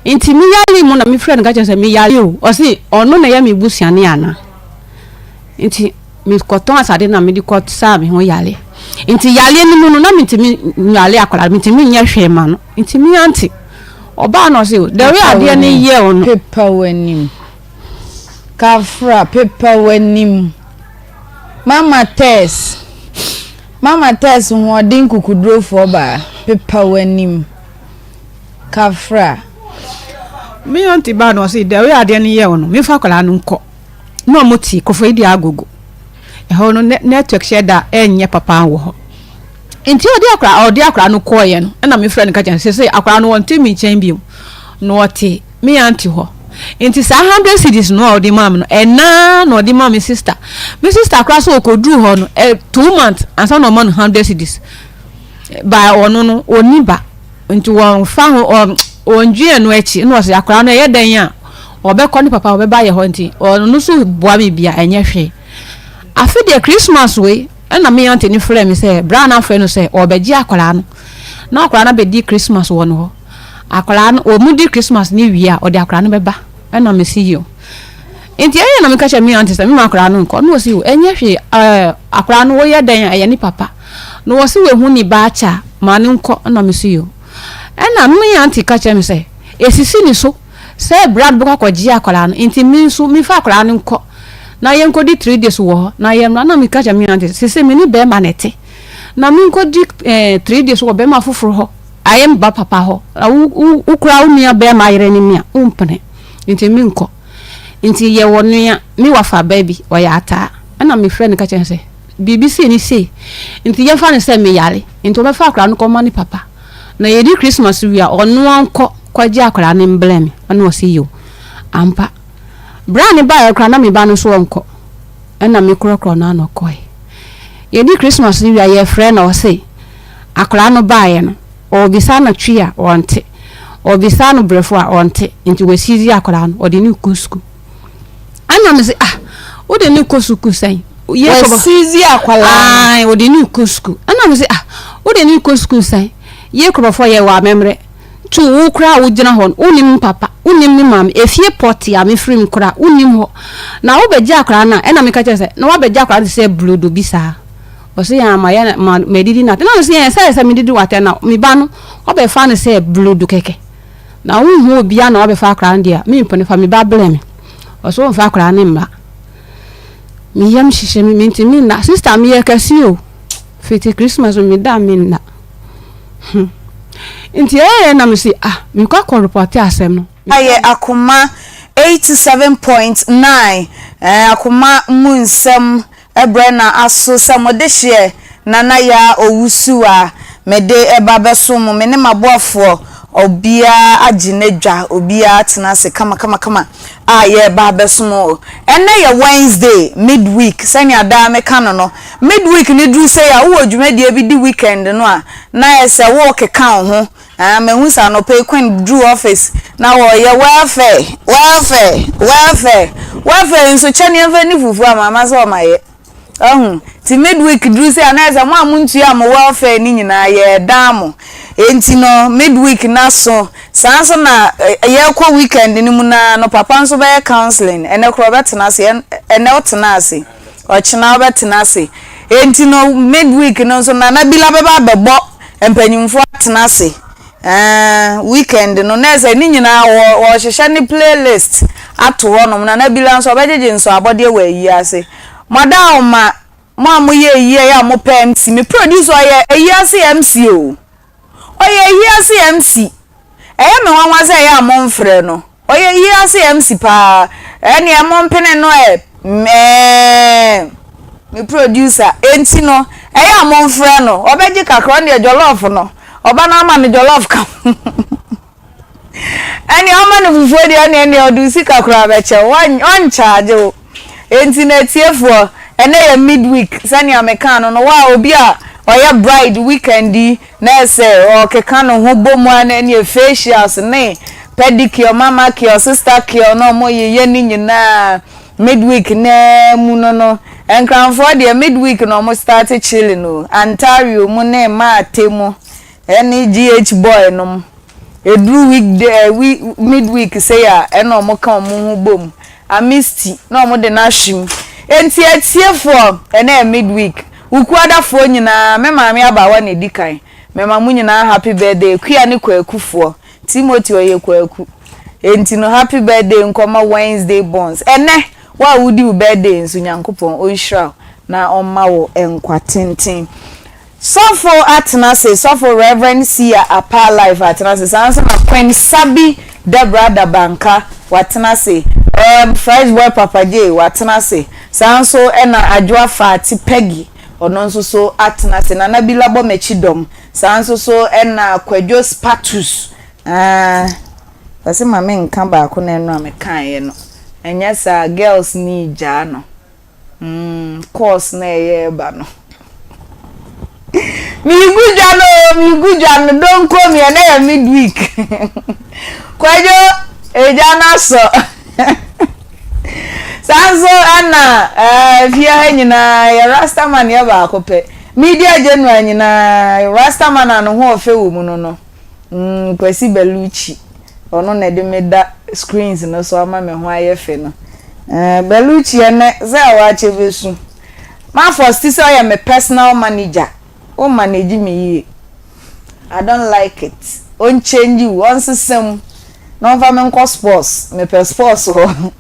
Nti me yare mu na me frɛ no ka kyerɛ sɛ me yare o. Ɔse ɔno na ɛyɛ me busuani ana? Nti me kɔtɔn asade na mede kɔ saa me ho yare. Nti yareɛ no mu no na mentumi nyare akwadaa no, mentumi nyɛ hwee ma no. Nti me ante. Ɔbaa na ɔse the way adeɛ no yɛ wo no. Pepa w'anim. Kafra, pepa w'anim. Mama Tess, Mama Tess hoɔden kukudurofoɔ baa, pepa w'anim. Kafra. Me aunty baa na ɔse the way adeɛ no yɛ wo no, memfa akwadaa no nkɔ. Na ɔmo te Koforidua Agogo. Ɛhɔ no network hyɛ da ɛnyɛ papa wɔ hɔ. Nti ɔde akwadaa ɔde akwadaa no kɔɔeɛ no, ɛna mefrɛ no ka kyerɛ no sɛ sɛ akwadaa no ɔnte me nkyɛn bio. Na ɔte me aunty hɔ. Nti saa hundred cedis no a ɔde maa me no, ɛnaa na ɔde maa me sister. Me sister koraa sɛ ɔkɔduru hɔ no, ɛ 2 months ansa na ɔma no 100 cedis. Ba ɔno no, ɔnni ba. Nti wɔmfa ho ɔ ɔndwen ɛno akyi. Ɛna ɔsɛ akwadaa no ɛyɛ dɛn a ɔbɛkɔ ne papa ɔbɛba yɛ hɔ nti ɔno nso boa me bia ɛnyɛ hwee. Afe deɛ Christmas wei ɛna me aunty no frɛ me sɛ bra no afrɛ no sɛ ɔbɛgye akwadaa no na akwadaa no abɛdi Christmas wɔ no hɔ. Akwadaa no wɔn di Christmas no wie a ɔde akwadaa no bɛba ɛna me si yio. Nti ɛyɛ na meka kyerɛ me aunty sɛ mema akwadaa no nkɔ na ɔsi o ɛnyɛ hwee ɛɛ akwadaa no woyɛ dɛn a ɛyɛ ne papa na wɔsi wehu ne ba akyɛ a ma no nkɔ ɛna me si yio. Ɛna me aunty ka kyerɛ me sɛ esisi ne so sɛ bra no bɛkɔ akɔgye akwadaa no nti me nso mefa akwadaa no nkɔ na yɛnkɔdi 3 days wɔ hɔ na yɛmmra. Na meka kyerɛ me aunty sɛ me ne bɛrima na ɛte na menkɔdi 3 days wɔ bɛrima foforɔ hɔ ayɛ me ba papa hɔ na wo wo wo koraa wo nua bɛrima ayere ne me a wompene nti menkɔ. Nti yɛwɔ nua me wafa ba bi ɔyɛ ataa ɛna mefrɛ no ka kyerɛ no sɛ biribi sei ne sei nti yɛmfa no sɛ meyare nti wɔbɛfa akwadaa no kɔma ne papa na yɛdi Christmas wie a ɔno ankɔ kɔgye akwadaa no mbrɛ me. Ɛna ɔse yo ampa. Berɛ a ne baeɛ koraa na me ba no nso ɔnkɔ ɛna mekorɔkorɔ no ano kɔe. Yɛdi Christmas no wie a yɛfrɛ no ɔse akwadaa no baeɛ no ɔbisa no Twi a ɔnte, ɔbisa no brɛfo a ɔnte nti wɔasizi akwadaa no ɔde no kɔ sukuu. Ɛna me se ah wode no kɔ sukuu sɛn? Wɔasizi akwadaa no. Wɔde no kɔ sukuu. Ɛna me se ah wode no kɔ sukuu sɛn? Yɛ kurɔfoɔ yɛ wɔ amammerɛ. Tu wo koraa a wogyina hɔ no wonim papa, wonim ne maame, efie pɔte a mefiri mu koraa wonim hɔ. Na wobɛgye akwadaa no a ɛna meka kyerɛ sɛ na wabɛgye akwadaa no te sɛ burodo bi saa. Ɔse yɛn ama yɛ ma madidi no atɛn. Na ɔse yɛn sɛ sɛ medidi w'atɛn na me ba no wabɛfa no sɛ burodo kɛkɛ. Na wonhu obiara na wabɛfa akwadaa no deɛ a mempene fa me ba brɛ me. Ɔse ɔmfa akwadaa no mma. Me yam hyehye me mentumi nna. Sister meyɛ kɛse o. Fiti Christmas meda a menna. Nti ɛyɛ na mese ah mekɔ akɔ report asɛm no. Ayɛ akoma 87.9 eh, akoma mu nsɛm brɛ na aso sɛ mo dehyeɛ Nana Yaa Owusu a mede ba bɛsom mo, me ne m'aboafoɔ obiara agye n'adwa, obiara atena ase kama kama kama a yɛreba abɛsom o. Ɛnnɛ yɛ Wednesday, midweek, sɛnea daa meka no no, midweek no duru sei a wowɔ dwumadie bi di weekend no a, na ayɛ sɛ worekeka wo ho. Ah, mahu sɛ anɔpa yi Queen duru office na wɔreyɛ welfare, welfare, welfare, welfare nso kyɛ nneɛma ne fufuo a mama sɛ ɔma yɛ. Ahu, nti midweek duru sɛ anayɛ sɛ mo a montua mo welfare no nyinaa yɛredan mo. Enti no midweek no aso. Saa nso na yɛrekɔ weekend no mu no ara no papa nso bɛyɛ counseling. Ɛnɛ koraa ɔbɛtena ase, ɛnɛ ɔtena ase, ɔkyena ɔbɛtena ase. Enti no midweek no nso Nana Bila bɛba abɛbɔ mpanyimfoɔ atena ase. Ɛɛ weekend no na ɛsɛ ne nyinaa wɔ wɔhyehyɛ ne playlist ato hɔnom. Nana Bila nso ɔbɛgyegye nsɔ abɔdeɛ wɔ ayi ase. Madaoma mo a moyɛ ayi a mopɛ MC me producer ɔyɛ ayi ase MC o. Ɔyɛ ayi ase MC. Ɛyɛ me nwanwa sɛ ɛyɛ a momfrɛ no. Ɔyɛ ayi ase MC paa. Ɛneɛ mompene no ɛ mɛɛ me producer. Enti no ɛyɛ a momfrɛ no. Ɔbɛgye kakra ɔno deɛ jollof no ɔba no ama no jollof ka ho. Ɛneɛ ɔma no fufuo deɛ ɛneɛ ɛneɛ ɔde wo sika koraa bɛkyɛ wo ɔnkyagye wo. Enti no atiefoɔ ɛnɛ yɛ midweek sɛnea mekaa no no wo a obi a ɔyɛ bride weekend yi na ɛsɛ ɔkeka ne ho bɔ mu a na ɛneɛ facials ne pedicure, mamacure, sistercure na ɔmo yeyɛ ne nyinaa midweek naa mu no no Nkranfoɔ deɛ midweek na ɔmo start chilling o Ontario mu ne Maate mu ɛne GH boy nom. Ɛduru weekday, eh, midweek sei a, ɛna wɔn ka wɔn ho bom. Amisti, na wɔn de no ahwe mu. Enti atiefoɔ, ɛnɛ yɛ midweek. Wukuadafoɔ nyinaa, me maame abaawa na ɛdi kan. Mema mo nyinaa happy birthday, Akua ne Kwakufoɔ. Timothy ɔyɛ Kwaku. Enti no happy birthday nkɔma Wednesday borns. Ɛnɛ, wo a wodi wo birthday nso, Nyankopɔn ɔnhyira wo na ɔmma wo nkwa tenten. Sɔfo atena ase, Sɔfo Rev. Sia Apaa Life atena ase, saa nso na Queen Sabi Deborah Dabanka watena ase, erm Fresh Boy Papa Jay watena ase, saa nso na Adwoa Faati Peggy ɔno nso so atena ase, Nana Bila bɔ m'akyi dɔm, saa nso so na Kwadwo Spatus, aah ɔse ma menka baako na ɛno a mekaeɛ no, ɛnyɛ saa girls no regyaa no. Mm, course na ɛyɛ ɛba no. Migu dwa no, migu dwa no, donko mi ɛnɛ yɛ midweek. Kwadwo, egya no asɔ. Saa nso ɛna ɛɛ fie ha nyinaa yɛ rastaman yɛ baako pɛ. Media general nyinaa rastaman a ne ho ɔfɛ wɔ mu no no. Mm, Kwasi Bellucci. Ɔno na ɛde me da screens no so ama me ho ayɛ fɛ no. Eh, Bellucci ɛnɛ sɛ awakyɛ bɛsu. M'afɔsti sɛ ɔyɛ me personal manager. Wo manage me yie. I don't like it. Ɔnchange wo, ɔnsesa mu. Na ɔmfa me nkɔ sports. Mepɛ sports hɔ.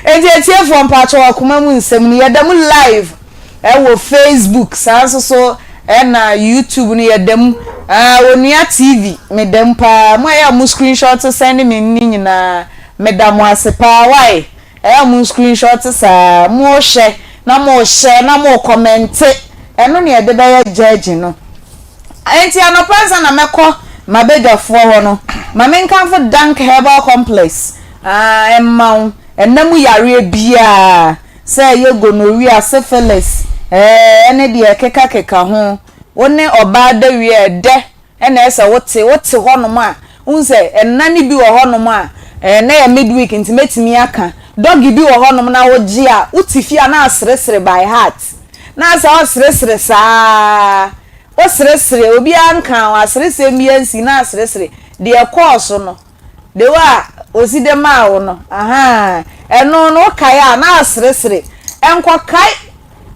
Enti atiefoɔ mpakyɛw akoma mu nsɛm no yɛda mu live ɛwɔ Facebook saa nso so ɛna YouTube no yɛda mu ah, Onua TV meda mu paa mo a ɛyɛ a mo screenshot send me ne nyinaa meda mo ase paa why ɛyɛ a mo screenshot saa mo hwɛ na mo hyɛ na mo kɔmɛnte ɛno ne ɛde bɛyɛ judge no Enti anɔpa ansa na mɛkɔ m'abadwafoɔ hɔ no, ma menkamfo Dank Herbal Complex a ɛmma wo ɛna mu yareɛ biara, sɛ ɛyɛ gonorrhea, syphilis, ɛne deɛ ɛkekakeka ho. Wo ne ɔbaa da wie a, ɛdɛ na ɛsɛ sɛ wote. Wote hɔnom a, wohu sɛ ɛna no bi wɔ hɔnom a, ɛnnɛ yɛ midweek nti mɛtumi aka, doggy bi wɔ hɔnom na wogye a, wote fie a na aseresere by heart. Na sɛ ɔseresere saa. Woseresere, obiara nkaa wo, aseresɛm biara nsi na aseresere. Deɛ ɛkɔɔ so no, the way a ɔsi de maa wo no, ahaa, ɛno no wokae a na aseresere. Nkɔkae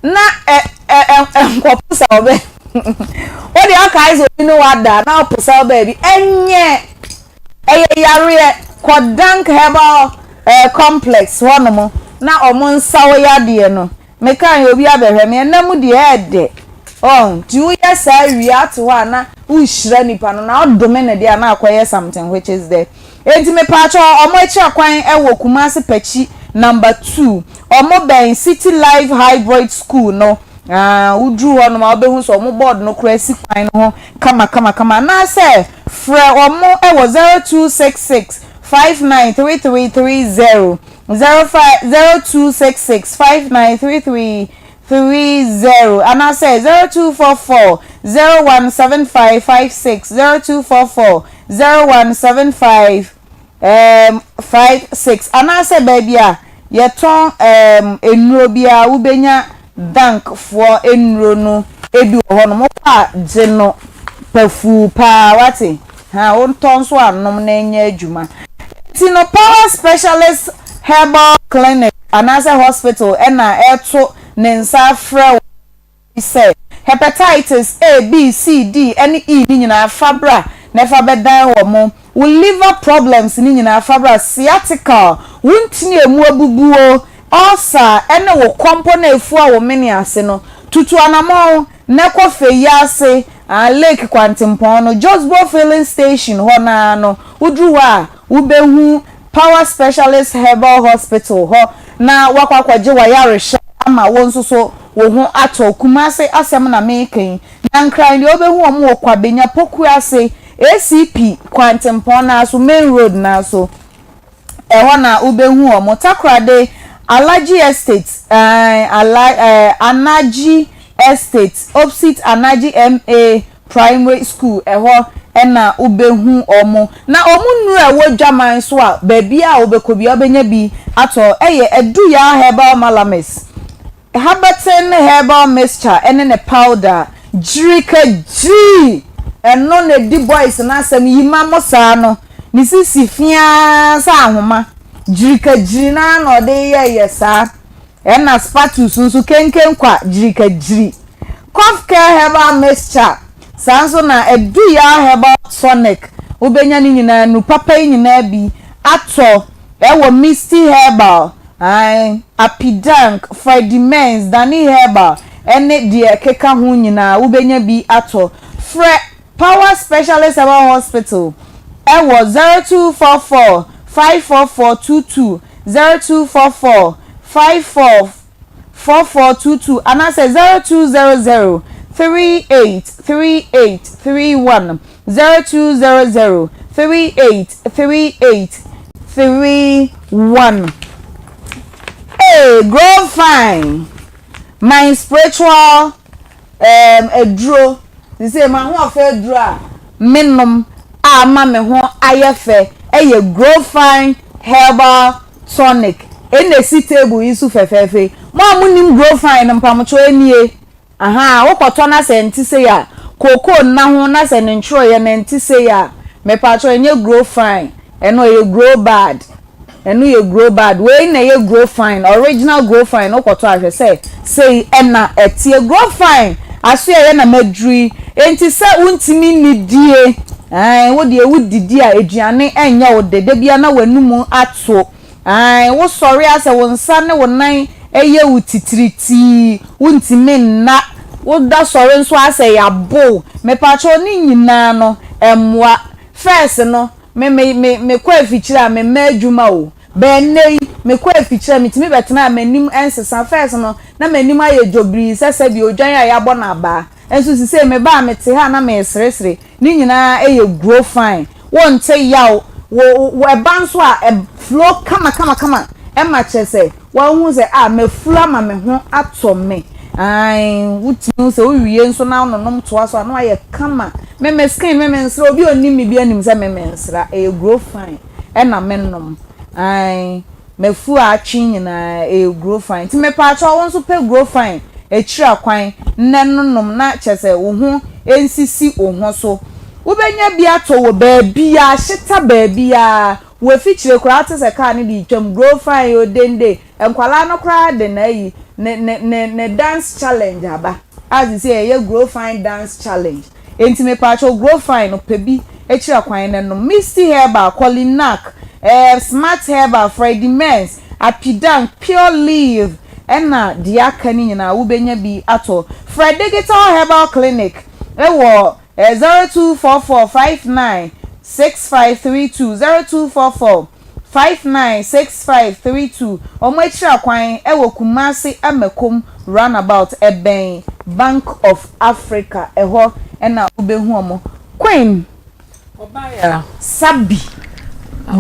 na ɛ ɛ ɛ nkɔposa wo bɛ. Wo deɛ wokae sɛ obi ne wo ada na woposa wo baabi, ɛnyɛ, ɛyɛ yareɛ. Kɔ Dank Herbal eh, Complex hɔnom na wɔn nsa wo yadeɛ no. Mekae obi abɛhwɛ me ɛna mu deɛ ɛɛdɛ oh nti woyɛ saa wie ate hɔ a na wohyira nipa no na wodome no deɛ a na akɔyɛ something which is there enti mepaakyɛw ɔmo akyira kwan ɛwɔ Kumasi Pakyi number 2 ɔmo bɛn City Life Hybrid School no ah woduru hɔ nom a wobɛhu sɛ ɔmo board no koraa si kwan no ho kama kama kama anaasɛ frɛ ɔmo ɛwɔ 0266 593330. 05 0266 5933 30 anaasɛ 0244 017556 0244 0175 um, 56 anaasɛ baabi a yɛtɔn um, nnuro biara wobɛnya dankfoɔ nnuro no ebi wɔ hɔ nom wokɔ a gye no pafuu paa wate ha wontɔ nso anom na ɛnyɛ adwuma Nti no Power Specialist Herbal Clinic anaasɛ Hospital na ɛreto ne nsa afrɛ wo sɛ Hepatitis A, B, C, D ne E no nyinaa fa bra na fa bɛdan wɔn, wo liver problems no nyinaa fa bra, sciatica, wo ntini a ɛmu abubuo, ulcer ne wo kɔmpɔ no a ɛfua wo mene ase no, tutu anamɔn na kɔ Feyiase Lake kwantempɔn no, Josbo Filling Station hɔ no ara no, woduru hɔ a, wobɛhu Power Specialist Herbal Hospital hɔ na woakɔ akɔgye w'ayarehwɛ ama wo nso so wo ho atɔ wo. Kumase asɛm na mereka yi, na Nkran deɛ wobɛhu wɔn wɔ Kwabenya, Pokuase, ACP kwantempɔn no ara so, main road no ara so. Ɛhɔ na wobɛhu wɔn. Takoradi, Alhaji Estate, eh, Ala, eh, Anaji Estate, opposite Anaji MA Primary School, ɛhɔ na wobɛhu wɔn. Na wɔn nnuro a ɛwɔ dwaman so a baabiara a wobɛkɔ biara wobɛnya bi atɔ yɛ Aduyaa Herbal Malamis. Haberton herbal mixture ne ne powder gyirika gyii ɛno na ɛdi boys no asɛm yi ma mo saa no. Ne sisi fiaa sɛ ahoma. Gyirikagyiri no ara na ɔde yɛyɛ saa. Ɛna spatules nso kenken kwa gyirikagyiri. Cough Care Herbal Mixture, saa nso na Aduyaw Herbal Tonic, wobɛnya ne nyinaa, nnuru papa yi nyinaa bi atɔ ɛwɔ Misty Herbal, ae, Apidank, Freddie Menz, Danny Herbal ɛne deɛ ɛkeka ho nyinaa wobɛnya bi atɔ. Frɛ Power Specialist Herbal Hospital ɛwɔ 0244 544 22, 0244 54 4422 anaasɛ 0200 38 38 31, 0200 38 38 31. Hey, grow fine, my spiritual um, aduro. Sisi m'ahoɔfɛ aduro a menom a ama me ho ayɛ fɛ ɛyɛ Grow Fine Herbal Tonic. Ɛna esi table yi so fɛfɛɛfɛ yi. Mo a monim Grow Fine no mpamokyɛw enie. Ahaa, wokɔtɔ na sɛ ɛnte sei a, kookoo nna ho na sɛ ne ntwerɛeɛ no ɛnte sei a, mepaakyɛw ɛnyɛ Grow Fine, ɛno ɛyɛ Grow Bad. Ɛno yɛ grow bad. Wei na ɛyɛ grow fine, original grow fine. Wokɔtɔ a hwɛ sɛ sei ɛna ɛteɛ. Grow fine aso ɛyɛ na maduru yi. Enti sɛ wontumi nnidie, ae, wo deɛ wodidi a aduane ɛnyɛ wo dɛ, da biara na w'anum ato. Ae, wosɔre a sɛ wo nsa ne wo nan ɛyɛ wo titiritii, wontumi nna. Woda sɔre nso a sɛ yɛabo wo. Mepakyɛw ne nyinaa no ɛmmoa. First no, Me me me mekɔ afikyire a memma adwuma o. But ɛnnɛ yi, mekɔ afikyire a metumi bɛtena a m'anim nsesa. First no, na m'anim ayɛ dwobirii sɛ sɛdeɛ odwan a yɛabɔ no abaa. Nso sesei meba a mete ha a na mereseresere. Ne nyinaa yɛ grow fine. Wonte yaw. Wo wo ɛba nso a, ɛ flow kama kama kama. Ɛma kyerɛ sɛ Woahu sɛ ah mafuru ama me ho atɔ me ae wotumi hu sɛ wowie nso na wononom toa so a na wayɛ kama. Me me skin me mensra obi a onim me bi anim sɛ me mensra ɛyɛ grow fine ɛna me nom ae mafu a atwe nyinaa ɛyɛ grow fine nti mepaakyɛw wo nso pɛ grow fine akyiri akwan nnɛ nonom na kyerɛ sɛ wo ho nsisi wo ho so wobɛnya bi atɔ wɔ baabiaa hyeta baabiaa Wɔ afikyire koraa wote sɛ car no de retwam, grow fine o, dende, nkwadaa no koraa de n'ayi, ne ne ne ne dance challenge aba a seesei ɛyɛ grow fine dance challenge. Enti mepaakyɛw grow fine no pɛ bi kyerɛ kwan na nom. Misty Herbal, Colinac, eh, Smart Herbal, Freddie Merz, Apidank, Pure Leave ɛna deɛ aka no nyinaa wobɛnya bi atɔ. Frɛ Digital Herbal Clinic wɔ 0244 59 6532 0244 59 6532 Wɔn akyiri akwan wɔ Kumasi Amakom roundabout ɛbɛn Bank of Africa ɛhɔ na wobɛhu wɔn. Queen Sabi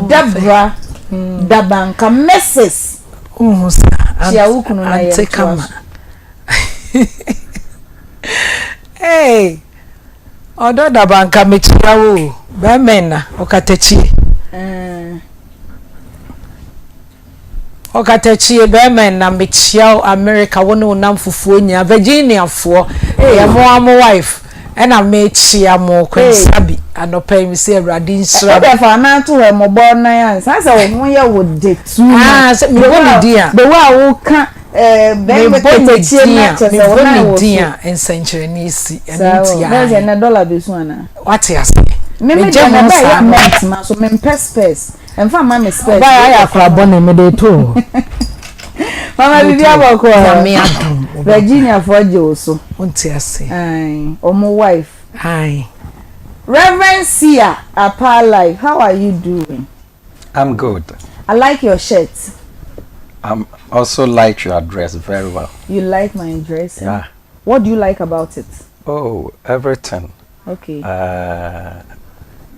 Deborah Dabanka Mrs. Kyia wo kunu na yɛntoa so. Hey, ɔdɔ daba nka mekyia wo o, bɛrima nna ɔkatakyie. Mm. Ɔkatakyie bɛrima nna mekyia wo America wo ne wo nam fufuo nyinaa Virginia foɔ ɛyɛ mo a mo wife ɛna mekyia mo kwensabi anɔpa yi mesɛ awurade nhyira mo. Wode fa anan to hɔ mmɔbɔ nan ansa sɛ wo ho yɛ wo de too much. Ah, sɛ mebɔ ne din a. The way a woka Mebɔ ne din a, mebɔ ne din a, nsɛnkyerɛnne si. Ɛno nti a. Bɛyɛ sɛ ɛnɛ dɔla bɛsu anaa? Wate ase. Megye ho saa no. Mɛntena so, mempɛ spurs. Ɛmfa mma me spurs. Ɔbaa ayɛ akora bɔne mede to hɔ. Mama bibi abɔkɔ. Nyame adom. Virginia foɔ gye wo so. Wonte ase. Ɔmo wife. Aye. Reverend Sia Apaa Life, how are you doing? I'm good. I like your shirt. I'm also like your dress very well. You like my dress? Yeah. What do you like about it? Oh, everything. Okay. Uh,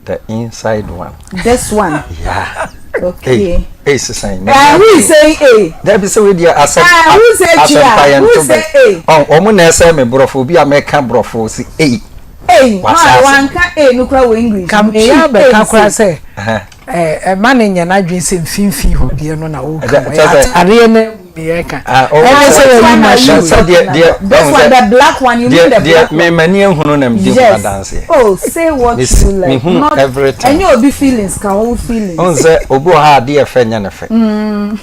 the inside one. This one? Yeah. Okay. Hey, hey, sisan. Uh, who is saying A? There be say we dia asem. Uh, who say Chia? Who say A? Oh, omo na ese me brofo bi a me ka brofo si A. Ei, maa wanka ei no koraa wɔ English. Ka meyɛ abɛka koraa sɛ ɛma no nyɛ n'adwene sɛ mfimfini hɔ deɛ no na woka ɛyɛ atareɛ no. Ah, oh, Ɛne sɛ wɔyi ma sɛ shoe. sɛ deɛ deɛ This one, the black one, you mean the deɛ black me one? m'ani ehunu na medi ho Yes. adanseɛ. Oh, say what Me si- you like. me hu Not everything. Ɛnyɛ obi feelings ka wo feelings. N sɛ obi wɔ ha adeɛ fɛ nyɛ ne fɛ.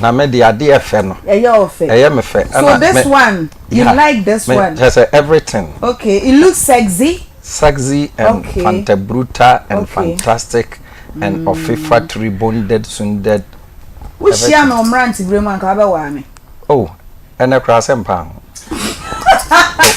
Na me de adeɛ fɛ no Ɛyɛ ɔfɛ. ɛyɛ me fɛ. So Ɛna this me- one, you yeah, like this me- one? Kyerɛ sɛ everything Okay, it looks sexy. sexy and Okay. fantabruta and Okay. fantastic and ɔfefa tribonded sunded. Wohyia me wɔ mmerantebere mu anka wobɛwaa me. Oh, ɛnɛ koraa sɛ mpa ho.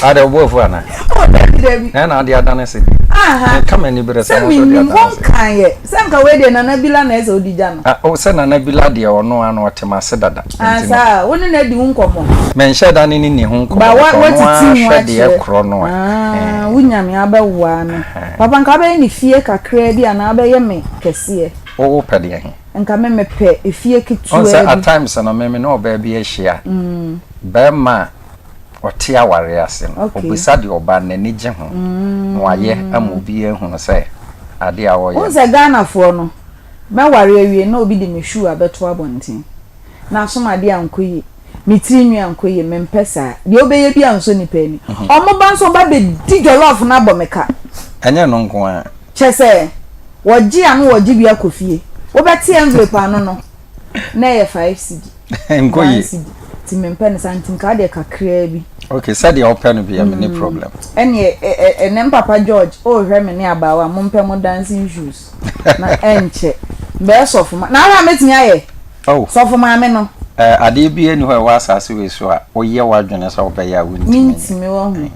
Oh, ade ɔbɔ afu ana? Oh, dabi dabi. Na ɛna ade adane se. Aha. Meka m'ani berɛ sɛ Sɛ wo nso de menim adane wɔn se. kan yɛ. Sɛ nka wei deɛ Nana Bila na ɛsɛ odi gya no. Ah, oh, sɛ Nana Bila deɛ ɔno ano ɔte m'ase dada. Nti no, Ansa wo ne no adi wo nkɔmmɔ. menhyɛ da ne ne ni ho nkɔmmɔ. Ba wa because ɔno watiti ara mu hwɛ deɛ akyerɛ. korɔ no a. Ah, wo nyame abɛwoa me. Papa nka wobɛyɛ ne fie kakraa bi anaa wobɛyɛ me kɛseɛ. Wo wo pɛ deɛ he? Nka me mepɛ efie Ɔn ketewa sɛ at bi. times no me me ne ɔbaa bi ahyia. Bɛrima a ɔte awareɛ ase no, Okay. ɔbisa deɛ ɔbaa no n'ani gye ho na wayɛ ama obiara ahunu sɛ adeɛ a ɔreyɛ Wohu no. sɛ Ghanafoɔ no, mɛware awie na obi de me shoe abɛto abɔnten. Na asom adeɛ ankɔ yie, me tiri nwi ankɔ yie, mempɛ saa. Deɛ wobɛyɛ biara nsɔ nnipa ani. Wɔn ba nso wɔba bɛdi jollof no abɔ me ka. Ɛnyɛ ɛno nko ara. Kyerɛ sɛ, wɔgye a na wɔgye bi akɔ fie. Wobɛte envelope ano no, na ɛyɛ 5 cedi, Nkɔ one yie. cedi. Nti mempɛ no saa, nti nka wodeɛ kakraa bi. Okay, sɛdeɛ wopɛ no biara, menni problem. Ɛneɛ ɛ ɛ ɛnɛ mpapa George ɔrehwɛ me ne abaawa, mompɛ mo dancing shoes na ɛnkyɛ. Bɛyɛ sɔfo ma, na ahwɛ a mɛtumi ayɛ Oh. sɔfo maame no. Eh, adeɛ biara nni hɔ a ɛwɔ asase wei so a woyɛ w'adwene sɛ wobɛyɛ a wontumi nyɛ. Mentumi wahu.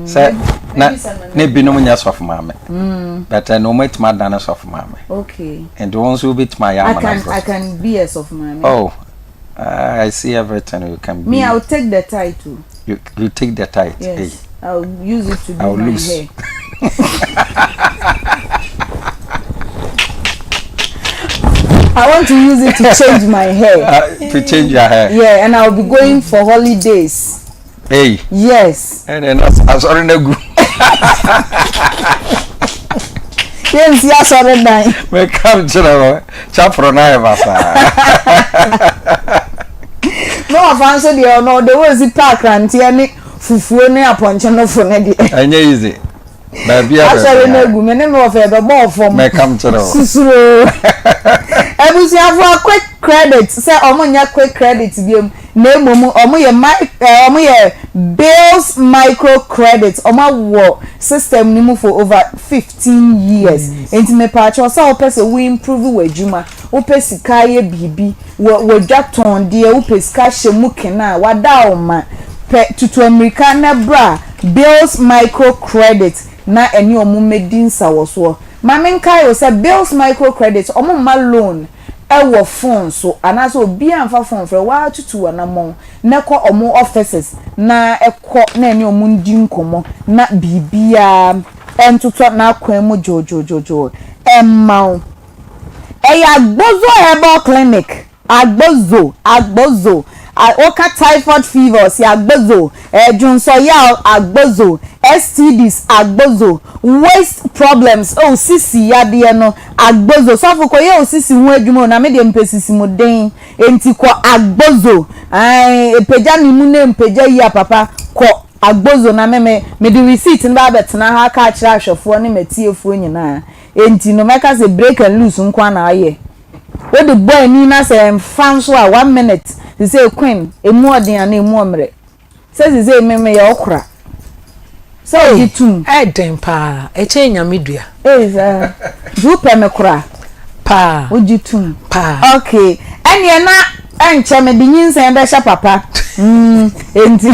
Sɛ na na ebinom nyɛ sɔfo maame. But ɛno wɔn atumi adane sɔfo maame. Okay. Nti wɔn nso wobɛtumi ayɛ I ama no can abrɔ I so. can be a sɔfo maame. Oh, I see everything you can be. Me, I will take the title. You take the title. Yes. Hey. I will use it to do I will my lose. hair. I want to use it to change my hair. To change your hair. Yeah, and I will be going for holidays. Hey. Yes. And then asɔre na gu. Yɛnsi asɔre dan. Meka kyerɛ wɔ chapro na ayɛ basaa. Me wɔfa nso deɛ ɔno ɔde wɔ si park ranteɛ ne fufuo ne apɔnkye nofo ne deɛ. Ɛnyɛ easy. Baabi a Asɔre no agu me ne me wɔfa yɛbɛbɔɔ fam. Mɛka kyerɛ wɔ. Susuro. Abusuafoɔ quick credit sɛ ɔmo nyɛ quick credit biom na mmom ɔmo yɛ mic ɛɛ ɔmo yɛ bills micro credit ɔmo awɔ system no mu for over 15 years nti mepaakyɛw sɛ wopɛ sɛ wo improve w'adwuma wopɛ sika ayɛ biribi wɔ w'adwa tɔn deɛ wopɛ sika hyɛ mu kena a wada wo ma pɛ tutu amirika na bra bills micro credit na ɛne ɔmo mmɛdi nsawɔsoɔ ma menkae wo sɛ bills micro credit ɔmo mma loan ɛwɔ phone so anaasɛ obiara mfa phone frɛ waa tutu w'anammɔn na ɛkɔ ɔmo offices na ɛkɔ na ɛne ɔmo ndi nkɔmmɔ na biribiara ɛntotɔ n'akwan mu dwoodwoodwoodwoo ɛmma wo ɛyɛ Agbozo herbal clinic Agbozo Agbozo woka typhoid fever ɔsi Agbozo ɛdwonsɔyaw Agbozo STDs Agbozo waist problems oh sisi yadeɛ no Agbozo sɔfo kɔ yɛ o sisi ho adwuma o na me deɛ mpɛ sisi mu den enti kɔ Agbozo ɛɛ epagya ne mu na mpagya yi a papa kɔ Agbozo na me me mede receipt no ba abɛtena ha aka akyerɛ ahwɛfoɔ ne matiefoɔ nyinaa enti no mɛka sɛ break and loose nko ara na ayɛ wode bɔ ani na sɛ ɛmfa nso a one minute sɛ queen emu ɔden ana emu ɔmmerɛ sɛ sɛ me meyɛ ɔkora sɛ ɔgye tum. Ɛden paa ɛkyɛn nyame dua. Ee saa nti wopɛ me kora. Paa. Wogye tum. Paa. Okay ɛneɛ na ɛnkyɛ mede nyinsɛn bɛhyɛ papa mm enti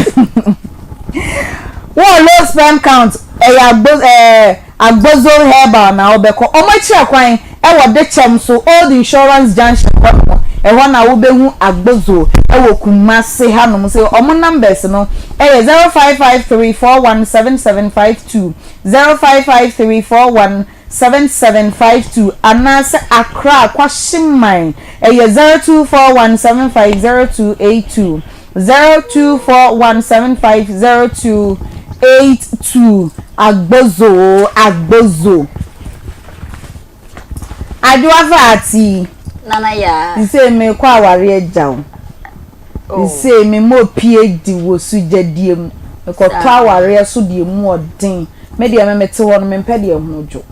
wɔ low sperm count ɛyɛ agbo ɛɛ Agbozo herbal na wobɛkɔ wɔn akyira kwan ɛwɔ Dekyɛm so old insurance junction hɔ nom ɛhɔ na wobɛhu Agbozo ɛwɔ Kumasi hanom sɛ wɔn numbers no ɛyɛ 0553 417752 0553 417752 anaasɛ Accra Kwashiman ɛyɛ 0241 750282 0241 750282 Agbozo Agbozo Adwoa Fati Nana Yaa. Sisei mekɔ aware agya wo. Sesei me mɔ PhD wɔ sugyadie mu. Mekɔtɔ awareɛ so deɛ mu ɔden. Me deɛ me mete hɔ no mempɛ deɛ ho dwo.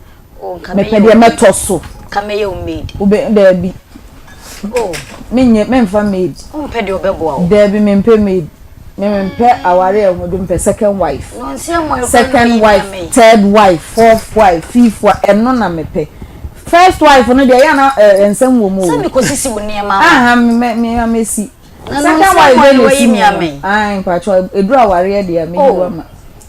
Mepɛ deɛ mɛtɔ so. Ka mɛyɛ wo maid. Wobɛ daabi. Oh. Menyɛ memfa maid. Wompɛ deɛ ɔbɛboa wo. Daabi mempɛ maid. Me mempɛ awareɛ ho dwo mepɛ second wife. Second wife, third wife, fourth wife, fifth wife ɛno na mepɛ. First wife no deɛ ɛyɛ na nsɛm wɔ mu o. Sɛ mekɔ sisi wo nneɛma ama. Aha me me mesi. Second wife deɛ na esi mu. Ayi mpatsɔ eduru awareɛ deɛ meyi wa ma.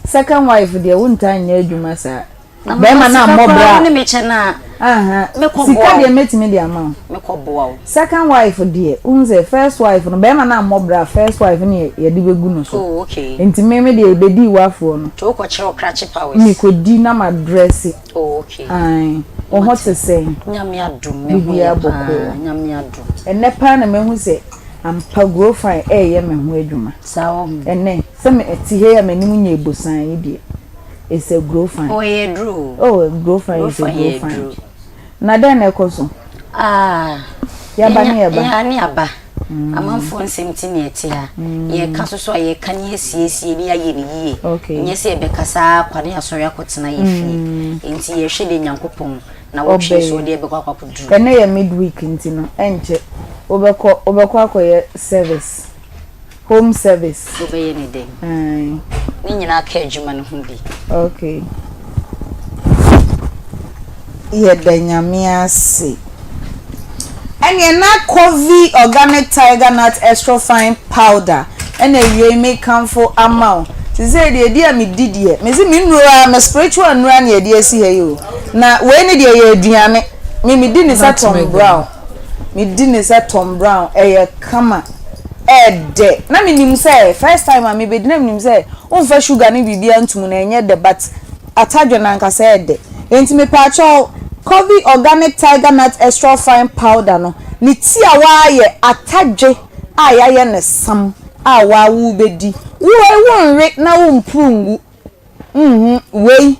Second wife deɛ wontaa nyɛ adwuma saa. Bɛrima na mmɔ bra. Ne me kyɛ na. Aha sika deɛ mɛtumi de ama wo. Second wife deɛ wohu sɛ first wife no bɛrima na mmɔ bra first wife no yɛde bɛgu no so. Oh okay. Nti me me deɛ yɛbɛdi wafoɔ no. Nti wokɔ kyerɛ wo krakye powers. Mekɔdi na ma dresse. Oh okay. Ae. Wo ho te sɛn? Nyame adom me ho yɛ paa. Nyame adom. Ɛnɛ paa na mahu sɛ ampa grow fine ɛɛyɛ me ho adwuma. Saa wɔ ho. Ɛnɛ sɛ me te ha yi a m'anim nyɛ bosan yi deɛ it's a grow fine. Oh ɛyɛ aduro o. Oh grow fine is a grow fine. Na dɛn na ɛkɔ so? Ah. Yaba ne yɛba. Yɛa ne aba. Amanfoɔ nsɛm nti na yɛte ha. Yɛka so so a yɛka ne yɛsiesie ne yɛayɛ no yie. Nyɛ sɛ yɛbɛkasa ara kwa ne yɛasɔre akɔtena yɛ fie. Nti yɛhwɛ deɛ Nyankopɔn na wɔtwe so ɔde yɛbɛkɔ akɔ akɔduru. Ɛnɛ yɛ midweek nti no ɛnkyɛ wobɛkɔ wobɛkɔ akɔyɛ service. Home service. Wobɛyɛ ne dɛn? Ae. Ne nyinaa ka adwuma no ho bi. Okay. Yɛda Nyame ase. Ɛneɛ na Covey Organic Tiger Nut Extra Fine Powder ɛna awiei mekamfo ama wo. Sesei deɛ ɛdi a medi deɛ, mese me nnuro ara, me spiritual nnuro ara na yɛde asi ha yi o. Na wei ne deɛ ɛyɛ aduane. Me medi ne sɛ Tom Brown. Medi ne sɛ Tom Brown, ɛyɛ kama. Ɛɛdɛ. Na menim sɛ first time a mebɛdi na menim sɛ womfa sugar ne biribiara nto mu no ɛnyɛ dɛ but atadwe no ankasa ɛɛdɛ. Enti mepaakyɛw Covey Organic Tiger Nut Extra Fine Powder no ne ti a woayɛ atadwe a yɛayɛ no sam a woa wobɛdi. Woi wonwe na wompuru ngu. Nhu wei,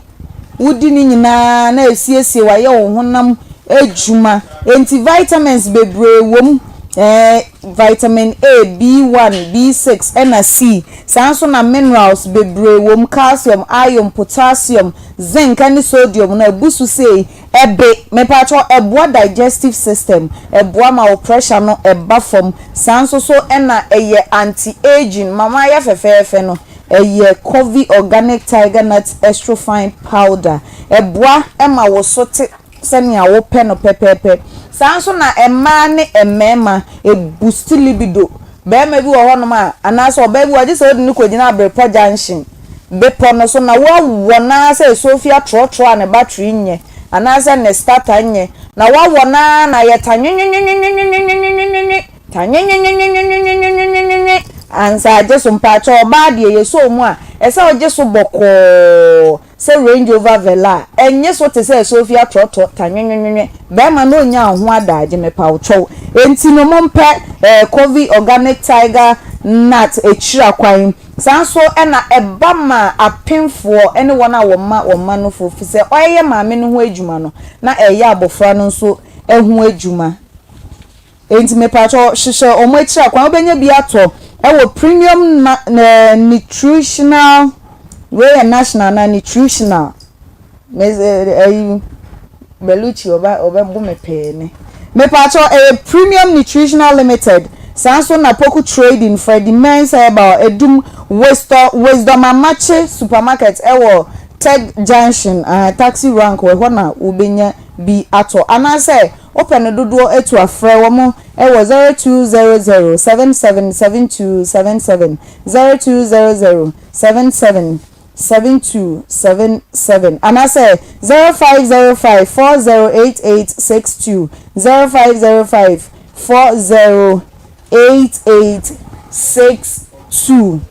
wodi ne nyinaa na esiesie wayɛ wo honam adwuma. Enti vitamins bebree wom, eh, vitamin A, B1, B6 ɛna C. Saa nso na minerals bebree wom, calcium, iron, potassium, zinc ɛne sodium no abu so sei. Ɛbe, mepakyɛw, ɛboa digestive system, ɛboa ma wo pressure no ɛba fam. Saa nso so ɛna ɛyɛ anti-aging, ma mayɛ fɛfɛɛfɛ no. Ɛyɛ Covey Organic Tiger Nut Extra Fine Powder. Ɛboa ma wo so te sɛnea wopɛ no pɛpɛɛpɛ. Saa ara nso na mmaa ne mmarima, ɛbusti libido. Barima bi wɔ hɔnom a, anaasɛ ɔbaa bi wɔ hɔ a, gye sɛ wode no kɔgyina Abrepɔ Junction bepɔ no so na woawɔ no ara sɛ Sophia trɔtrɔ a ne battery nyɛ anaasɛ ne starter nyɛ, na woawɔ no ara na ayɛ ta nwenwenwenwenwenwenwenwenwenwenwe. Ta nwenwenwenwenwenwenwenwenwenwe ansa agye so mpakyɛw ɔbaa deɛ yɛsɔ mu a ɛsɛ ɔgye so bɔkɔɔ sɛ Range Rover Velar ɛnye so te sɛ Sofia trɔtrɔ ta nwenwenwenwe bɛɛma no ɔnya ho adaagye mepawkyɛw enti no mompɛ eh Covey Organic Tiger Nut akyira kwan saa nso ɛna ɛba ma apemfoɔ ɛne wɔn a wɔma wɔn mma nofo fisɛ ɔɛyɛ maame no ho adwuma no na ɛyɛ abɔfra no nso ɛho adwuma. Enti mepakyɛw hwehwɛ wɔn akyiri akwan wobɛnya bi atɔ wɔ premium na nutritional wei yɛ national anaa nutritional me ɛyi Belucci ɔba ɔbɛbo me pɛɛ ne mepakyɛw ɛyɛ premium nutritional limited saa nso na Poku trading Freddie Mens herbal edum Wisdom Wisdom Amakye supermarket ɛwɔ Tech junction uh, taxi rank wɔ ɛhɔ na wobɛnya bi atɔ anaasɛ Wopɛ no dodoɔ atu a frɛ wɔn wɔ 0200 77 72 77, 0200 77 72 77 anaasɛ 0505 40 88 62, 0505 40 88 62.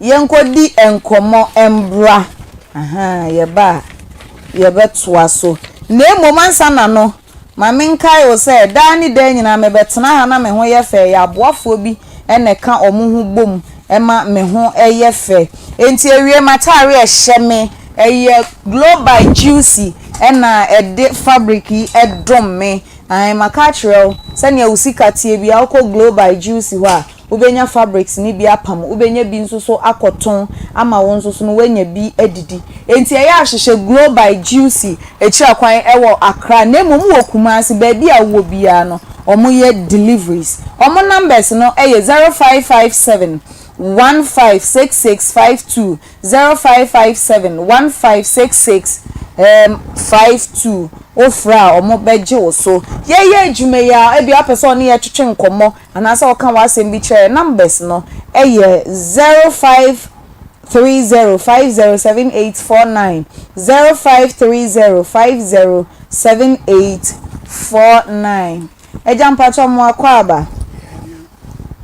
Yɛnkɔdi nkɔmmɔ mbra, ahaa, yɛba a yɛbɛtoa so. Na mmom ansa na no, ma menkae wo sɛ daa ne daa nyinaa mebɛtena ha na me ho yɛ fɛ, ɛyɛ aboafoɔ bi na ɛka wɔn ho bom ma me ho yɛ fɛ. Enti awiei m'ataare a ɛhyɛ me, ɛyɛ Glow by Juicy na ɛde fabric yi dom me. Ae, maka akyerɛ wo, sɛnea wo sika teɛ biara wokɔ Glow by Juicy hɔ a, Wobɛnya fabrics no bi apam, wobɛnya bi nso so akɔtɔn ama wo nso so no woanya bi adidi. Enti ɛyɛ a hwehwɛ Glow by Juicy akyira kwan wɔ Accra na mmom wɔ Kumasi baabi a wowɔ biara no wɔyɛ deliveries. Wɔn numbers no yɛ 0557 156652, 0557 1566 52. Wofrɛ a wɔbɛgye wo so. Yɛyɛ adwuma yi a ebia wopɛ sɛ ɔne yɛn twetwe nkɔmmɔ anaasɛ ɔka w'asɛm bi kyerɛ yɛn, numbers no yɛ 0530 507849, 0530 507849. Agya mpakyɛw mo akwaaba?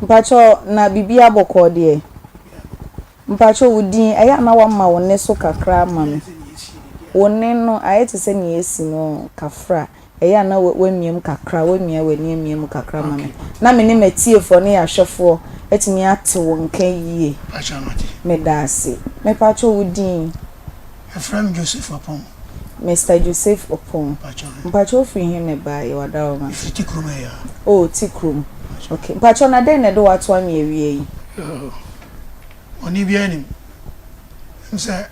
Mpakyɛw na biribiara bɔkɔɔ deɛ? Mpakyɛw wo din, ɛyɛ a na woama wo nne so kakra ama me. Wo nne no ayɛ te sɛ nea asi no kafra. Ɛyɛ a na woamia mu kakra, woamia w'ani amia mu kakra ma me. Na me ne m'atiefoɔ ne y'ahwɛfoɔ atumi ate wo nka yie. Meda ase. Mepakyɛw wo din? Yɛfrɛ me Joseph Opong. Mister Joseph Opong. Mpakyɛw wofiri he na ɛbaeɛ Wadaworoma? Mefiri Tikrom ɛyɛ. Oh, Tikrom. Okay. Mpakyɛw na dɛn na ɛde wo ato Anweawia yi? Oh, bɔne biara nnim. Ɛm sɛ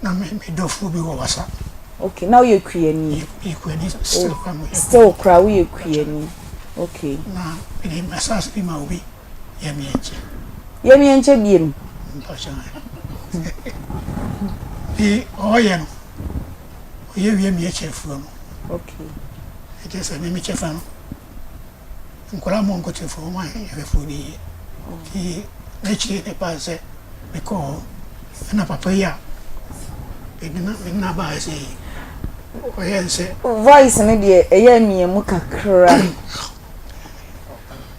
na me me dɔfoɔ bi wɔ wasa. Okay, na woyɛ kuani? Meyɛ kuani still kora meyɛ kuani. Still kora woyɛ kuani. Okay. Na mede m'asase bi ma obi yɛ meɛnkyɛ. Yɛ meɛnkyɛ biem. Mpakyɛ. Bi ɔyɛ no ɔyɛ wie meɛkyɛ afuo no. Okay. Ɛkyɛ sɛ me mekyɛ fa no. Nkwadaa mo nkɔtɛfoɔ wɔn ahwɛfoɔ no yie. Nti n'akyire na ɛbaa sɛ mekɔɔ hɔ ɛna papa yi a mede no mede no aba ha sei yi ɔyɛɛ no sɛ. Voice no deɛ ɛyɛ amia mu kakra.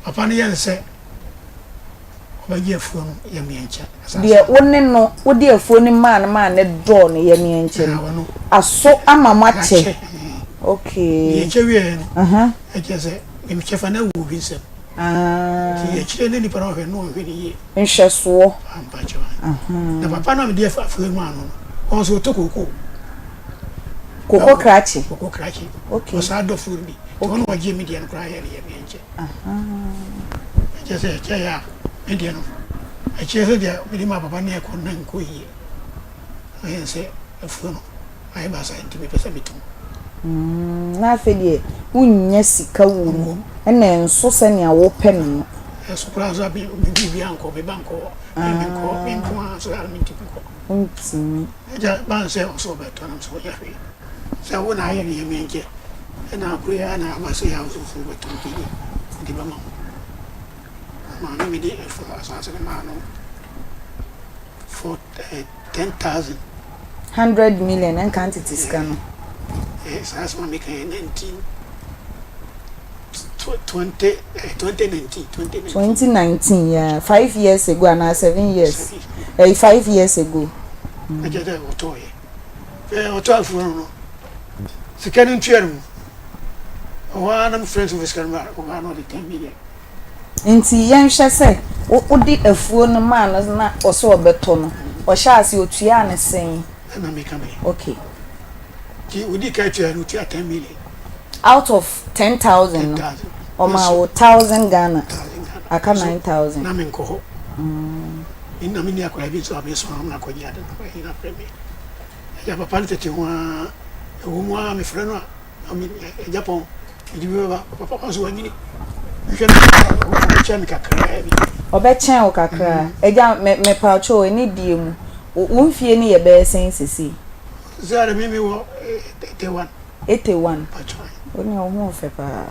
Papa no yɛɛ no sɛ ɔbɛgye afuo no yɛ meɛnkyɛ. Deɛ wo ne no wode afuo no maa no maa no dɔɔ no yɛ meɛnkyɛ no aso ama mo akyɛ. Okay. Yɛkyɛ wieɛ no ɛkyɛ sɛ mekyɛ fa no awu obi nsam. Nti akyire ne nipa no ɔhwɛ no ɔnhwɛ no yie. Nhwɛsoɔ. Na papa no a mede afuo no maa no no ɔno nso ɔtɔ kookoo. Koko krakye. Koko krakye. Okay. Ɔsaa dɔ fuo no bi. Nti ɔno ɔgye me deɛ no koraa yɛ no yɛ meɛnkyɛ. Ɛkyɛ sɛ ɛkyɛ yɛ a me deɛ no ɛkyerɛ sɛ deɛ mede maa papa no ɛkɔ no na nkɔ yie. Ayɛ sɛ afuo no ayɛ basaa nti mepɛ sɛ metɔn. Mm, na afei deɛ wonnya sika wɔ mu ɛna ɛnso sɛnea wopɛ no no. Ɛso koraa nso a me biribiara nkɔ, me ba nkɔ hɔ, me menkɔ, me nko ara nso a mentumi nkɔ. Wontumi. Agya ba no sɛ ɔsɛ ɔbɛtɔ nam sɛ ɔnyɛ hwee sɛ wo na ayɛ no yɛ meɛnkyɛ ɛna akoro yi ara na aba sɛ yɛ a wo so wobɛtɔ nti deɛ mede bɛma wo. Maame mede ɛfo asase no maa no for eh, 10,000. 100 million ɛnka ntete sika no. Eh, saa asɛm a meka yɛ 19 20 eh, 2019 2019. 2019 yeah 5 years ago anaa 7 years ɛyɛ 5 years ago. Ɛkyɛ sɛ ɔtɔɔyɛ ɛ ɔtɔ afuo no no sika no ntua no mu ɔhɔ ara na mefrɛ nso sika no ma ɔbaa no ɔde 10 million. Nti yɛnhwɛ sɛ wode afuo no maa no na ɔsɛ ɔbɛtɔ no ɔhyɛ ase otuaa no sɛn? Ɛna meka me. Okay. Nti odi ka tua no otua 10 million. Out of 10,000 no ɔmaa wo 1000 Ghana aka 9000. Na menkɔ hɔ. Nna menni akwadaa bi nso a mesoma no na akɔgye ade no aba na frɛ me. Agya papa no tete ho ara, ɛwɔ mu ara mefrɛ no a, agya pɔn, mede bi bɛba, papa nso wanyini. Mehwɛ no ɔbɛkyɛn me kakraa bi. Ɔbɛkyɛn wo kakraa. Agya, mepatwo o, ɛne die mu, wo mfie no yɛ bɛyɛ sɛn sesei? Sɛ ara me mewɔ 81. 81? Patwo. Wo ne wo ho ɔfɛ paa.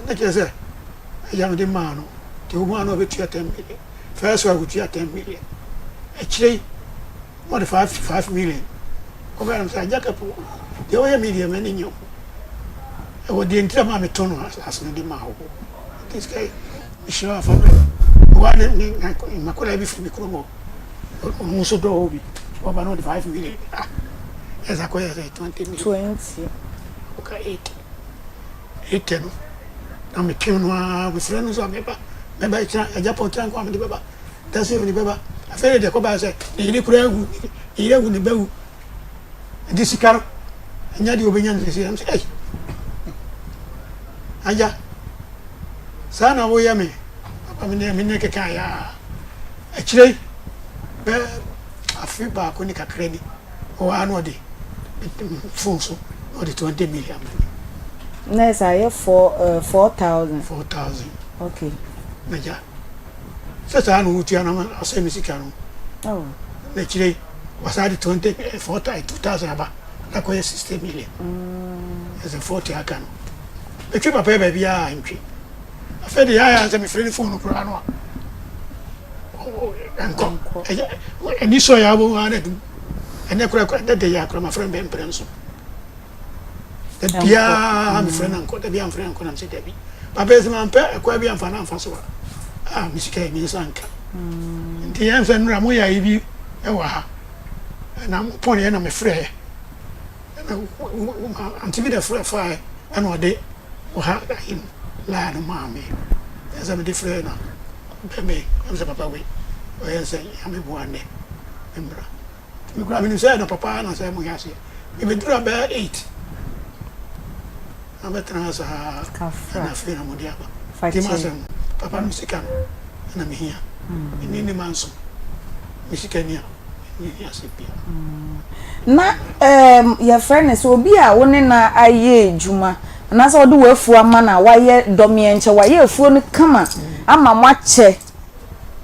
Na kyerɛ sɛ agya mede maa no nti wo maa no ɔbɛtua 10 million first one ɔtua 10 million akyire yi na ɔde 5 5 million ɔbɛyɛ no sɛ agya kapo deɛ ɔyɛ me deɛ m'ani nye ho ɛwɔ deɛ ntira maa metɔ no asase no de maa wo nti sika yi mehyira afa mɛ ɔwa ne ne makɔla bi firi me kurom hɔ ɔno nso dɔ hɔ bi ɔba na ɔde 5 million ah ɛsɛ akɔyɛ sɛ 20 million 20 ɔka 80 Etɛ no, na metwɛn no ara, mesrɛ no nso a mɛba, mɛba ɛkyena, agya pɔn kyena nko a mede bɛba, da so mede bɛba. Afei deɛ ɛkɔbaeɛ sɛ ne yere koraa awu, ne yere awu, ne ba awu. Nti sika no, ɛnyɛ deɛ ɔbɛnya no seesei. Ɛm sɛ, ei, agya. Saa na woyɛ me papa me ne me ne kekaeɛ a akyire yi bɛ afe baako ne kakra ni ɔwɔ ha na ɔde phone so na ɔde 20 million ama me. Na ɛsɛ ayɛ 4 4000. 4000. Okay. Na gya sɛ saa na wotua na asɛ me sika no. Oh. Na akyire yi wasan de 20 4 2000 aba na kɔyɛ 60 million. Mm. Ɛsɛ 40 aka no. Metwe papa yi baabiara a ntwe. Afei de yɛayɛ sɛ mefrɛ ne fon no koraa no a ɛnkɔ. Ɛni sɔ yɛ abɔ ara na dum. Ɛnɛ koraa koraa ɛnɛ de yɛ akora mafrɛ no bɛmprɛ nso. Da biara mefrɛ no ankɔ, da biara mefrɛ no ankɔ na mesɛ dabi. Papa yi sɛ mampɛ ɛkwan bi amfa no amfa so a, ah me sika yi me nsa nka. Nti yɛn sɛ nnora moyɛ ayi bi wɔ ha. Na mopɔn yɛ na mefrɛɛ. Ɛna ante bi na frɛ fae ɛna ɔde ɔha ayi no laa no maa me. Ɛna sɛ mede frɛ na ɔbɛ me ɛna sɛ papa wei ɔyɛ sɛ nyame boa nnɛ mmra. Me kura menim sɛ na papa na sɛ mo yɛ aseɛ. Mebɛduru abɛɛ 8 na bɛtena ha saa ɛna afei na mode aba. Nti ma sɛ papa no me sika no ɛna mehia. Menni ne ma nso me sika ni a. Na ɛɛm yɛfrɛ no sɛ obi a wo ne no ayɛ adwuma anaasɛ wode w'afuo ama no a wayɛ dɔmeɛnkyɛ, wayɛ afuo no kama ama moakyɛ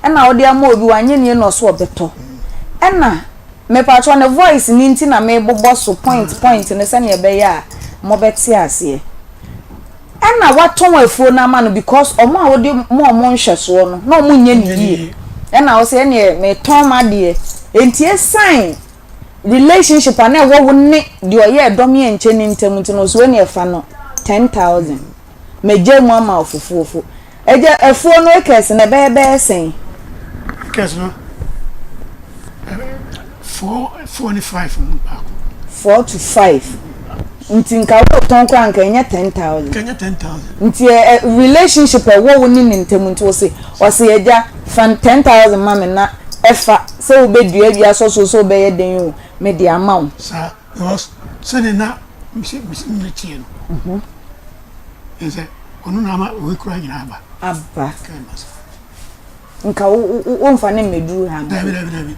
ɛna wode ama obi wanyɛ nie na ɔso ɔbɛtɔ ɛna mepakyɛw ne voice no nti na mebobɔ so point point no sɛnea ɛbɛyɛ a mobɛte aseɛ. Ɛna watɔn afuo no ama no because ɔmo a wode ma ɔmo nhwɛsoɔ no na ɔmo nyɛ no yie ɛna wose ɛneɛ metɔn m'adeɛ nti ɛsan relationship a na ɛwɔ wo ne deɛ ɔyɛ ɛdɔm yɛ nkyɛn no ntam nti no ɔse ɛneɛ fa no 10,000 magya mu ama wo fofoofo Agya afuo no acres no ɛbɛyɛ bɛyɛ sɛn? Acres no 4 ne 5 mu baako. 4 to 5 nti nka wotɔn koraa nka ɛnyɛ 10,000. Nka ɛnyɛ 10,000. Nti ɛ ɛ relationship ɛwɔ wo ne ne ntam nti ɔse ɔse agya fa 10,000 ma me na ɛfa sɛ wobɛdua bi asɔ so sɛ wobɛyɛ den o mede ama wo. Saa because sɛdeɛ na mesi mesi meteɛ no. Ɛsɛ ɔno na ama obi kura nyinaa aba. Aba. Nka wo wo nfa ne mmeduru ha. Dabi dabi dabi.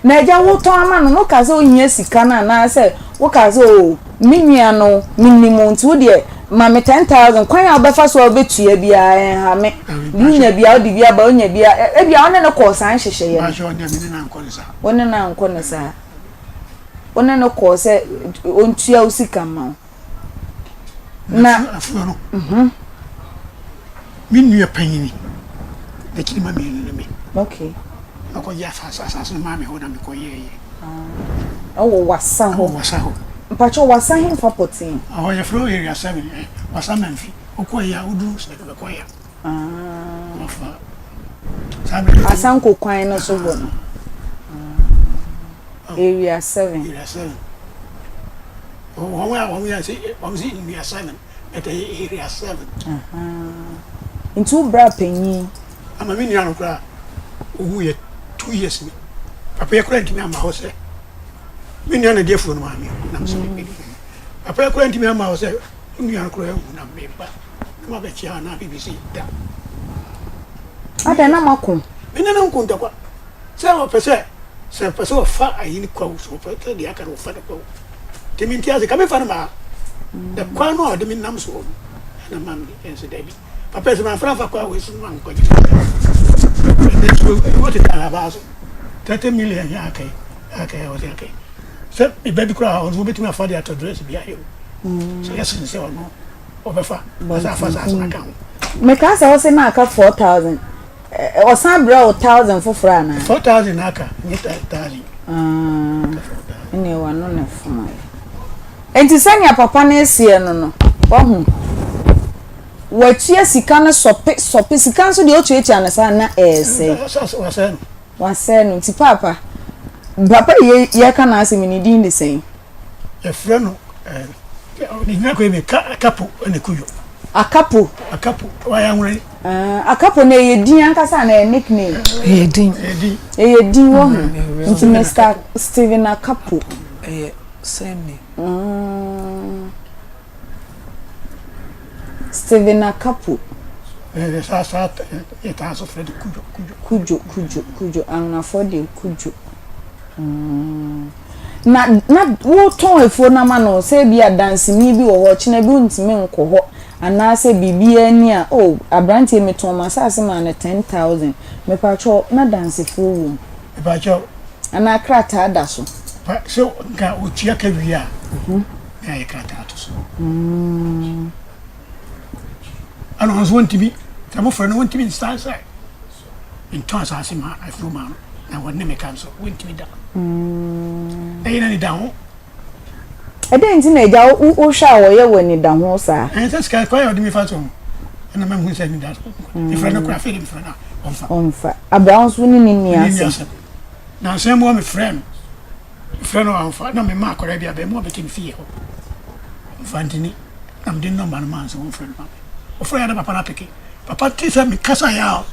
Na agya wotɔn ama no no ka sɛ ohia sika no anaasɛ woka sɛ o me nua no menim nti wo deɛ ma me 10,000 kwan a wobɛfa so a wobɛtua biara ɛnha me. Wonya bia wode bi aba wonya bia ebia wo ne no kɔɔ saa nhyehyɛeɛ no. Wo ne no ankɔ ne saa. Wo ne no kɔɔ sɛ ɔntua wo sika mma wo. Na afuo no, me nua panyini n'akyiri ma mmienu ne me. Okay. Makɔgye asase asase no maa me hɔ na mekɔyɛɛyɛ. Ɛwɔ wasa hɔ. Ɛwɔ wasa hɔ. Mpakyɛ wasa he fa pɔtee? Ɛhɔ yɛfrɛ hɔ area seven ɛ wasa mamfi. Wokɔ yɛ a woduru sɛ bɛkɔ yɛ. Wafa. Saa bere. Asanko kwan no so hɔ no. Area 7. Area 7. Wɔn a wɔn yɛ sɛ wɔn sɛ area 7 but ɛyɛ area 7. Nti wo bra panyin. Ama me nua no koraa owu yɛ 2 years ni. Papa yɛ koraa ntumi ama hɔ sɛ me nua na di afuo no maa me nam sɛ me papa yɛ koraa ntumi ama hɔ sɛ wo nua no koraa awu na me ba na ma bɛkyia anaa biribi si da. Adɛn na moako? Me ne no nko ntɔkwa. Sɛ ɔpɛ sɛ sɛ ɔpɛ sɛ ɔfa ayi no kwawu sɛ ɔpɛ sɛ deɛ aka no ɔfa no kwawu nti mente ase ka mefa no maa na kwan no a ɔde me nam soɔ no ɛna ma me ɛnsɛ daabi papa sɛ mamfa mfa kwan wei so no mankɔgye ɛnɛ so ɛwɔ tete alabaa so 30 million yɛ akɛe akɛe ɔsɛ akɛe sɛ meba bi koraa ɔno wobɛtumi afa de atɔ dress bi ayɛ o sɛ yɛsene sɛ ɔno ɔbɛfa ɔsɛ afa saa so aka ho mekaa sɛ wo se na aka 4000 Ɔsan brɛ wo thousand foforɔ anaa? 4000 na aka, nyɛ thousand. Ɛnneɛ w'ano na ɛfom ayɛ. Nti sɛnea papa no reseɛ no no, wahu. Watua sika no sɔpe sɔpe, sika nso deɛ wotuatua no saa na ɛresɛe. Wasɛe no. Wasɛe no, nti paapa, papa yi yɛka n'asɛm yi ne din de sɛn? Yɛfrɛ no eh, ne gyina kɔ ebe akapo ne kuyo. Akapo. Akapo wayɛ anwona yi. Ah, akapo na ɛyɛ din ankasa na ɛyɛ nickname. Ɛyɛ din. Ɛyɛ din. Ɛyɛ din wɔ ho. Nti Mr. Stephen Akapo. Ɛyɛ surname. Mm. Stephen Akapo. Ɛɛ saa saa yɛtaa nso frɛ no kudwo kudwo. Kudwo kudwo kudwo Anwonafoɔ deɛ kudwo mm. Na na wotɔn afuo no ama no sɛ ebi a danseni bi wɔ hɔ ɔkyena bi wontumi nkɔ hɔ anaasɛ biribiara ni a oh aberanteɛ metɔn m'asase maa no 10,000 mepakyɛw na dansefoɔ wɔ mu. Mepakyɛw. Anaa krataa da so. Pa sɛ nka otua ka wie a na ayɛ krataa ato so. Ɛna ɔno nso wɔntumi sɛ mofrɛ no wɔntumi nsan sɛ ntɔn asase ma afuro ma no na wɔne me ka nso wɔntumi da. Ɛyɛ na anidaho. Ɛdɛn nti na agya wohwɛ a wɔyɛ wɔ anidaho saa? Ɛn sɛ sika kwan a ɔde me fa so no ɛna mahu sɛ anidaho. Mefrɛ no koraa afei de mefrɛ no a ɔmfa. Ɔmfa. Abraham nso ne ne nni asɛm. Nansa mu a mefrɛ no mefrɛ no amfa na mema akwadaa bi abɛɛmoa bɛte me fie hɔ ɔmfa ntini na mede nɔmba no maa no sɛ wɔmfrɛ no ma me ɔfrɛ yɛ na papa no apeke papa te sɛ mekasa yɛ a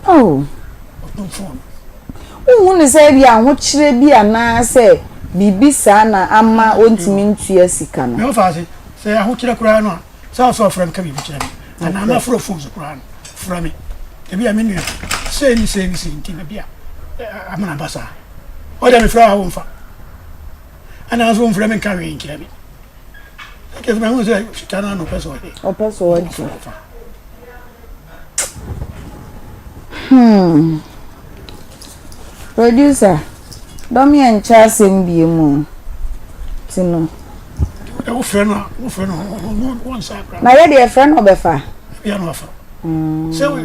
Oh. ɔdom fon Wonhu no sɛ ebia ahokyerɛ bi anaasɛ biribi saa na ama ɔntumi ntua sika no? Me wɔfa ase sɛ ahokyerɛ koraa no a Sɛ ɔsɛ ɔfrɛ me ka biribi kyerɛ me anaa mafrɛ fon so koraa no, frɛ me. Ebi a me nua, sei ne sei ne sei nti na bi a amena ba saa. Ɔdeɛ mefrɛ wo a womfa. Ɛna nso womfrɛ me nka hwee nkyerɛ me. Ɛkyɛ sɛ mahu sɛ sika no ano ɔpɛ sɛ ɔgye. Ɔpɛ sɛ ɔgye. Hmm. Producer, dɔm yɛ nkyɛ asɛm bie mu o. Ti no. Wofrɛ no a, wofrɛ no wɔn nsa akora. Na yɛ deɛ frɛ no ɔbɛfa. Ebi ano afa. Mm. Sɛ wo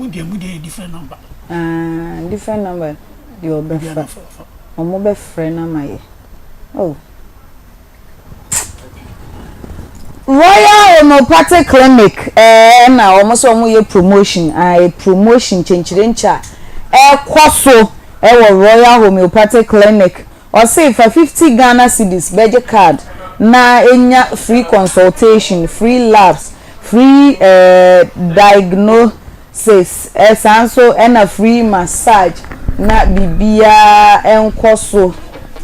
deɛ mu deɛ different number. Ah, different number deɛ ɔbɛfa. Ɔmo bɛfrɛ no ama yɛ. Oh. Royal Homeopathic Clinic ɛɛ na wɔn sɛ wɔn yɛ promotion ae promotion kyenkyerenkye a ɛkɔ so ɛwɔ Royal Homeopathic Clinic ɔse fa 50 Ghana cedis bɛgye card na enya free consultation free labs free ɛɛ diagnosis Sis, saa nso na free massage na biribiara nkɔ so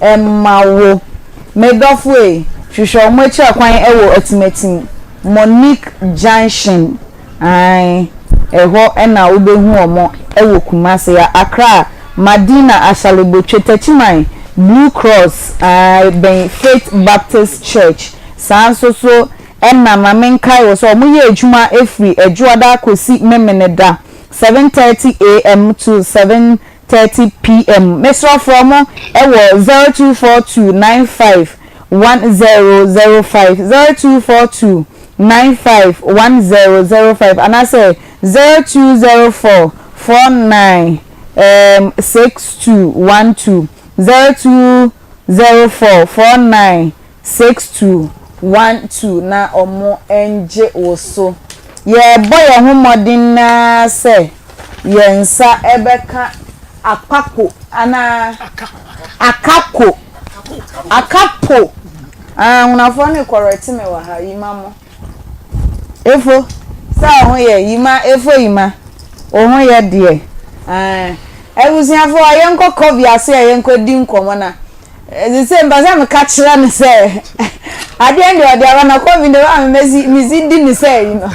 mma wo. Me dɔfo ei, hwehwɛ wɔn akyira kwan wɔ Atimatim, Monique Junction, ae, ɛhɔ na wobɛhu wɔn wɔ Kumasi, Accra, Madina, Ashaley-Botwe, Techiman, Blue Cross, ae, bɛn Faith Baptist Church, saa nso so Ɛna ma menkae wo sɛ wɔyɛ adwuma firi Ɛdwoada kɔsi Memeneda, 7:30 AM to 7:30 PM. Mesrɛ frɛ wɔn wɔ 0242 95 1005, 0242 95 1005 anaasɛ 0204 49 um 6212, 0204 49 6212 na ɔmo ngye wo so. Yɛɛbɔ yɛn ho mmɔden ara sɛ yɛn nsa bɛka akpako anaa akako, akapo, ah Anwonafoɔ no rekɔrɛte me wɔ ha, yima mo. Efo, sɛ wo ho yɛ, yima, efo yima, wo ho yɛ deɛ, ah Abusuafoɔ yɛnkɔ kɔbi ase a yɛnkɔ di nkɔmmɔ na Sese mpɛ sɛ meka kyerɛ no sɛ adeɛ deɛ ɔde aba na covid deɛ ɔma mesi mesi di ne sɛ yi no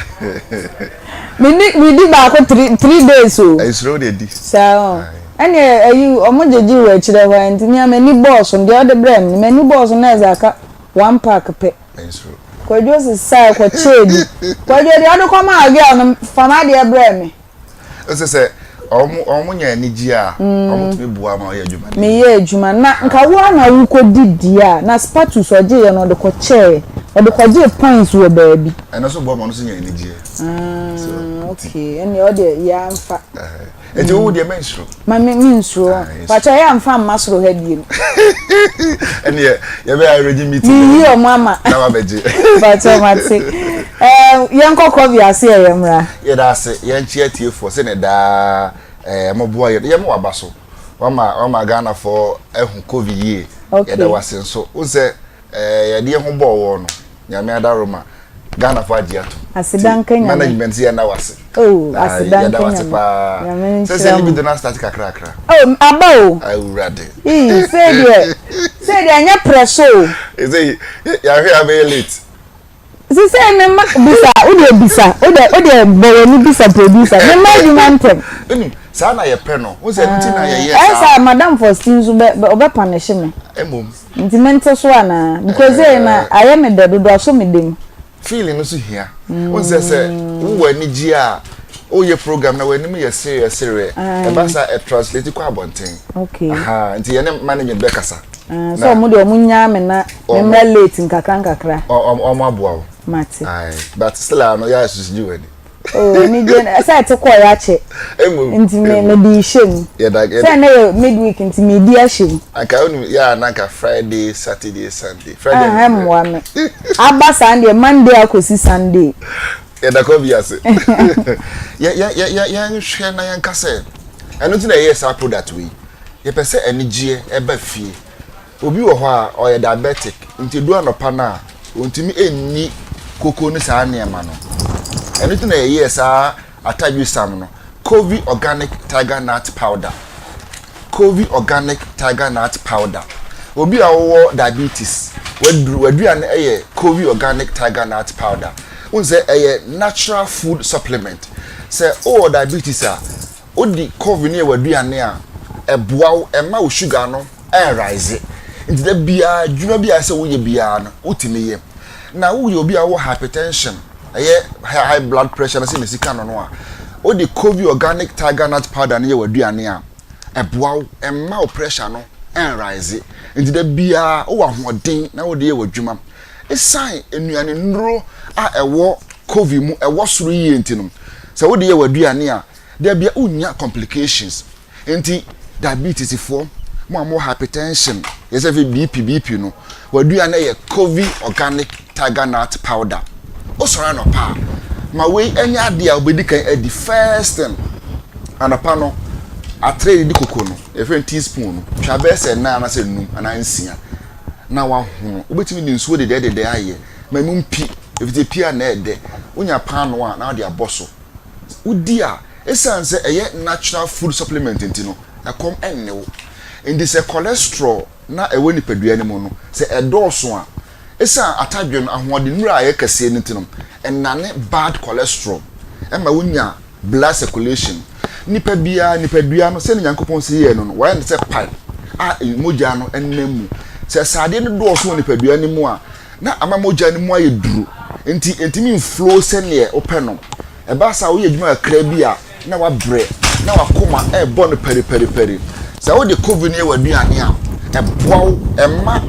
medi medi baako three days o. Ɛsoro deɛ di. Saa o ɛne ɛyi ɔmo gyegye wɔ akyire hɔ nti nea m'ani bɔɔ so deɛ ɔde brɛ me m'ani bɔɔ so na ɛsɛ aka one pack pɛ. Ɛnsoro. Kwadwo sesae kɔkyɛɛ bi kwadwo deɛ ɔde kɔmaa girl no fa m'adeɛ brɛ me. Ɛsɛ sɛ wɔn wɔn nya anigye a wɔn tumi boa ma ɔyɛ adwuma no. Meyɛ adwuma na nka wo ara na wokɔ di deɛ a na spatus ɔgye yɛ no ɔde kɔ kyɛɛ ɔde kɔ gyee points wɔ baabi. Ɛno nso boa ma ɔno nso nya anigyeɛ. Ah okay ɛnneɛ ɔdeɛ yɛ anfa. Eti wo deɛ mɛnsuro. Ma me mensuro. Pakyɛ yɛ anfa mma soro ha biem. Ɛnneɛ yɛbɛ arrange meeting. Meyi ɔmo ama. Na wabɛgye. Pakyɛ mate. Ɛɛ yɛnkɔ kɔbi ase ɛ yɛ mmra. Yɛda ase yɛnkyea atiefoɔ sɛdeɛ daa ɛɛ moboa yɛn yɛma waba so wama wama Ghanafoɔ ahu covid yie Okay. yɛda wase nso wohu sɛ ɛɛ yɛde yɛn ho bɔɔ wɔn no Nyame adaworoma Ghanafoɔ agye atom Aseda nka nti Nyame. management sɛ yɛnda wase Oh, Ah, aseda yɛda nka wase Nyame. paa Nyame sɛ nhyira sɛ mo. libido no astarte kakrakra Oh, aba o. Awurade Ii, sei deɛ, sei deɛ ɛnyɛ prɛ so o. Ɛsɛ yɛahwɛ a bɛyɛ late. Sisei me ma bisa wo deɛ bisa wo deɛ wo deɛ bɔ w'ani bisa producer me ma adwuma ntɛm. Ɛnu saa na yɛpɛ no wo sɛ ɛnu ti na yɛyɛ saa. Ɛsa madam Faustin nso bɛ bɛ ɔbɛ panishe me. Ɛmom. Nti me nte so anaa because ee na ayɛ me dɛ dodo asɔ me dam. Feeling no so hia. Wo sɛ sɛ wowɔ anigye a woyɛ program na w'anim yɛ sereɛ sereɛ ɛba saa ɛ translate kɔ abɔnten. Okay. Aha nti yɛne management bɛkasa. Ah, sɛ ɔmo deɛ ɔmo nyaa me na me mmra late nkakra nkakra. Ɔmo aboa wo. Mate. Aye, but still ano yɛ asusu gye w'ani. Oh, anigye no sɛ ɛte kɔɔ yɛ akyɛ. Emu. Nti me me de hyɛ mu. Yɛda yɛda. Sɛ ɛnɛ yɛ midweek nti me di ahyɛ mu. Anka wonim yɛ a na anka Friday, Saturday, Sunday. Friday. Ah, ɛmmoa me. Aba saa deɛ Monday akɔsi Sunday. Yɛda kɔ bi ase. Yɛ yɛ yɛ yɛnhwɛ na yɛnka sɛ ɛno nti na yɛyɛ saa product wei. Yɛpɛ sɛ anigyeɛ ɛba fie. Obi wɔ hɔ a ɔyɛ diabetic nti ɛdu anɔpa no a ɔntumi nni koko ne saa nneɛma no. Ɛno nti na yɛyɛɛ saa atadwesam no, Covey Organic Tiger Nut Powder. Covey Organic Tiger Nut Powder. Obi a ɔwɔ diabetes, waduru w'aduane yɛ Covey Organic Tiger Nut Powder. Wohu sɛ ɛyɛ natural food supplement. Sɛ wowɔ diabetes a, Wodi coffee no yɛ w'aduane a, ɛboa wo, ɛmma wo sugar no ɛnrise. Nti da biara adwuma bi a ɛsɛ sɛ woyɛ biara no, wotumi yɛ. Na woyɛ obi a wowɔ hypertension, ɛyɛ high blood pressure no sɛnea yɛsi ka no no a, wode Covey Organic Tiger Nut Powder no yɛ w'aduane a, ɛboa wo, ɛmma wo pressure no ɛnrise. Nti da biara wowɔ ahoɔden na wode yɛ w'adwuma. Esiane nnuane nnuro a ɛwɔ Covey mu ɛwɔ soro yie nti no, sɛ wode yɛ w'aduane a, Dabia wonnya complications. Nti diabetes foɔ, mo a mowɔ hypertension, yɛ sɛ afei BP BP no, w'aduane yɛ Covey Organic Tiger Nut Powder. Wosɔre anɔpa a, ma wei nyɛ adeɛ a wobɛdi kan adi first thing. Anɔpa no, atere yɛde di koko no, yɛfrɛ no teaspoon no, twa bɛyɛ sɛ nnan anaasɛ nnum anaa nsia na wahono. Wobɛtumi de nsuo dedɛɛdedɛɛ ayɛ ma emu mpi, ɛfiri sɛ epi a na ɛdɛ. Wonya paanoo a na wode abɔ so. Wodi a, esiane sɛ ɛyɛ natural food supplement nti no, ɛkɔm nne wo. Enti sɛ cholesterol na ɛwɔ nipadua no mu no, sɛ ɛdɔɔso a, esiane atadwe no ahoɔdennuru a ɛyɛ kɛseɛ no nti no, ɛnane bad cholesterol ɛma wonya blood circulation. Nipa biara nipadua no, sɛnea Nyankopɔn si yɛɛ no no, wayɛ no sɛ pipe a mogya no nam mu. Sɛ saa adeɛ no dɔɔso wɔ nipadua no mu a, na ama mogya no mu ayɛ duru, nti ɛntumi mflow sɛdeɛ wopɛ no. Ɛba saa a, woyɛ adwuma kakra bi a, na wabrɛ, na wakoma ɛrebɔ no pɛripɛripɛri. Sɛ wode covid no yɛ w'aduane a, ɛboa wo, ɛma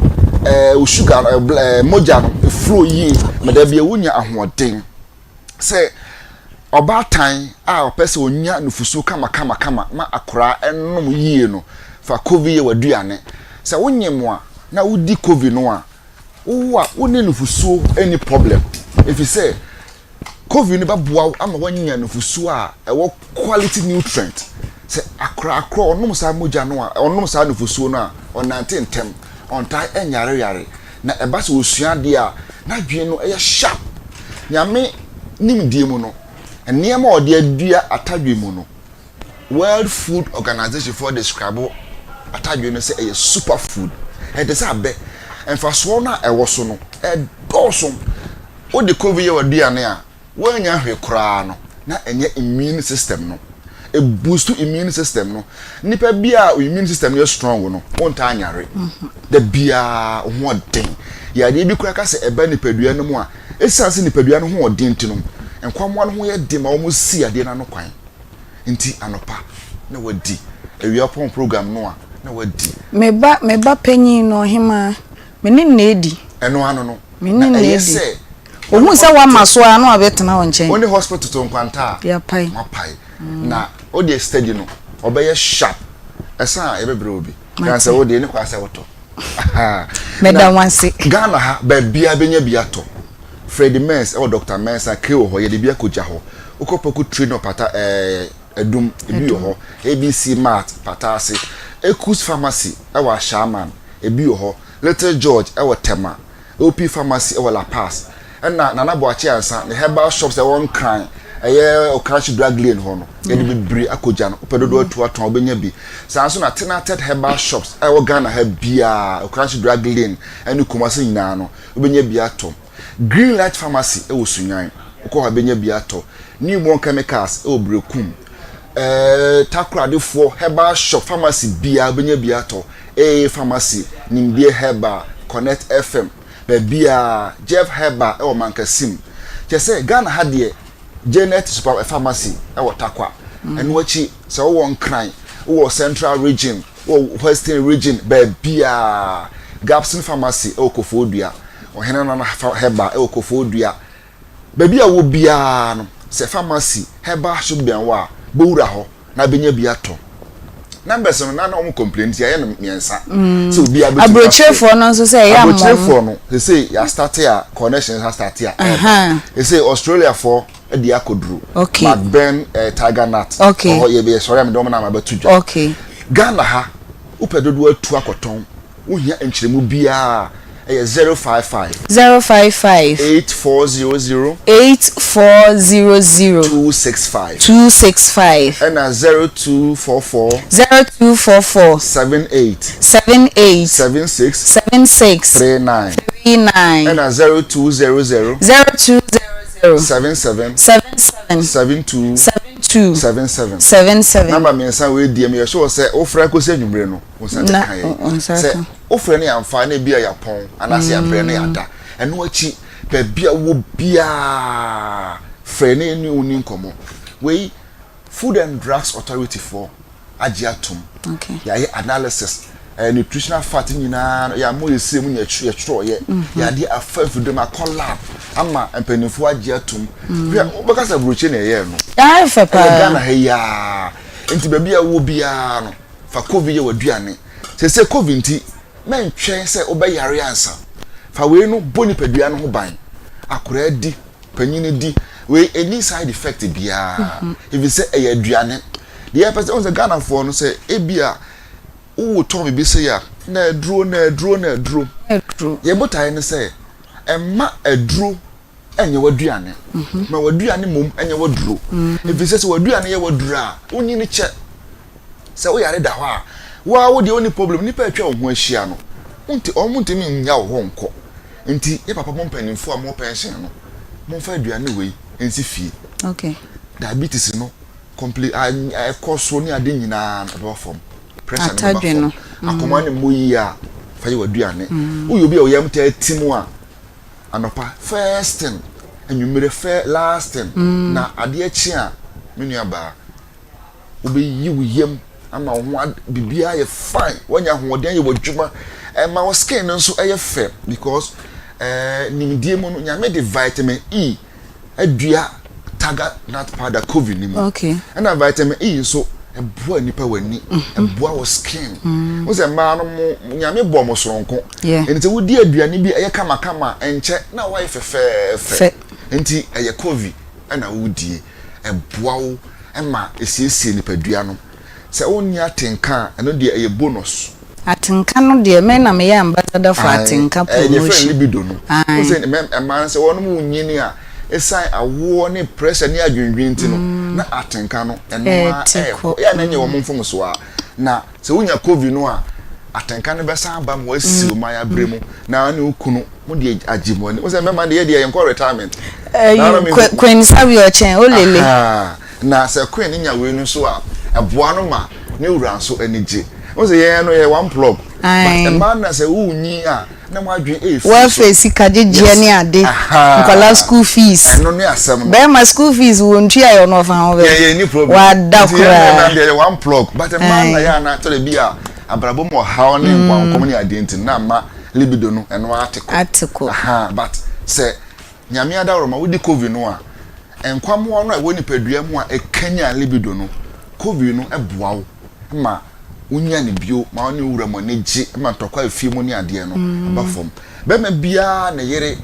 ɛɛ wo sugar no, ɛɛ mogya no flow yie, ma da bi a wonya ahoɔden. Sɛ ɔbaatan a ɔpɛ sɛ ɔnya nufusuo kamakamakama ma akwadaa ɛnom yie no, fa covid yɛ w'aduane. Sɛ wonyem a na wodi covid no a, Wowo a wo ne nufusuo nni problem efisɛ Covid no bɛboa wo ama woanya nufusuo a ɛwɔ quality nutrient. Sɛ akora korɔ ɔnom saa mogya no a ɔnom saa nufusuo no a ɔnante ntɛm, ɔntaa nyareyare na ɛba sɛ ɔsua adeɛ a n'adwene no yɛ sharp. Nyame nimdeɛ mu no, nneɛma a ɔde adua atadwe mu no, World Food Organization foɔ describe atadwe no sɛ ɛyɛ super food. Ɛte sɛ abɛ. Mfasoɔ no a ɛwɔ so no, ɛdɔɔso. Wode kovi yɛ w'aduane a, woannya hwee koraa no, na ɛnyɛ immune system no. Ɛboost immune system no. Nipa bi a immune system no yɛ strong no, wontaa nyare. Da biara wo ho ɔden. Yadeɛ bi koraa ka sɛ ɛba nipadua no mu a, ɛsiane sɛ nipadua no ho ɔden nti no, nkwammoa no ho yɛ den ma wɔsi yadeɛ no ano kwan. Nti anɔpa na wadi, awia ɔpɔn program no a na wadi. Me ba, me ba panyin no, ɔhemaa, me ne no na edi. Ɛno ano no, Me ne na no na ɛyɛ edi. sɛ Ohuu sɛ woama so ara na wabɛtena wo nkyɛn. Wo ne hospital to nkwanta a, Yɛapae. moapae. Na wo deɛ steady no, ɔbɛyɛ sharp. Ɛsa a yɛbɛbrɛ wo bi. Mate. Kyerɛ sɛ wo deɛ ɛni kwan sɛ wotɔ. Meda Na wo ase. Ghana ha, baabiara bɛnya bi atɔ. Freddie Mens ɛwɔ Doctor Mensah, K wɔ hɔ, yɛde bi akɔgya hɔ. Wokɔ Poku Tree no pata ɛɛ Adum, ebi wɔ hɔ. ABC Mart, Pata ase. Ekus Pharmacy ɛwɔ Ashaiman, ebi wɔ hɔ. Little George ɛwɔ Tema. OP Pharmacy ɛwɔ La Paz. Ɛna Nana Boakye Ansah ne herbal shops ɛwɔ Nkran, ɛyɛ Okrashi Drug Lane hɔ no, yɛde bebree akɔgya no. Wopɛ dodoɔ atu atɔn a, wobɛnya bi. Saa nso na Tenated Herbal Shops a ɛwɔ Ghana ha biara, Okrashi Drug Lane ɛne Kumasi nyinaa no, wobɛnya bi atɔ. Green Light Pharmacy wɔ Sunyani, wokɔ hɔ a bɛnya bi atɔ. Newborn Chemicals wɔ Berekum. Ɛɛ Takoradefoɔ Herbal Shop Pharmacy biara wobɛnya bi atɔ. AA Pharmacy, Nimdeɛ Herbal, Connect FM, baabiara, Jeff Herbal wɔ Mankasim. Kyerɛ sɛ Ghana ha deɛ, Janet Super Pharmacy wɔ Tarkwa. Ɛno akyi, sɛ wowɔ Nkran, wowɔ Central Region, wowɔ Western Region, baabiara, Gabson Pharmacy wɔ Koforidua, Ɔhene Nana Herbal wɔ Koforidua. Baabi a wowɔ biara no, sɛ pharmacy, herbal shop bɛn wo a, bɔ wura hɔ na bɛnya bi atɔ. Numbers no, na na wɔn complain nti yɛayɛ no mmiɛnsa. Sɛ obiara bɛtumi afrɛ. Aburokyerefoɔ no nso sɛ ɛyɛ ama wɔn. Aburokyerefoɔ no, sese yɛastarte a connections astarte a ɛreba. Sese Australiafoɔ de akɔduru. Okay. McBen eh, Tiger Nut. Okay. Ɔhɔ yɛ yɛsɔre a mede wɔn nam abɛto dwa. Okay. Ghana ha, wopɛ dodoɔ atu akɔtɔn. Wohia nkyerɛmu biara a, ɛyɛ 055. 055. 8400. 8400. 265. 265. Ɛna 0244. 0244. 78. 78. 76. 76. 39. 39. Ɛna 0200. 0200. 77. 77. 72. 72. 77. 77. Namba mmiɛnsa wei deɛ meyɛ sure sɛ wofrɛ kɔsi anwummere no. Wo nsa bɛka yɛn. Sɛ wofrɛ no yɛamfa na ebi a yɛapɔn anaasɛ yɛabrɛ na yɛada. Ɛno akyi, baabi a wowɔ biara, frɛ na yɛne wo nni nkɔmmɔ. Wei, Food and Drugs Authority foɔ agye atom. Yɛayɛ analysis, eh, nutritional fat nyinaa no, yɛamɔ yɛsire mu na yɛtwerɛeɛ. Mhm. Yɛade afa mfidom akɔ lab ama mpanimfoɔ agye atom. Mm. Hwɛ, wobɛka sɛ aburokyi na ɛyɛɛ no. Ɛyɛ Ghana ha yi ara. Nti baabi a wowɔ biara no, Fa Kovi yɛ w'aduane. Seesei Kovi nti, mɛntwɛn sɛ wobɛyare ansa. Fa wei no bɔ nipadua no ho ban. Akoraa di, panyin di. Wei ɛnni side effect biara efisɛ ɛyɛ aduane. Deɛ yɛpɛ sɛ, wohu sɛ Ghanafoɔ no sɛ ebia wotɔn biribi sei a, na aduro, na aduro, na aduro. Yɛn botaeɛ ne sɛ, mma aduro nyɛ w'aduane. Ma w'aduane mmom nyɛ w'aduro. Efisɛ sɛ w'aduane yɛ w'aduro a, wonyini kyɛ. Sɛ wo yare da hɔ a, wo ara wo deɛ wonni problem, nnipa a atwa wo ho ahyia no, wonte, wɔn ntumi nnya wo hɔ nkɔ. Nti yɛ papa mo mpanimfoɔ a mowɔ pension no, momfa aduane wei nsi fie. Okay. Diabetes no, compli a ɛkɔ soro ne ade nyinaa no, ɛbɛba fam. Pressure no bɛba fam. Mm. Akoma no mmɔ yie a, fa yɛ w'aduane. Mm. Woyɛ obi a wo yam taa tim a, anɔpa first thing, anwummerɛ fɛ last thing, mm. na adeɛ kye a, me nua baa, wobɛyi wo yam ama wo ho biribiara yɛ fine woanya ahoɔden ayɛ w'adwuma ɛma wo skin no nso ɛyɛ fɛ because ɛɛ eh, nimdeɛ mu no nyame de vitamin E adua tiger nut powder covid ne mu okay. ɛna vitamin E nso ɛboa nipa w'ani mhm. ɛboa wo skin mm. wo sɛ mmaa no mo nyame bɔ mo soronko ɛnti sɛ wodi aduane bi ɛyɛ kamakama ɛnkyɛ na woayɛ fɛfɛɛfɛ nti ɛyɛ covid ɛna wodie ɛboa wo ma ɛsiesie nipadua no. Sɛ wonni atenka a, ɛno deɛ ɛyɛ bonus. Atenka no deɛ, me na meyɛ ambassador for atenka promotion. Ae, yɛfrɛ no libido no. Wohu sɛ mmaa no sɛ wɔnom nyini a, ɛsiane awoɔ ne pressure ne adwendwen nti no, na atenka no, ɛno ara ɛrekɔ. Ɛyɛ a na ɛnyɛ wɔn mfomsoɔ a. Na sɛ wonya covid no a, atenka no bɛsan aba ma wɔasi wo mmaeɛ abrɛ mu, na wo ne wo kunu mo deɛ agye mo ani. Wo sɛ mmarima deɛ yɛ deɛ yɛnkɔ retirement. Ɛyi Queen Sabi ɔkyɛn olele. Na sɛ Queen nya wei no nso a, ɛboa no ma ne wura nso ani gye. Wo sɛ yɛn no yɛ one plug. But mmaa no na sɛ wonyin a na mo adwene ɛrefi so. Welfare sika gyegyeɛ ne ade. Nkwadaa school fees. Ɛno ne asɛm no. Bɛrima school fees wɔn ntua yɛ ɔno ɔfa ho bɛ. Yɛn yɛn ni problem. Wada koraa. Nti yɛn mmarima deɛ yɛ one plug. But mmaa na yɛ ana tɔrɔ bi a abrabɔ mu ɔhaw ne nkwankɔm ne adeɛ nti na ama libido no ɛno ara te kɔ. Ate kɔ. Aha but sɛ Nyame adaworoma wodi covid no a, nkwammoa no a ɛwɔ nipadua mu a ɛkanyan libido no, covid no boa wo ma wonya no bio ma wo ne wo wura mo ani gye ma ntɔkwa a efie mu ne adeɛ no ba fam. Bɛrima biara ne yere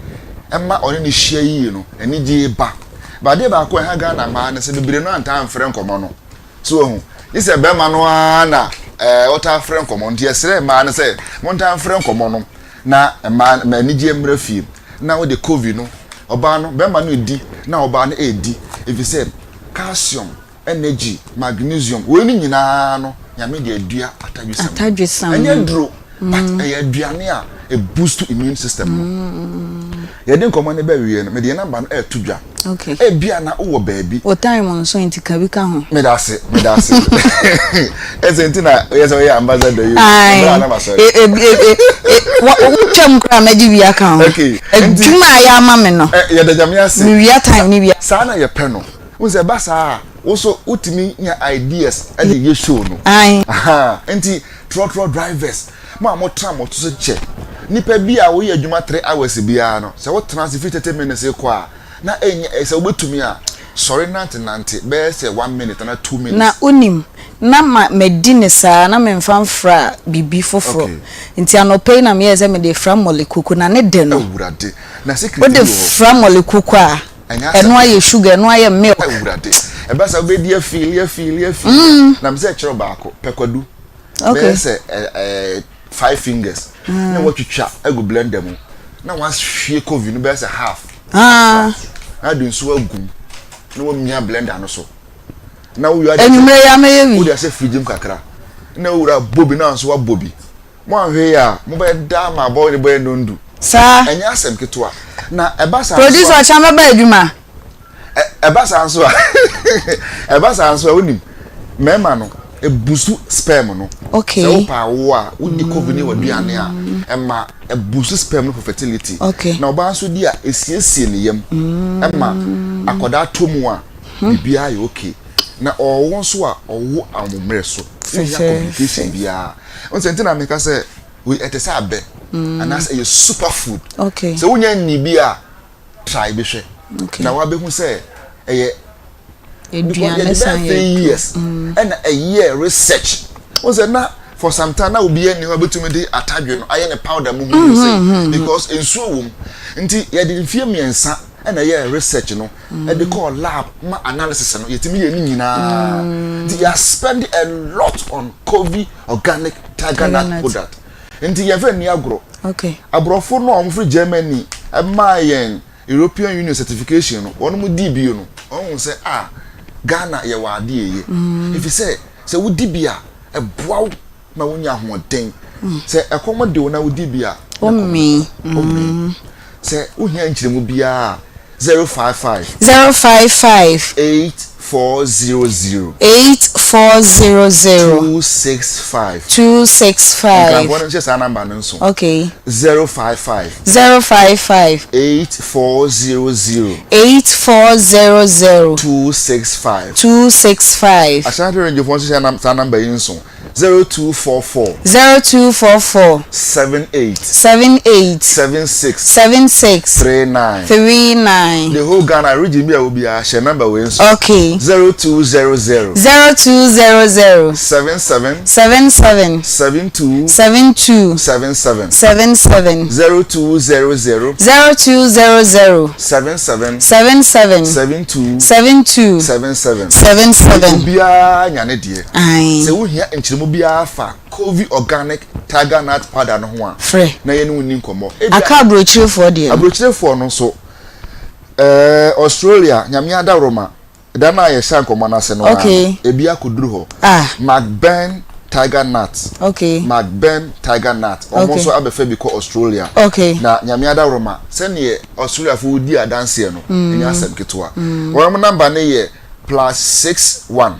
ma ɔne no hyia yie no, anigye ba. But adeɛ baako a ɛha Ghana mmaa ne sɛ bebree no antaa mfrɛ nkɔmmɔ no. So wahu? Gye sɛ bɛrima no ara na ɛɛ ɔtaa frɛ nkɔmmɔ. Nti yɛsrɛ mmaa no sɛ montaa mfrɛ nkɔmmɔ no na mmaa ma anigyeɛ mmra fie. Na wode covid no, ɔbaa no, bɛrima no redi na ɔbaa no redi. Ɛfiri sɛ calcium, energy, magnesium, wei no nyinaa no Nyame de adua atadwesam. Atadwesam. Ɛnyɛ aduro, but ɛyɛ aduane a ɛboost immune system no. Yɛde nkɔmmɔ no bɛwie no, mede yɛn namba no ɛreto dwa. Okay. Ebia na wowɔ baabi. Wo time nso nti ka bi ka ho. Meda ase, meda ase. Ɛsɛ nti na oyɛ sɛ oyɛ ambassador yi. Ayi. Wotwam koraa mɛgye bi aka ho. Okay. Adwuma a yɛ ama me no. Yɛda Nyame ase. Mewia time ne bia. Saa na yɛpɛ no. Wohu sɛ ɛba saa a, wo nso wotumi nya ideas de yɛ show no. Ayi. Nti trɔtrɔ drivers, mo a motra mo to so kyɛ, nipa bi a woyɛ adwuma 3 hours biara no, sɛ wotena ase firi 30 minutes kɔ a, na ɛnyɛ sɛ wobɛtumi a, sɔre nantenante bɛyɛ sɛ 1 minute anaa 2 minutes. Na wonim, na ma madi no saa, na memfa mfra biribi foforɔ. Okay. Nti anɔpa yi na meyɛɛ sɛ mede refra mmɔle koko, na ne dɛ no. Awurade, na secret bi Wode wɔ hɔ. fra mmɔle koko a, Ɛnyɛ asɛm ɛno ayɛ ketewa. sugar, ɛno ayɛ milk. Awurade, ɛba saa wobɛdi afiili, afiili, afiili. Na mesɛ kyerɛ wo baako, pɛ kwadu. Okay. Bɛyɛ sɛ ɛ ɛ five fingers. Na watwitwa agu blender mu. Na wahwie coffee no bɛyɛ sɛ half. Ah. Na de nsuo agu mu. Na wamia blender no so. Na wowie ade Anwummerɛ yi amɛyɛ bi. Wode ahyɛ fridge mu kakra. Na wura bɔ bi na nso wabɔ bi. Mo anhwɛ yi a mobɛyɛ daa ma abɔ ne bɛyɛ nondu. Saa. Ɛnyɛ asɛm ketewa. Na ɛba saa nso a. Producer ɔkyena mɛba adwuma. Ɛba saa nso a ɛba saa nso a wonim mmarima no ebusu sperm no. Okay. Sɛ wopɛ awo a wodi kobi ne w'aduane a ɛma ebusu sperm no for fertility. Okay. Na ɔbaa nso di a esiesie ne yam. Ɛma akwadaa tɔ mu a biribiara yɛ okay. Na ɔwo nso a ɔwo ahommerɛ so. Wonnya complication biara. Wohu sɛ nti na meka sɛ wei ɛte sɛ abɛ anaasɛ ɛyɛ super food. Okay. Sɛ wonya nni bi a try bi hwɛ. Okay. Na wabɛhu sɛ ɛyɛ aduane san yɛ three years ɛna ɛyɛ research. Wohu sɛ na for some time na obi ani hɔ abɛtumi de atadwe no ayɛ ne powder mu hu sɛ because nsuo wɔ mu. Nti yɛde mfie mmiɛnsa ɛna ɛyɛ research no ɛde kɔɔ lab ma analysis no yɛtumi yɛ ne nyinaa. Nti yɛ spend a lot on Covey organic tiger nut product. Nti yɛmfa nni agorɔ. Okay. Aborɔfo no a wɔfiri Germany maa yɛn European Union certification no, wɔn dii bio no, wɔn hu sɛ ah, Ghana yɛwɔ adeɛ yɛ. Ɛfiri sɛ, sɛ wodi bi a, ɛboa wo ma wonya ahoɔden. Sɛ ɛkɔm de wo na wodi bi a, Wommee. wommee. Sɛ wohia nkyerɛmu biara a, 055 055 8400 8400 265. 265. Nkranfoɔ no nhyɛ saa namba no nso. Okay. 055 055 8400 8400 265. 265. Ashanti Rangefoɔ nso hyɛ saa namba yi nso. 0244 0244 78 78 76 76 39. 39. The whole Ghana region bi a obiara hyɛ number wei nso. Okay. 0200 0200 77 77 72 72 77 77 0200 0200 77 77 72 72 77. 77. Obiara nya ne deɛ. Ae. Sɛ wohia nkyerɛmu biara fa Covey Organic Tiger Nut Powder no ho a, Frɛ. na yɛne wo nni nkɔmmɔ. Ebia Aka aburokyirefoɔ deɛ no. Aburokyirefoɔ no nso, ɛɛ Australia, Nyame adaworoma, da no a yɛhyɛ nkɔmmɔ no ase no ara no, Okay. ebi akɔduru hɔ. Ah. McBen Tiger Nut. Okay. McBen Tiger Nut. Wɔn Okay. nso abɛfa bi kɔ Australia. Okay. Na Nyame adaworoma, sɛdeɛ Australiafoɔ di adanseɛ no, ɛnyɛ asɛm ketewa. Wɔn namba no yɛ plus 61.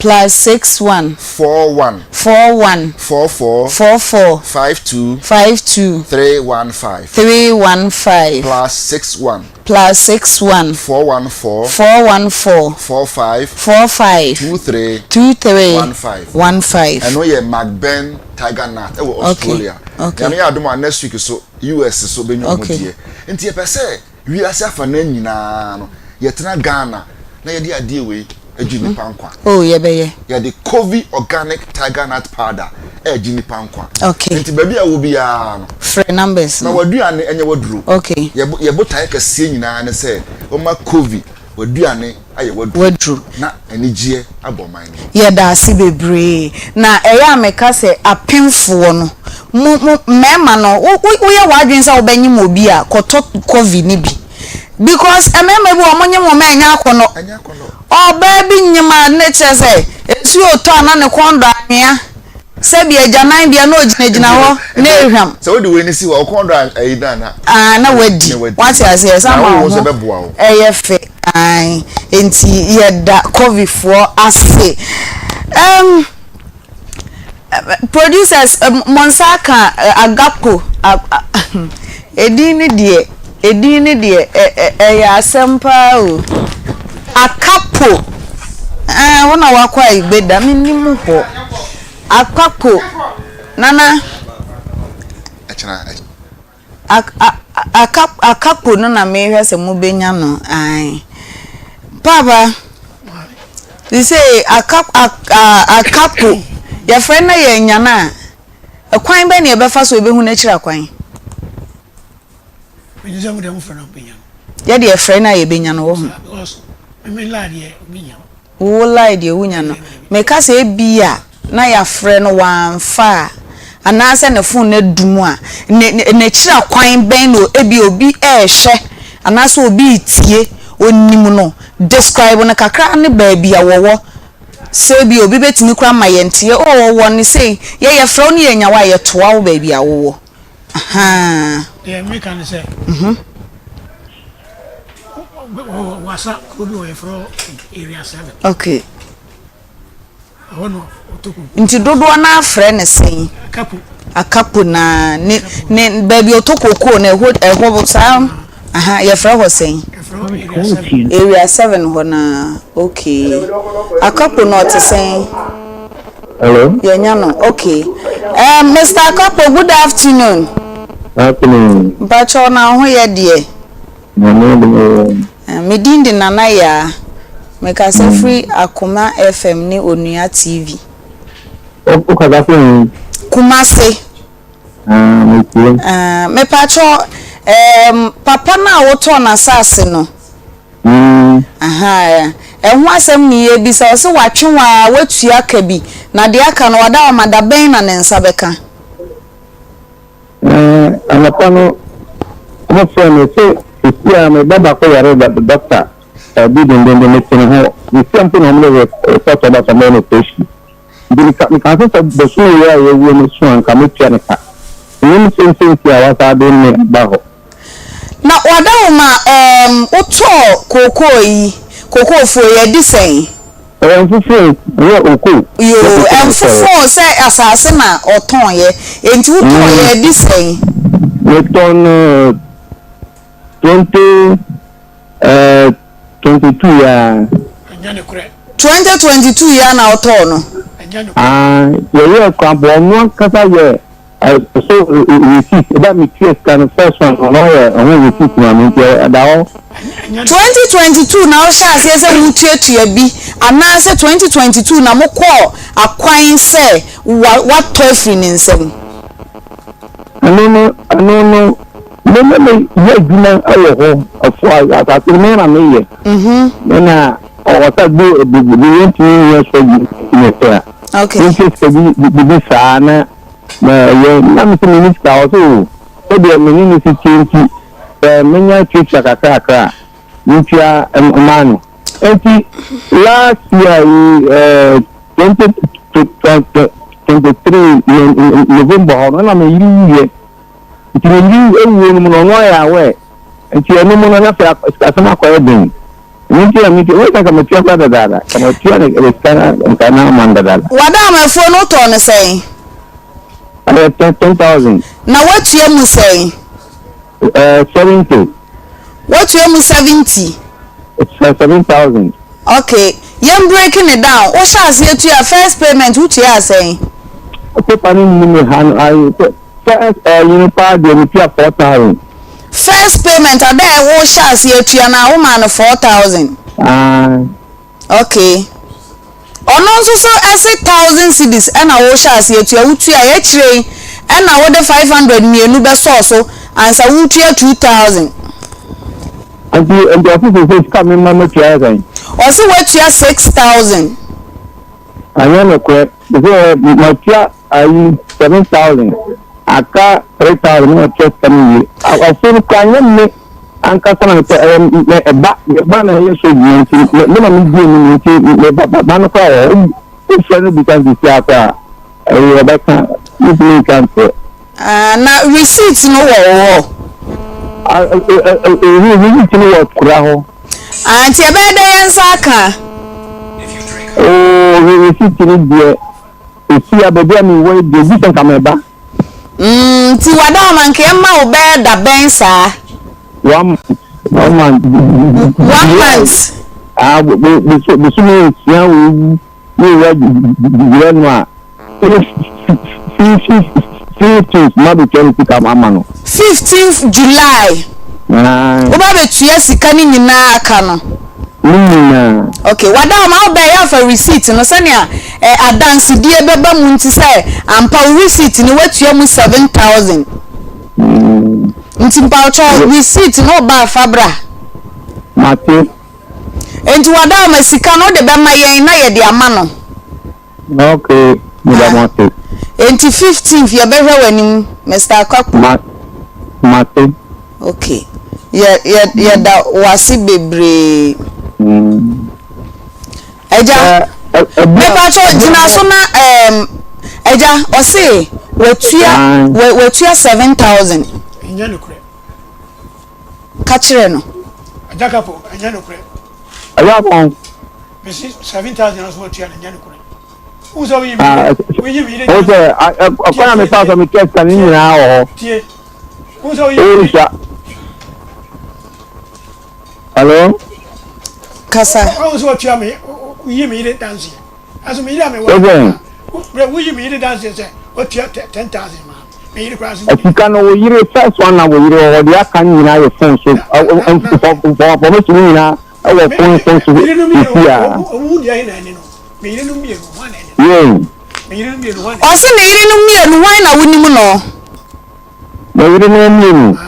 Plus 61. 41. 41. 44. 44. 52. 52. 315. 315. Plus 61. Plus 61. 414. 414. 45. 45. 23. 23. 15. 15. Ɛno yɛ McBen Tiger Nut ɛwɔ Australia. Okay. Nyame yɛ adom a next week so US so bɛnya ɔmo Okay. deɛ. Nti yɛpɛ sɛ wiase afanan nyinaa no yɛtena Ghana na yɛde adeɛ wei agye nipa nkwa. Oh, yɛbɛyɛ. Yɛde Covey Organic Tiger Nut Powder ɛregye nipa nkwa. Okay. Nti baabi a wɔ biara no. Frɛ numbers Na no. w'aduane nyɛ w'aduro. Okay. Yɛ yɛ botaeɛ kɛseɛ nyinaa ne sɛ wɔma Covey w'aduane ayɛ w'aduro. W'aduro. Na anigyeɛ abɔ ɔman no mu. Yɛda ase bebree. Na ɛyɛ a meka sɛ apemfoɔ no, mo mo mmarima no, wo wo woyɛ w'adwene sɛ wobɛnyem obi a, kɔtɔ Covey no bi. Because mmarima bi wɔ hɔ, wɔnyem wɔn a ɛnyɛ akɔnnɔ. Ɛnyɛ akɔnnɔ. Ɔbaa bi nyem a, ne kyerɛ sɛ nsuo retɔ a na ne kɔn dɔ anwea. Sɛbi agyananbea na ogyinagyina hɔ na ehwam. Sɛ wode wei no si hɔ a, wo kɔn dɔ a ayi no a na. Ah, na wadi. Wate aseɛ? Ɛsan ma wo ho ɛyɛ fɛ. Ae, enti yɛda Coveyfoɔ ase. Um, producers, mo nsa aka Agapo. Edin no deɛ, edin no deɛ, ɛyɛ asɛm paa o. Akapo. Ah, wo na wakɔ Aigbe da, mennim hɔ. Akpapo, Nana. Akapo no na mehwɛ sɛ mobɛnya no ae. Paapa, sisei akapo, yɛfrɛ no na yɛanya no a, ɛkwan bɛn na yɛbɛfa so yɛbɛhu no akyiri akwan? Yɛde yɛfrɛ no a yɛbɛnya no wɔ ho. Wo lie deɛ wonya no. Meka sɛ ebia na yɛafrɛ no wamfa a, anaasɛ ne phone no adum a, ne n'akyiri akwan bɛn na ebia obi rehwɛ anaasɛ obi retie, onim no, describe no kakra ne baabi a wɔwɔ. Sɛ ebia obi bɛtumi koraa ama yɛnteɛ, oh ɔwɔ ne sei, yɛ yɛfrɛ wo ne yɛnya wo a yɛtoa wo baabi a wowɔ. Ahaa. Deɛ meka ne sɛ, wasa kuro bi wɔ yɛfrɛ hɔ area 7. Okay. Ɛhɔ na ɔtɔ koko. Nti dodoɔ no ara frɛ no sɛn? Akapo. Akapo naa ne ne baabi ɔtɔ kokoo no ɛhɔ ɛhɔ saa aha yɛfrɛ hɔ sɛn? Yɛfrɛ hɔ area 7. Area 7 hɔ naa okay. Akapo no ɔte sɛn? Hello. Yɛnya no okay. Um, Mr. Akapo good afternoon. Afternoon. Mpakyɛw na ho yɛ deɛ? Nyame adom o. Eh, me din de Nana Yaa. Mekasa firi Akoma FM ne Onua TV. Wokasa firi he? Kumase. Ah, metie. Ah, mepakyɛw, um, papa no a wotɔɔ n'asase no. Mm. Aha, ɛho asɛm ne yɛbisa, ɔse watwe wo a watua ka bi, na deɛ aka no wada hɔ ma da bɛn na ne nsa bɛka? Ɛɛ, anɔpa no, wɔfrɛɛ me sɛ seesei a me ba baako yare da dɔkta bi dendenden, mete ne ho. Seesei mpo na wɔde report aba sɛ wɔbɛyɛ no operation. Nti meka mekaa sɛ sɛ bosome yi a yɛawie no so a nka mɛtua ne ka. Menim sɛ nti a wɔasan de me aba hɔ. Na w'adawoma ɛɛm wotɔɔ kookoo yi, kookoofuo yi adi sɛn? Ɛyɛ mfofoo, ɛnyɛ okoo. Yoo, ɛmfofoo sɛ asase na ɔtɔn yɛ, enti wotɔɔ yɛ adi sɛn? Metɔn no 20 eh, 22 yi ara. 2022 yi ara na wotɔɔ no? Ah, yɛyɛɛ kwan bɔ ɔno ankasa yɛ so receipt ɛda me tua sika no first one no na ɔyɛ ɛho receipt ma me nti ɛda hɔ. 2022 na wohyɛ aseɛ sɛ wotuatua bi anaasɛ 2022 na mokɔɔ akwan sɛ wa watɔ afiri ne nsam? Ɛno no ɛno no me na me yɛ adwuma wɔ hɔ ɛfo asase no me na me yɛ ɛna ɔwɔ sɛ bi bi bi yɛntumi nyɛ so adwuma sɛ a nti sɛ bi bibi saa na na ɛyɛ na me sɛ me ni sika ɔsɛ o sɛdeɛ me ne ne si tie nti sɛ menya tuatua kakrakra a mentua mmaa no nti last year yi ɛɛ 2023 November hɔ no na me yere wuiɛ nti me yere wuo no mu no ɔno ayɛ aware nti ɛno mu no na afei asɛm akɔyɛ den ɛno nti na meti wei ka matua kora dadaada ka matua ne sika na nka na ama no dadaada. W'adaamafuo no wotɔɔ no sɛn? Ɛyɛ 10,000. Na woatua mu sɛn? Ɛɛ 70. Woatua mu 70? 7,000. Okay, yɛn break ne down. Wohyɛ aseɛ tua first payment wotuaa sɛn? Paper no nni me ha no ayi first ɛyi no paa deɛ metua 4,000. First payment ada a wohyɛ aseɛ tua no a womaa no 4,000? Ah. Okay. Ɔno nso so ɛse 1,000 cedis ɛna wohyɛ aseɛ tua wotua akyire yi ɛna wode 500 mmienu bɛsɔɔ so ansa wotua 2,000. Nti nti ɔse sese sika me ma matua yɛ sɛn? Ɔse watua 6,000. Anyɛ nokorɛ, sese matua ayi 7,000 aka 3,000 na matua sika no wie. Ɔse no kora nyɛ me ankasa na mepɛ ɛyɛ me ɛba me ba na ɛyɛ so adwuma nti me na me di anim nti me ba ba no kora wɔ hɔ wofrɛ no bisa sisi akora. ɛyi ɔbɛka mentumi nka ntorɔ. Ah, na receipt no wɔ wo hɔ? Ah, receipt no wɔ kura hɔ. Ah, nti ɛbɛyɛ dɛ yɛn nsa aka? Oo, receipt no deɛ, ɛsi a baabi a mewɔ yi deɛ, gye sɛ nka meba. Mm, nti wada hɔ ma nka yɛmma wo bɛyɛ da bɛn saa? One month. One month. One month. Ah, bosome nsia wɔ yi. Ne wura gyina no a, fifteenth ma bɛtua ne sika ama no. Fifteenth July. Woba bɛtua sika no nyinaa aka no. Ne nyinaa. Okay, wada hɔ ma wobɛn yɛ afa receipt no sɛnea eh, adansedie bɛba mu nti sɛ ampa wo receipt no woatua mu 7000. Nti mpawokyɛw receipt no woba afa bra. Mate. Enti wadaama sika no wode bɛma yɛn na yɛde ama no. Ok, meda mo ase. Enti fifteenth yɛbɛhwɛ w'anim Mister Akwaku. Ma, mate. Ok, yɛ, yɛ, yɛda w'ase bebree. Mm. Agya, mepakyɛw gyina so na ɛɛm, agya, ɔse watua, watua 7000. Ɛnyɛ nokorɛ. Ka kyerɛ no. Agya Kapo, ɛnyɛ nokorɛ. Ɛyɛ abɔn. Mesi 7000 nso watua no, ɛnyɛ nokorɛ. Wohu sɛ woyi me woyi me yere. Wohu sɛ ɔkwan a mefa so metua sika no nyinaa wɔ hɔ. Tie. Wohu sɛ woyi me yere. Hello? Kasa. Wohu sɛ watua me woyi me yere danseɛ. Ɛso me yere a mewɔ. Woyi me yere danseɛ sɛ watua 10,000 maa me. Sika no wo yere first one na wo yere wɔ hɔ deɛ aka no nyinaa yɛ phone so information no nyinaa ɛwɔ phone phone so sisi a. Yee. Ɔse ne yerenom mmienu hwan na wonim no? Ne yerenom mmienu.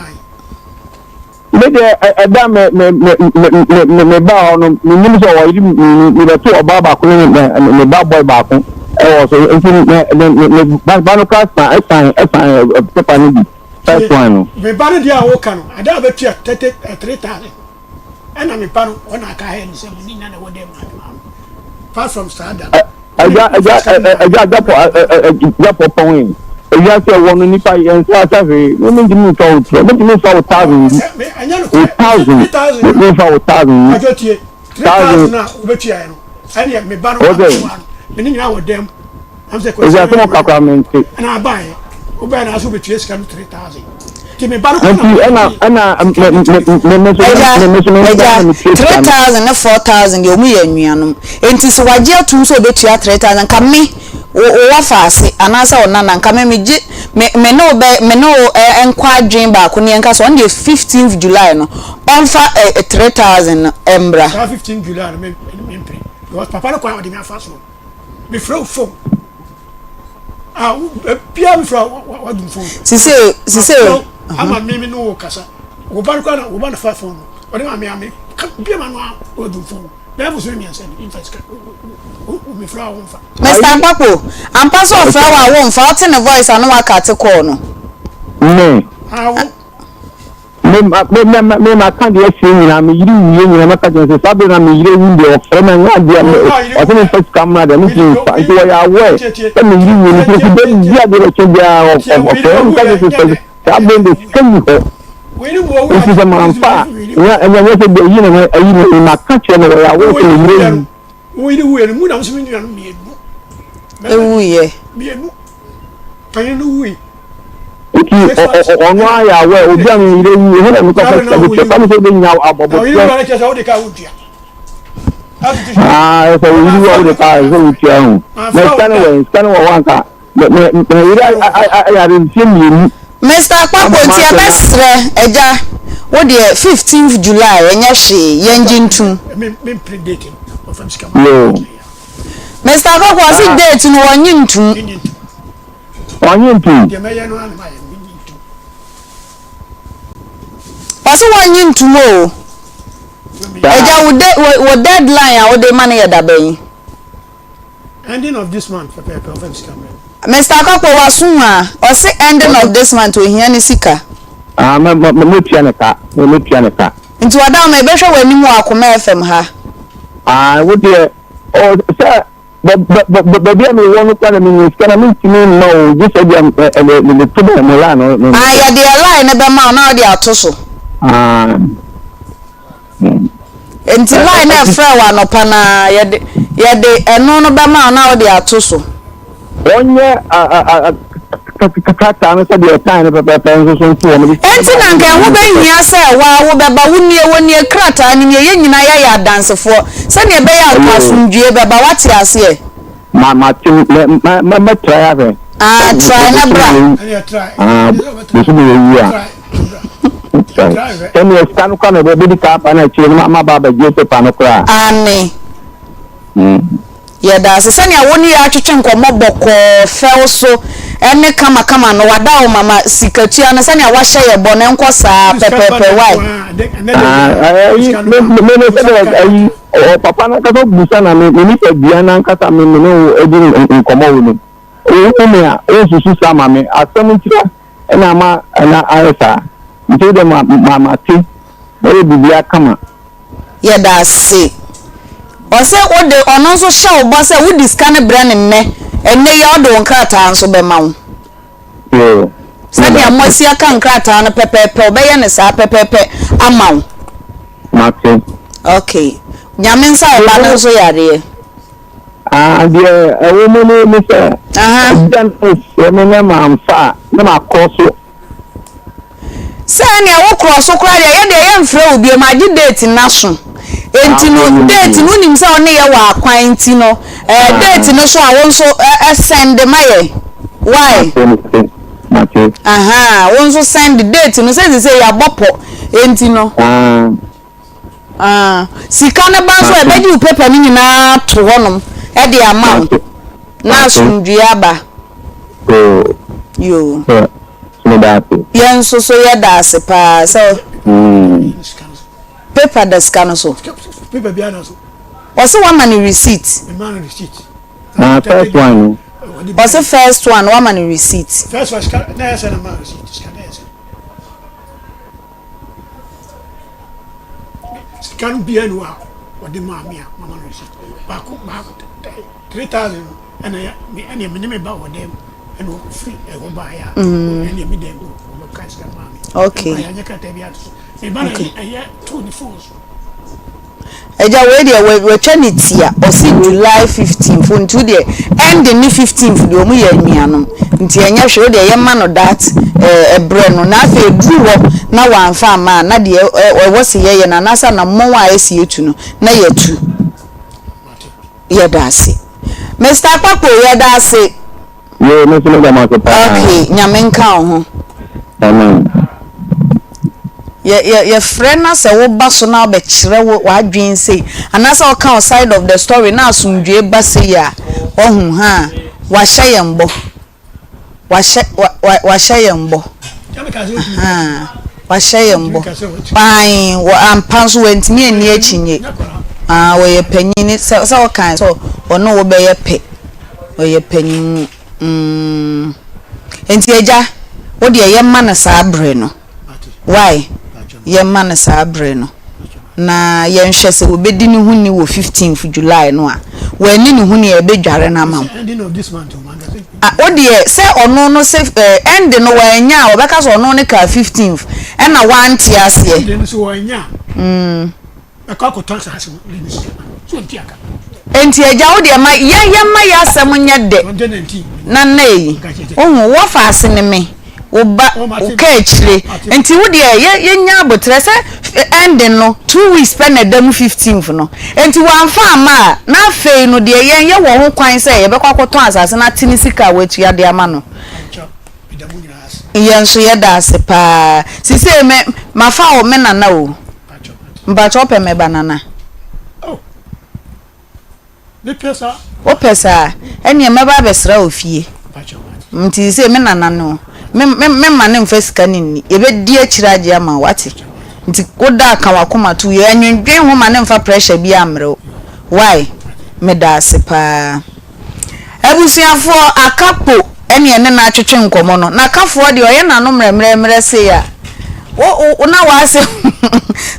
Me deɛ ɛda me me me me me me baa hɔ no menim sɛ ɔyere mmienu mebɛto ɔbaa baako ne ne ne ba boy baako ɛwɔ so nti me me me me ba ba no kora san ɛsan ɛsan pepa no bi first one no. Me ba no deɛ a woka no ada a bɛtua 3000 ɛna me ba no ɔna aka hɛ ne sɛ mo ne nyina na ɛwɔ dɛm na adwuma apart from saa da no. Agya agya agya agya agya pɔpɔn yi ewiase ɛwɔ no nipa yɛn nsa asa hwee ne mi ntumi nfa wo tura mi ntumi nfa wo thousand bi wo thousand mi nfa wo thousand bi thousand ɔsɛ ɛsɛ asɛm ɔkakora mi nti. Nti ɛna ɛna me me me me nso me me nso me Agya, me tua sika no. 3000 ne 4000 deɛ ɔmo yɛ anuanom. Enti sɛ wagye atum sɛ ɔbɛtua 3000 nka me wo wo wɔfaase anaasɛ wo nana nka me megye me me ne wo bɛ me ne wo ɛ nkɔ adwene baako ne yɛnka sɛ ɔno deɛ 15th July no ɔmfa ɛ 3000 no mmra. Saa 15 July no me me mpere because papa no kwan a ɔde me afa so no mefrɛ wo phone. Ah, bia me fra wa dum phone. Sise, sise. Ama me me no kasa. Wo ba kwa na wo ba na fa phone no. Ode ma me ame bia ma no wa dum phone. Bia bo so me ansa ni mfa sika. Wo me fra wo mfa. Mr. Akpakpo, ampa so ofra wa wo mfa, wote ne voice ano wa kate call no. Me. Ah, wo. Me me me me me maka deɛ asie nyinaa me yere wuiɛ nyinaa maka kyerɛ sɛ saa bere na me yere wu deɛ ɔfrɛ me anyɛ adeɛ me ɔsɛ me nfa sika mmra deɛ me ntumi nfa nti wɔyɛ aware sɛ me yere wuo no nti da bi adeɛ bɛkyɛ biara ɔfrɛ me ka kyerɛ sɛ saa bere deɛ sika nni hɔ nti sɛ mamfa a nyɛ ɛnyɛ nyɛ sɛ deɛ ayi na ayi na maka kyerɛ no wɔyɛ aware sɛ me yere wu. Wo yere wuiɛ no mu na nso me nuanom mmienu. Ewuiɛ. Mmienu. Panyin no wui. Nti ɔno ayɛ awɛ obi a ne yere wu ɛhɔ na mekɔ fɛ sika bɛtua fa me sɛ wobɛnya abɔbɔtrɛ. Ɔyere wu ara kyerɛ sɛ wode ka wotua. Ah, sɛ wo yere wu a wode ka sɛ wotua ho. Na sika no wɔ sika no wɔ hɔ anka Me me me yere ayare mfie mmienu. Mister Akpakpo nti yɛbɛsrɛ agya wo deɛ 15th July ɛnyɛ hwee yɛngye ntum. Yoo. Mister Akpakpo ɔse date no wɔnye ntum. Ɔnye ntum. Ɔse wɔnye ntum o. Agya wo de wo deadline a wode ma no yɛ dabɛn? Ending of this month pɛpɛɛpɛ ɔfa mi sika mbrɛ mi. Mister Akɔkɔ waso mu a ɔse ending of this month ohia ne sika. Ah mɛ mɛ mɛ tua ne ka mɛ mɛ tua ne ka. Nti wadawoma yɛbɛhwɛ w'anim wɔ Akoma FM ha. Ah wo deɛ oh sɛ. Baabi a mewɔ no koraa na menya sika na mentumi mma o, gye sɛ bia meto bɛ mo line no. Ah, yɛde yɛ line no bɛma wo na wode ato so. Ah. Nti line no ɛfrɛ wɔ anɔpa no ara, yɛde yɛde ɛno no bɛma wo na wode ato so. Wɔnyɛ krataa no sɛdeɛ ɛkan no pɛpɛɛpɛ nso so nto wɔn. Enti na anka ɛho bɛhia sɛ wo ara wobɛba, wo nie, wo nie, krataa no nie, yɛn nyinaa yɛayɛ adansefoɔ, sɛdeɛ ɛbɛyɛ a anka asomdwoeɛ bɛba, woate aseɛ? Ma, mate, mɛ, mɛ, mɛ, mɛtrae ahwɛ. Ah, trae na bra. Ah, bosome wei yi a. Sɛdeɛ sika no koraa na ɛbɛdi ka aba no akyire no, maba abɛgye pepa no koraa. Aane. Yɛda ase sɛnea wo ne yɛn atwetwe nkɔmmɔ bɔkɔɔ, fɛw so, ne kamakama no. Wada wo mama sikatua no sɛnea woahyɛ yɛn bɔ no ɛnkɔ saa pɛpɛɛpɛ. Wai? Ayi, me me me sɛdeɛ ayi ɔpapa no ankasa bisa na me me nipadua no ankasa me me ne wo adi nkɔmmɔ wɔ mu. Wohu me a, wonsusu saa ma me. Asɛm ntira na ama na ayɛ saa. Nti wo deɛ ma ma mate. Mɛyɛ biribiara kama. Yɛda ase. Ɔse wode ɔno nso hyɛ wo bɔ sɛ wode sika no brɛ no nnɛ, ɛnnɛ yi ara ɔde wo nkrataa nso bɛma wo. Yoo, Sɛnea meda ase. moasi aka nkrataa no pɛpɛɛpɛ, ɔbɛyɛ no saa pɛpɛɛpɛ ama wo. Mate. Ok. Nyame nsa wo ba no nso yareɛ. Ah, deɛ ɛwɔ mu no ne sɛ, Aha. agya no srɛ me na mamfa a, na makɔ so. Sɛ ɛneɛ wo korɔ so koraa deɛ yɛdeɛ yɛnfrɛ wo biom agye date no aso enti no date no wonim sɛ wone yɛ wɔ akwan nti no ɛɛ date no so a wo nso ɛ send ma yɛ why ahaa wo nso send date no sɛ sɛ yɛabɔ pɔ enti no Ah, sika no ba nso a, ɛbɛgye wo paper no nyinaa ato hɔnom de ama wo na asomdwoeɛ aba. Yoo. Yɛn nso so yɛda ase paa sɛ paper da sika no so. Ɔse wama no receipt. Ah, first one no. Ɔse first one wama no receipt. First one sika na yɛ sɛ na ma receipt sika na yɛ sɛ. Sika no biara ni hɔ a wɔde maa me a mama no receipt. Baako baako 3000 no ɛna yɛ me ɛna me ne me ba wɔ dɛm ɛna ɔfiri ɛhɔ baeɛ a mm. ɛna me dɛm ɔbɛka sika maa me. Okay. Ɛna yɛnyɛ krataa bi ato so. Me ba na ɛyɛ too ne phone so. Agya wei deɛ watwa ne ti a ɔse July 15th nti wo deɛ ending ne 15th deɛ ɔmo yɛ anuanom nti ɛnyɛ hwee wo deɛ yɛma no that ɛbrɛ no na afei ɛduru hɔ na wamfa amma a na deɛ ɛwɔ se yɛyɛ no anaasɛ anammɔn a ɛsi yɛtu no na yɛtu. Yɛda ase. Mister Akpakpo yɛda ase. Yoo me nso meda mo ase paa. Okay, Nyame nka wo ho. Amen. Yɛ yɛ yɛfrɛ na sɛ woba so na wobɛkyerɛ wo w'adwene sei anaasɛ woka wo side of the story na asomdwoe ba sei a, wahu haa, wahyɛ yɛn bɔ. Wahyɛ wa wa wahyɛ yɛn bɔ. Ahaa, wahyɛ yɛn bɔ. Ae, wɔ ampa nso wantumi anni akyinnye. Ah, ɔyɛ panyin sɛ sɛ ɔkae sɛ ɔne wo bɛyɛ pɛ. Ɔyɛ panyin. Mm. Nti agya, wo deɛ yɛmma no saa bere no. Wai? Yɛmma no saa bere no. Na yɛnhwɛ sɛ wɔbɛdi ne ho ni wɔ 15th July no a. Wanni ne ho ni a, yɛbɛdware no ama wo. Ah, wo deɛ sɛ ɔno no sɛ eh, ɛnde no wannya a, wɔbɛka sɛ ɔno ne kaa 15th ɛna wante aseɛ. Ɛnde no sɛ wannya a. Mm. Mɛkɔ akɔtɔ asase no de me sika ma no. So ɔntua ka. Enti agya wo deɛ ma yɛ yɛmma yɛ asɛm nyɛ dɛ na nna yi wohu wɔfa ase ne me wo ba wo ka akyire nti wo deɛ yɛ yɛnya aboterɛ sɛ ending no 2 weeks pɛ na ɛda mu 15th no enti wamfa amma a na afei no deɛ yɛn yɛwɔ ho kwan sɛ yɛbɛkɔ akɔtɔn asase no ate ne sika a watua de ama no yɛn nso yɛda ase paa sisei me mafa wo me nana o. Mpakyɛ wopɛ me banana? Oh, mepɛ saa. Wopɛ saa? Ɛneɛ mɛba abɛsra wo fie. Nti sɛ me nana no, me me mema no mfa sika no nni. Yɛbɛdi akyire agye ama wo, wate? Nti woda a ka w'akoma to yie. Ɛnwendwen ho ma no mfa pressure biara mmrɛ wo. Wai? Meda ase paa. Abusuafoɔ, aka po ɛne ɛne no atwetwe nkɔmmɔ no, na kafoɔ deɛ ɔyɛ n'ano mmerɛmmerɛmmerɛ sei a, wo wo na w'asɛ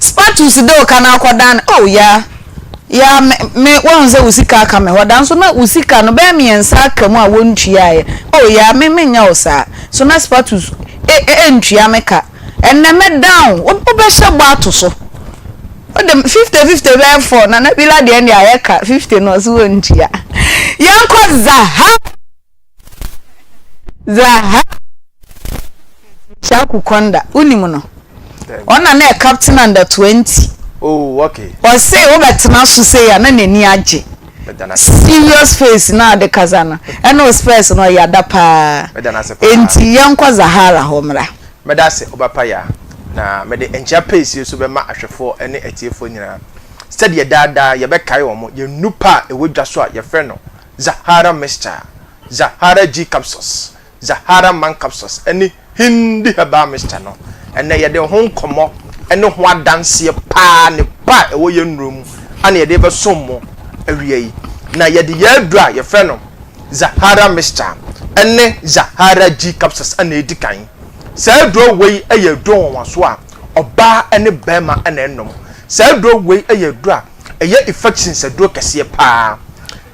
spatus de wo ka no akɔdan no, oh yaa, Yaa me me woahu sɛ wo sika aka me hɔ da nso na wo sika no bɛyɛ mmiɛnsa aka mu a wontuaeɛ oh yaa me menyɛ wo saa so na Spatus e e ntua me ka ɛnnɛ mɛdan wo wobɛhyɛ bɔ ato so wode 50 50 bɛyɛ 4 Nana Bila deɛ ɛnde ayɛ ka 50 no ɔse wontua yɛnkɔ Zaha Zaha Shaku Konda, wonim no? Ɔna na captain under 20. Oh, okay. Ɔse wobɛtena so sei a na n'ani agye. Serious face na ade kasa no. Ɛna o spurs no ɔyɛ ada paa. Enti yɛnkɔ Zahara hɔ mmra. Mɛda ase ɔbapa ya na mede nkyea pɛsie so bɛma ahwɛfoɔ ne atiefoɔ nyinaa. Sɛdeɛ daa daa yɛbɛkae wɔn, yɛn nnupa a ɛwɔ dwa so a yɛfrɛ no Zahara Mixture, Zahara G Capsules, Zahara Man Capsules ne Hindi Herbal Mixture no. Ɛnnɛ yɛde ho nkɔmmɔ ne ho adanseɛ paa ne pa a ɛwɔ yɛn nnuro mu ana yɛde rebɛsom mo awia yi. Na yɛde yɛn aduro a yɛfrɛ no Zahara Mixture ne Zahara G Capsules ana ɛdi kan. Saa aduro wei yɛ aduro nwanwasoɔ a ɔbaa ne barima na ɛnom. Saa aduro wei yɛ aduro a ɛyɛ infections aduro kɛseɛ paa.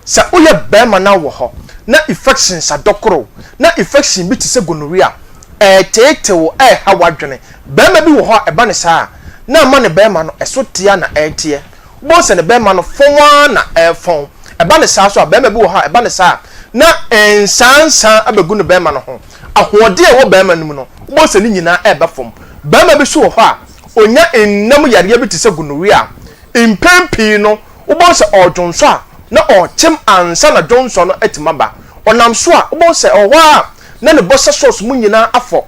Sɛ woyɛ barima na wowɔ hɔ na infections adɔkoro wo, na infection bi te sɛ gonorrhea ɛreteetee wo, ɛreha w'adwene. Barima bi wɔ hɔ a ɛba no saa a, na ama ne barima no ɛso teɛ ara na ɛreteɛ. Wobɛhu sɛ ne barima no fɔn ara na ɛrefɔn. Ɛba no saa nso a, barima bi wɔ hɔ a ɛba no saa a, na nsaansaa abɛgu ne barima no ho. Ahoɔden a ɛwɔ barima no mu no, wobɛhu sɛ ne nyinaa ɛreba fam. Barima bi nso wɔ hɔ a, ɔnya nna mu yareɛ bi te sɛ gonorrhea a, mpɛn pii no, wobɛhu sɛ ɔredwonsɔ a, na ɔrekyem ansa na dwonsɔ no atumi aba. Ɔnam so a, wobɛhu sɛ ɔwɔ hɔ ara na ne bɔsɛ sɔs mu nyinaa afɔ,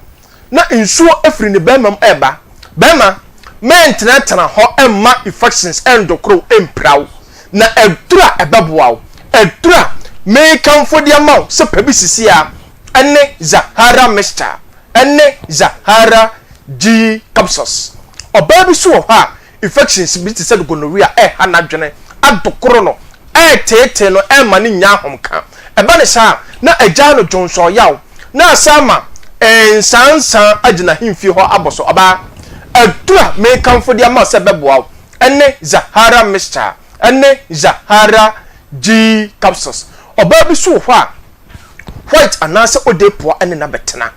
na nsuo afiri ne barima mu reba. Barima, mɛntenatena hɔ mma infections ndokoro wo mpira wo. Na aduru a ɛbɛboa wo, aduru a merekamfo de ama wo sɛ pɛ bi sisi ara ne Zahara Mixture ne Zahara G Capsules. Ɔbaa bi nso wɔ hɔ a, Infections bi te sɛ gonorrhea reha n'adwene, adokoro no, reteetee no, ɛremma no nnya ahomka. Ɛba no saa a, na agyaa no dwonsɔɔyaw, na asan ama nsaansaa agyina ahemfie hɔ abɔ so. Ɔbaa, aduru a merekamfo de ama wo sɛ ɛbɛboa wo ne Zahara Mixture ne Zahara G Capsules. Ɔbaa bi nso wɔ hɔ a, white anaasɛ odepoa ne no abɛtena.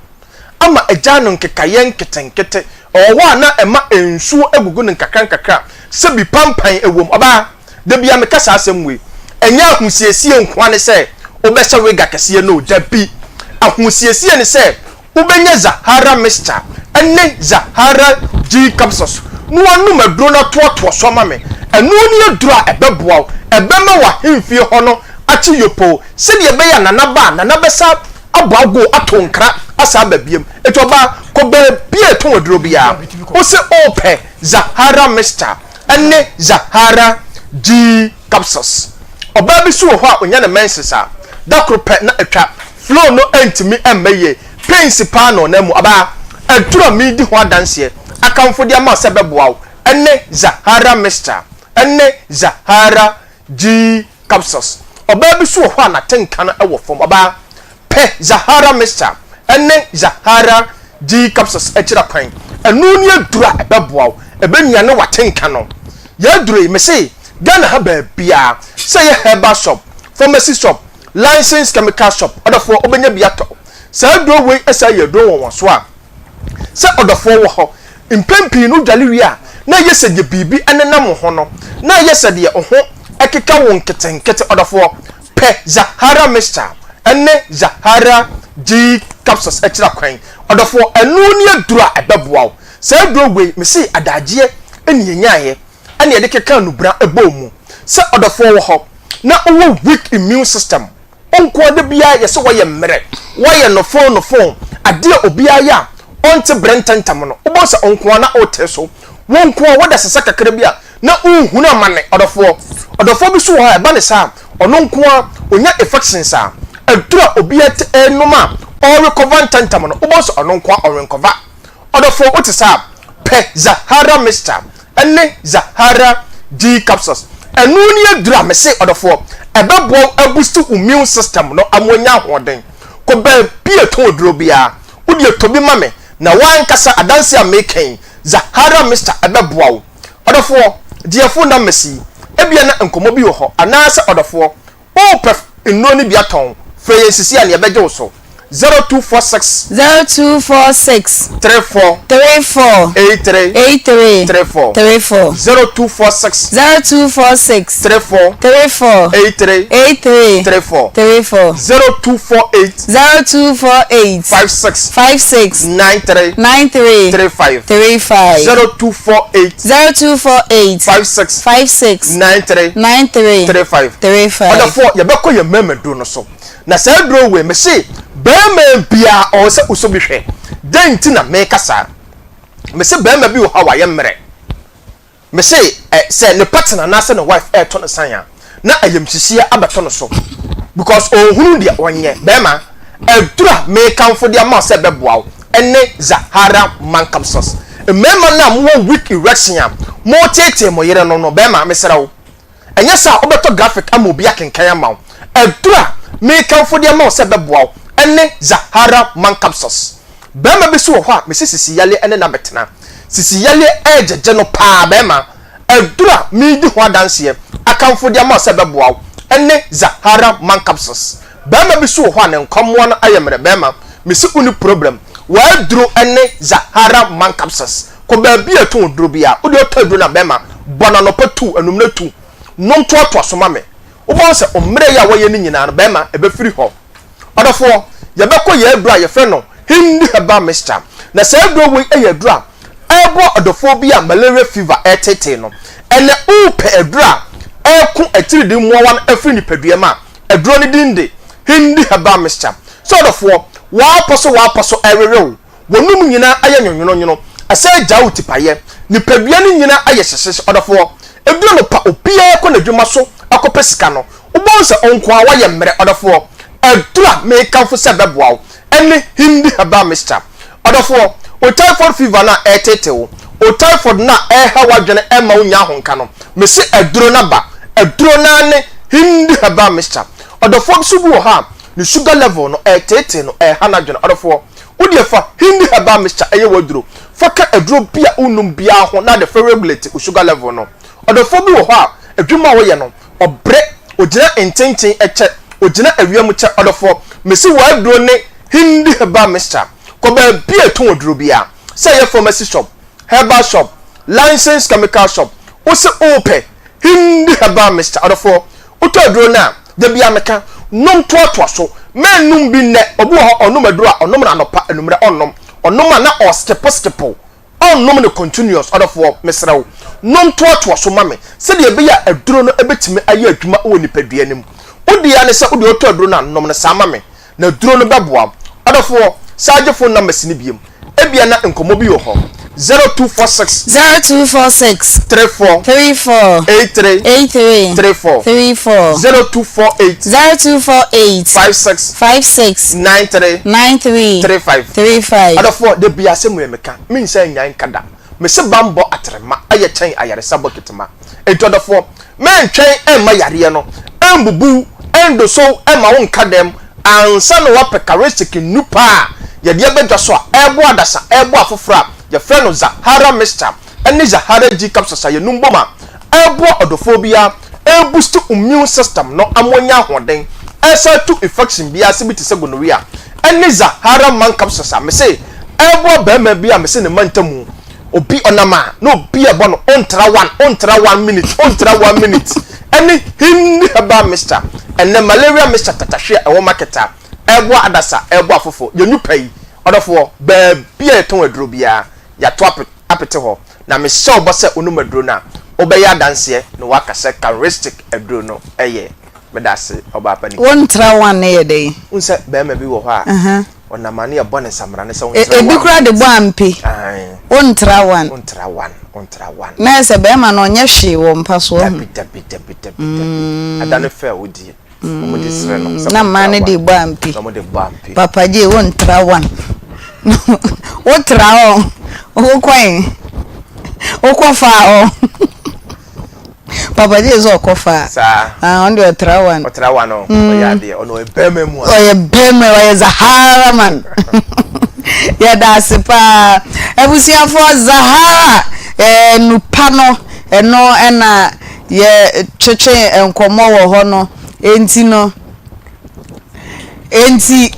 ama agyaa no nkekaeɛ nketenkete. Ɛwɔ hɔ a na ɛma nsuo gugu no nkakrankakra sɛ bi pampan wom. Ɔbaa, da biara meka saa asɛm wei, ɛnyɛ ahosiesie nkoa ne sɛ wobɛhyɛ wig akɛseɛ no o, dabi. Ahosiesie ne sɛ wobɛnya Zahara mixture ne Zahara G capsules na woanom aduro no atoatoa so ama me. Ɛno ne aduro a ɛbɛboa wo, ɛbɛma w'ahemfie hɔ no akye yopoo sɛdeɛ ɛbɛyɛ a Nana ba a, Nana bɛsa abɔ agow ato nkra asan aba biom. Enti ɔbaa, kɔ baabi a yɛtɔn aduro biara, wose wopɛ Zahara mixture ne Zahara G capsules. Ɔbaa bi nso wɔ hɔ a onya ne menses a, da koro pɛ na atwa, flow no ntumi mma yie, pains paa na ɔnam mu. Ɔbaa, aduro a meredi ho adanseɛ akamfo de ama wo sɛ ɛbɛboa wo ne Zahara mixture ne Zahara G Capsules. Ɔbaa bi nso wɔ hɔ a n'atenka no wɔ fam. Ɔbaa, pɛ Zahara Mixture ne Zahara G Capsules akyira kwan. Ɛno ne aduro a ɛbɛboa wo, ɛbɛnyane w'atenka no. Yɛn aduro yi, mese Ghana ha baabiara, sɛ ɛyɛ herbal shop, pharmacy shop, licensed chemical shop, ɔdɔfoɔ wobɛnya bi atɔ. Saa aduro wei san yɛ aduro nwonwasoɔ a, sɛ ɔdɔfoɔ wɔ hɔ. Mpɛn pii no wodware wie a, na ɛyɛ sɛ deɛ biribi nenam wo ho no, na ɛyɛ sɛ deɛ wo ho keka wo nketenkete. Ɔdɔfoɔ, pɛ Zahara Mixture ne Zahara G Capsules kyerɛ kwan. Ɔdɔfoɔ, ɛno ne aduro a ɛbɛboa wo. Saa aduro wei, mese adagyeɛ na yɛnyaeɛ na yɛde kekaa nnubra bɔɔ mu. Sɛ ɔdɔfoɔ wɔ hɔ na wowɔ weak immune system, Wo nkoa da biara yɛ sɛ woayɛ mmerɛ, woayɛ nofoo nofoo, adeɛ a obiara yɛ a ɔnte brɛ ntɛntɛm no, wobɛhu sɛ wo nkoa na wote so. Wo nkoa woda sesa kakra bi a na wohunu amane, ɔdɔfoɔ. Ɔdɔfoɔ bi nso wɔ hɔ a ɛba ne saa a, ɔno nkoa ɔnya infections a, aduro a obiara te renom a ɔrecover ntɛntɛm no, wobɛhu sɛ ɔno nkoa ɔrencova. Ɔdɔfoɔ wote saa a, pɛ Zahara mixture ne Zahara G capsules. Ɛno ne aduru a mese ɔdɔfoɔ, ɛbɛboa wo abusti wo immune system no ama wanya ahoɔden. Kɔ baabi a ɛtɔn aduro biara, wo deɛ tɔ bi ma me na w'ankasa adanseɛ a meka yi, Zahara mixture ɛbɛboa wo. Ɔdɔfoɔ, gye yɛn phone numbers yi. Ebia na nkɔmmɔ bi wɔ hɔ anaasɛ ɔdɔfoɔ, worepɛ nnuro no bi atɔn, frɛ yɛn sisi a na yɛbɛgye wo so. 0246. 0246. 34. 34. 83. 83. 34. 34. 0246. 0246. 34. 34. 83. 83. 34. 34. 0248. 0248. 56. 56. 93. 93. 35. 35. 0248. 0248. 56. 56. 93. 93. 35. 35. Ɔdɔfoɔ, yɛbɛkɔ yɛn mmarima duro no so. Na saa aduro wei, mese barima biara ɔwɔ sɛ wosɔ bi hwɛ. Dɛn nti na meka saa? Mese barima bi wɔ hɔ a wayɛ mmerɛ. Mese ɛ, sɛ ne partner anaasɛ ne wife ɛreto no san a, na ayamhyehyeɛ abɛto no so because ɔnhunu deɛ ɔnyɛ. Barima, aduro a mekamfo de ama wo sɛ ɛbɛboa wo ɛne Zahara Man Capsules. Mmarima no a mowɔ weak erection a moteetee mo yerenom no, barima, mesrɛ wo, Ɛnyɛ saa a, wobɛtɔ graphic ama obi akenkan ama wo. Aduru a mekamfo de ama wo sɛ ɛbɛboa wo ne Zahara Man Capsules. Barima bi nso wɔ hɔ a, mese sisi yareɛ ne no abɛtena. Sisi yareɛ regyegye no paa, barima. Aduru a meredi ho adanseɛ akamfo de ama wo sɛ ɛbɛboa wo ne Zahara Man Capsules. Barima bi nso wɔ hɔ a, ne nkwammoa no ayɛ mmerɛ, barima. Mese wonni problem. W'aduro ne Zahara Man Capsules. Kɔ baabi a yɛtɔn aduro biara. Wo deɛ wotɔ aduro no a, bɛrima, bɔ no anɔpa tu, anwummerɛ tu. Nom toatoa so ma me. Wobɛhu sɛ mmerɛ yi a woayɛ no nyinaa no, bɛrima, ɛbɛfiri hɔ. Ɔdɔfoɔ, yɛbɛkɔ yɛn aduro a yɛfrɛ no Hindi Herbal Mixture. Na saa aduro wei yɛ aduro a ɛreboa ɔdɔfoɔ bi a malaria fever reteetee no. Ɛnnɛ, worepɛ aduro a ɛreko atiridii mmoawa no afiri nipadua mu a, aduro no din de Hindi Herbal Mixture. Sɛ ɔdɔfoɔ, woapɔ so woapɔ so ɛrewe wo, W'anom nyinaa ayɛ nwonwononwono, ɛsɛ gyaa wo tipaeɛ. Nipadua no nyinaa ayɛ hyehyeehye. Ɔdɔfoɔ, ɛduru anɔpa obiara kɔ n'adwuma so akɔpɛ sika no, wobɛhu sɛ wo nko ara woayɛ mmerɛ. Ɔdɔfoɔ, aduru a mekamfo sɛ ɛbɛboa wo ne Hindi Herbal Mixture. Ɔdɔfoɔ, wo typhoid fever no a ɛreteetee wo, wo typhoid no a ɛreha w'adwene ɛmma wonnya ahonka no, mese aduro no aba. Aduro no ara ne Hindi Herbal Mixture. Ɔdɔfoɔ nso bi wɔ hɔ a, ne sugar level no ɛreteetee no, ɛreha n'adwene. Ɔdɔfoɔ, Wo deɛ fa Hindi herbal mixture ɛyɛ w'aduro. Fa ka aduro bi a wonnom biara ho na de fa regulate wo sugar level no. Ɔdɔfoɔ bi wɔ hɔ a, adwuma a ɔyɛ no, ɔbrɛ, ɔgyina nkyɛnkyɛn kyɛ, ɔgyina awia mu kyɛ. Ɔdɔfoɔ, mese w'aduro ne Hindi herbal mixture. Kɔ baabi a yɛtɔn aduro biara, sɛ ɛyɛ pharmacy shop, herbal shop, licensed chemical shop, wose wopɛ Hindi herbal mixture. Ɔdɔfoɔ, Wotɔ aduro no a, da biara meka, nom toatoa so. Mɛnnom bi nnɛ. Obi wɔ hɔ, ɔnom aduro a, ɔnom no anɔpa, anwummerɛ ɔnnom. Ɔnom a na ɔreskipo skipo. Ɔnnom no continuous. Ɔdɔfoɔ, mesrɛ wo, nom toatoa so ma me, sɛdeɛ ɛbɛyɛ a aduro no bɛtumi ayɛ adwuma wɔ nipadua no mu. Wo deɛ ara ne sɛ, wo deɛ wotɔ aduro no a, nom no saa ma me. Na aduro no bɛboa wo. Ɔdɔfoɔ, san gye phone numbers no biom. Ebia na nkɔmmɔ bi wɔ hɔ. 0246. 0246. 34. 34. 83. 83. 34. 34. 0248. 0248. 56. 56. 93. 93. 35. 35. Ɔdɔfoɔ, da biara asɛm wei meka, mensan nnyae nka da. Mese bammɔ atrema yɛ kyɛn ayaresa bɔkɛt ma. Enti ɔdɔfoɔ, mɛntwɛn mma yareɛ no mbubu wo, ɛndoso wo mma wo nka dɛm ansa na woapɛ Charistic nnupa a yɛde aba dwa so a ɛreboa adasa, ɛreboa afoforɔ a yɛfrɛ no Zahara Mixture ne Zahara G Capsules a yɛnum bom a ɛreboa ɔdɔfoɔ biara, ɛreboost immune system no ama wanya ahoɔden, ɛresan atu infection biara ase bi te sɛ gonorrhea ne Zahara Man Capsules a mese ɛreboa barima bi a mese ne mma ntamu Obi ɔnam a na obi ɛbɔ no ontra one ontra one minute ontra one minute ɛne Hindi herbal mixture ɛnɛ malaria mixture tatahwe a ɛwɔ market a ɛreboa adasa ɛreboa afoforo yɛn nupa yi ɔdɔfoɔ baabi a yɛtɔn aduro biara yɛato ape apete hɔ na mehyɛ wo bɔ sɛ wonom aduro no a wobɛyɛ adanseɛ na woaka sɛ charistic aduro no ɛyɛ meda ase ɔbaa pa ne Wontra one no yɛ dɛn? Wohu sɛ barima bi wɔ hɔ a Ɔnam ano yɛ bɔ ne nsamena ne sɛ wontra one. Ebi koraa de bɔ ampe. Wontra one. Wontra one, wontra one. Na ɛsɛ bɛrima no ɔnyɛ hwee wɔ mpa so ɔho. Dabi dabi dabi dabi dabi. Ada no fɛ a wodie. Wɔn de srɛ no sɛ Na mmaa no de bɔ ampe. Na wɔn de bɔ ampe. Papa gye wontra one. Wotra hɔ. Wokɔ he? Wokɔ faa hɔ. Papa gye sɛ ɔkɔ fa. Saa. Ah, ɔno deɛ ɔtra one. Ɔtra one o. Mm. Ɔyɛ adeɛ. Ɔno ɔyɛ bɛrima mu a. Ɔyɛ bɛrima, ɔyɛ Zahara man. Yɛda ase paa. Abusuafoɔ Zahara eh, nupa no ɛno ɛna. yɛtwetwe nkɔmmɔ wɔ hɔ no. Enti no, enti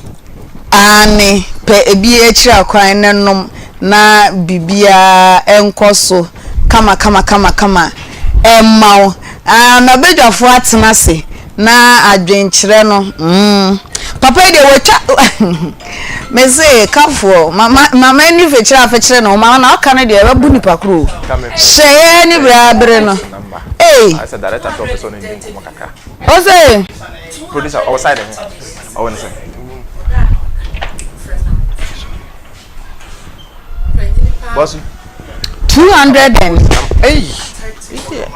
aane, pɛ ebi akyiri akwan na nom na biribiara nkɔ so kama kama kama kama mma wo. Ah, na badwafoɔ atena ase na adwenkyerɛ no, mm, papa yi deɛ watwa, mese kafoɔ, mama, mama ani fekyerɛ afekyerɛ ne ho, mama na ɔka no deɛ ɛbɛbo nipa koro o. Hyɛ yɛ ne bere abere no. Ei. Ose. Producer, ɔwɔ side he, ɔwɔ ne sɛ. Bɔsu. 200 and. Hey,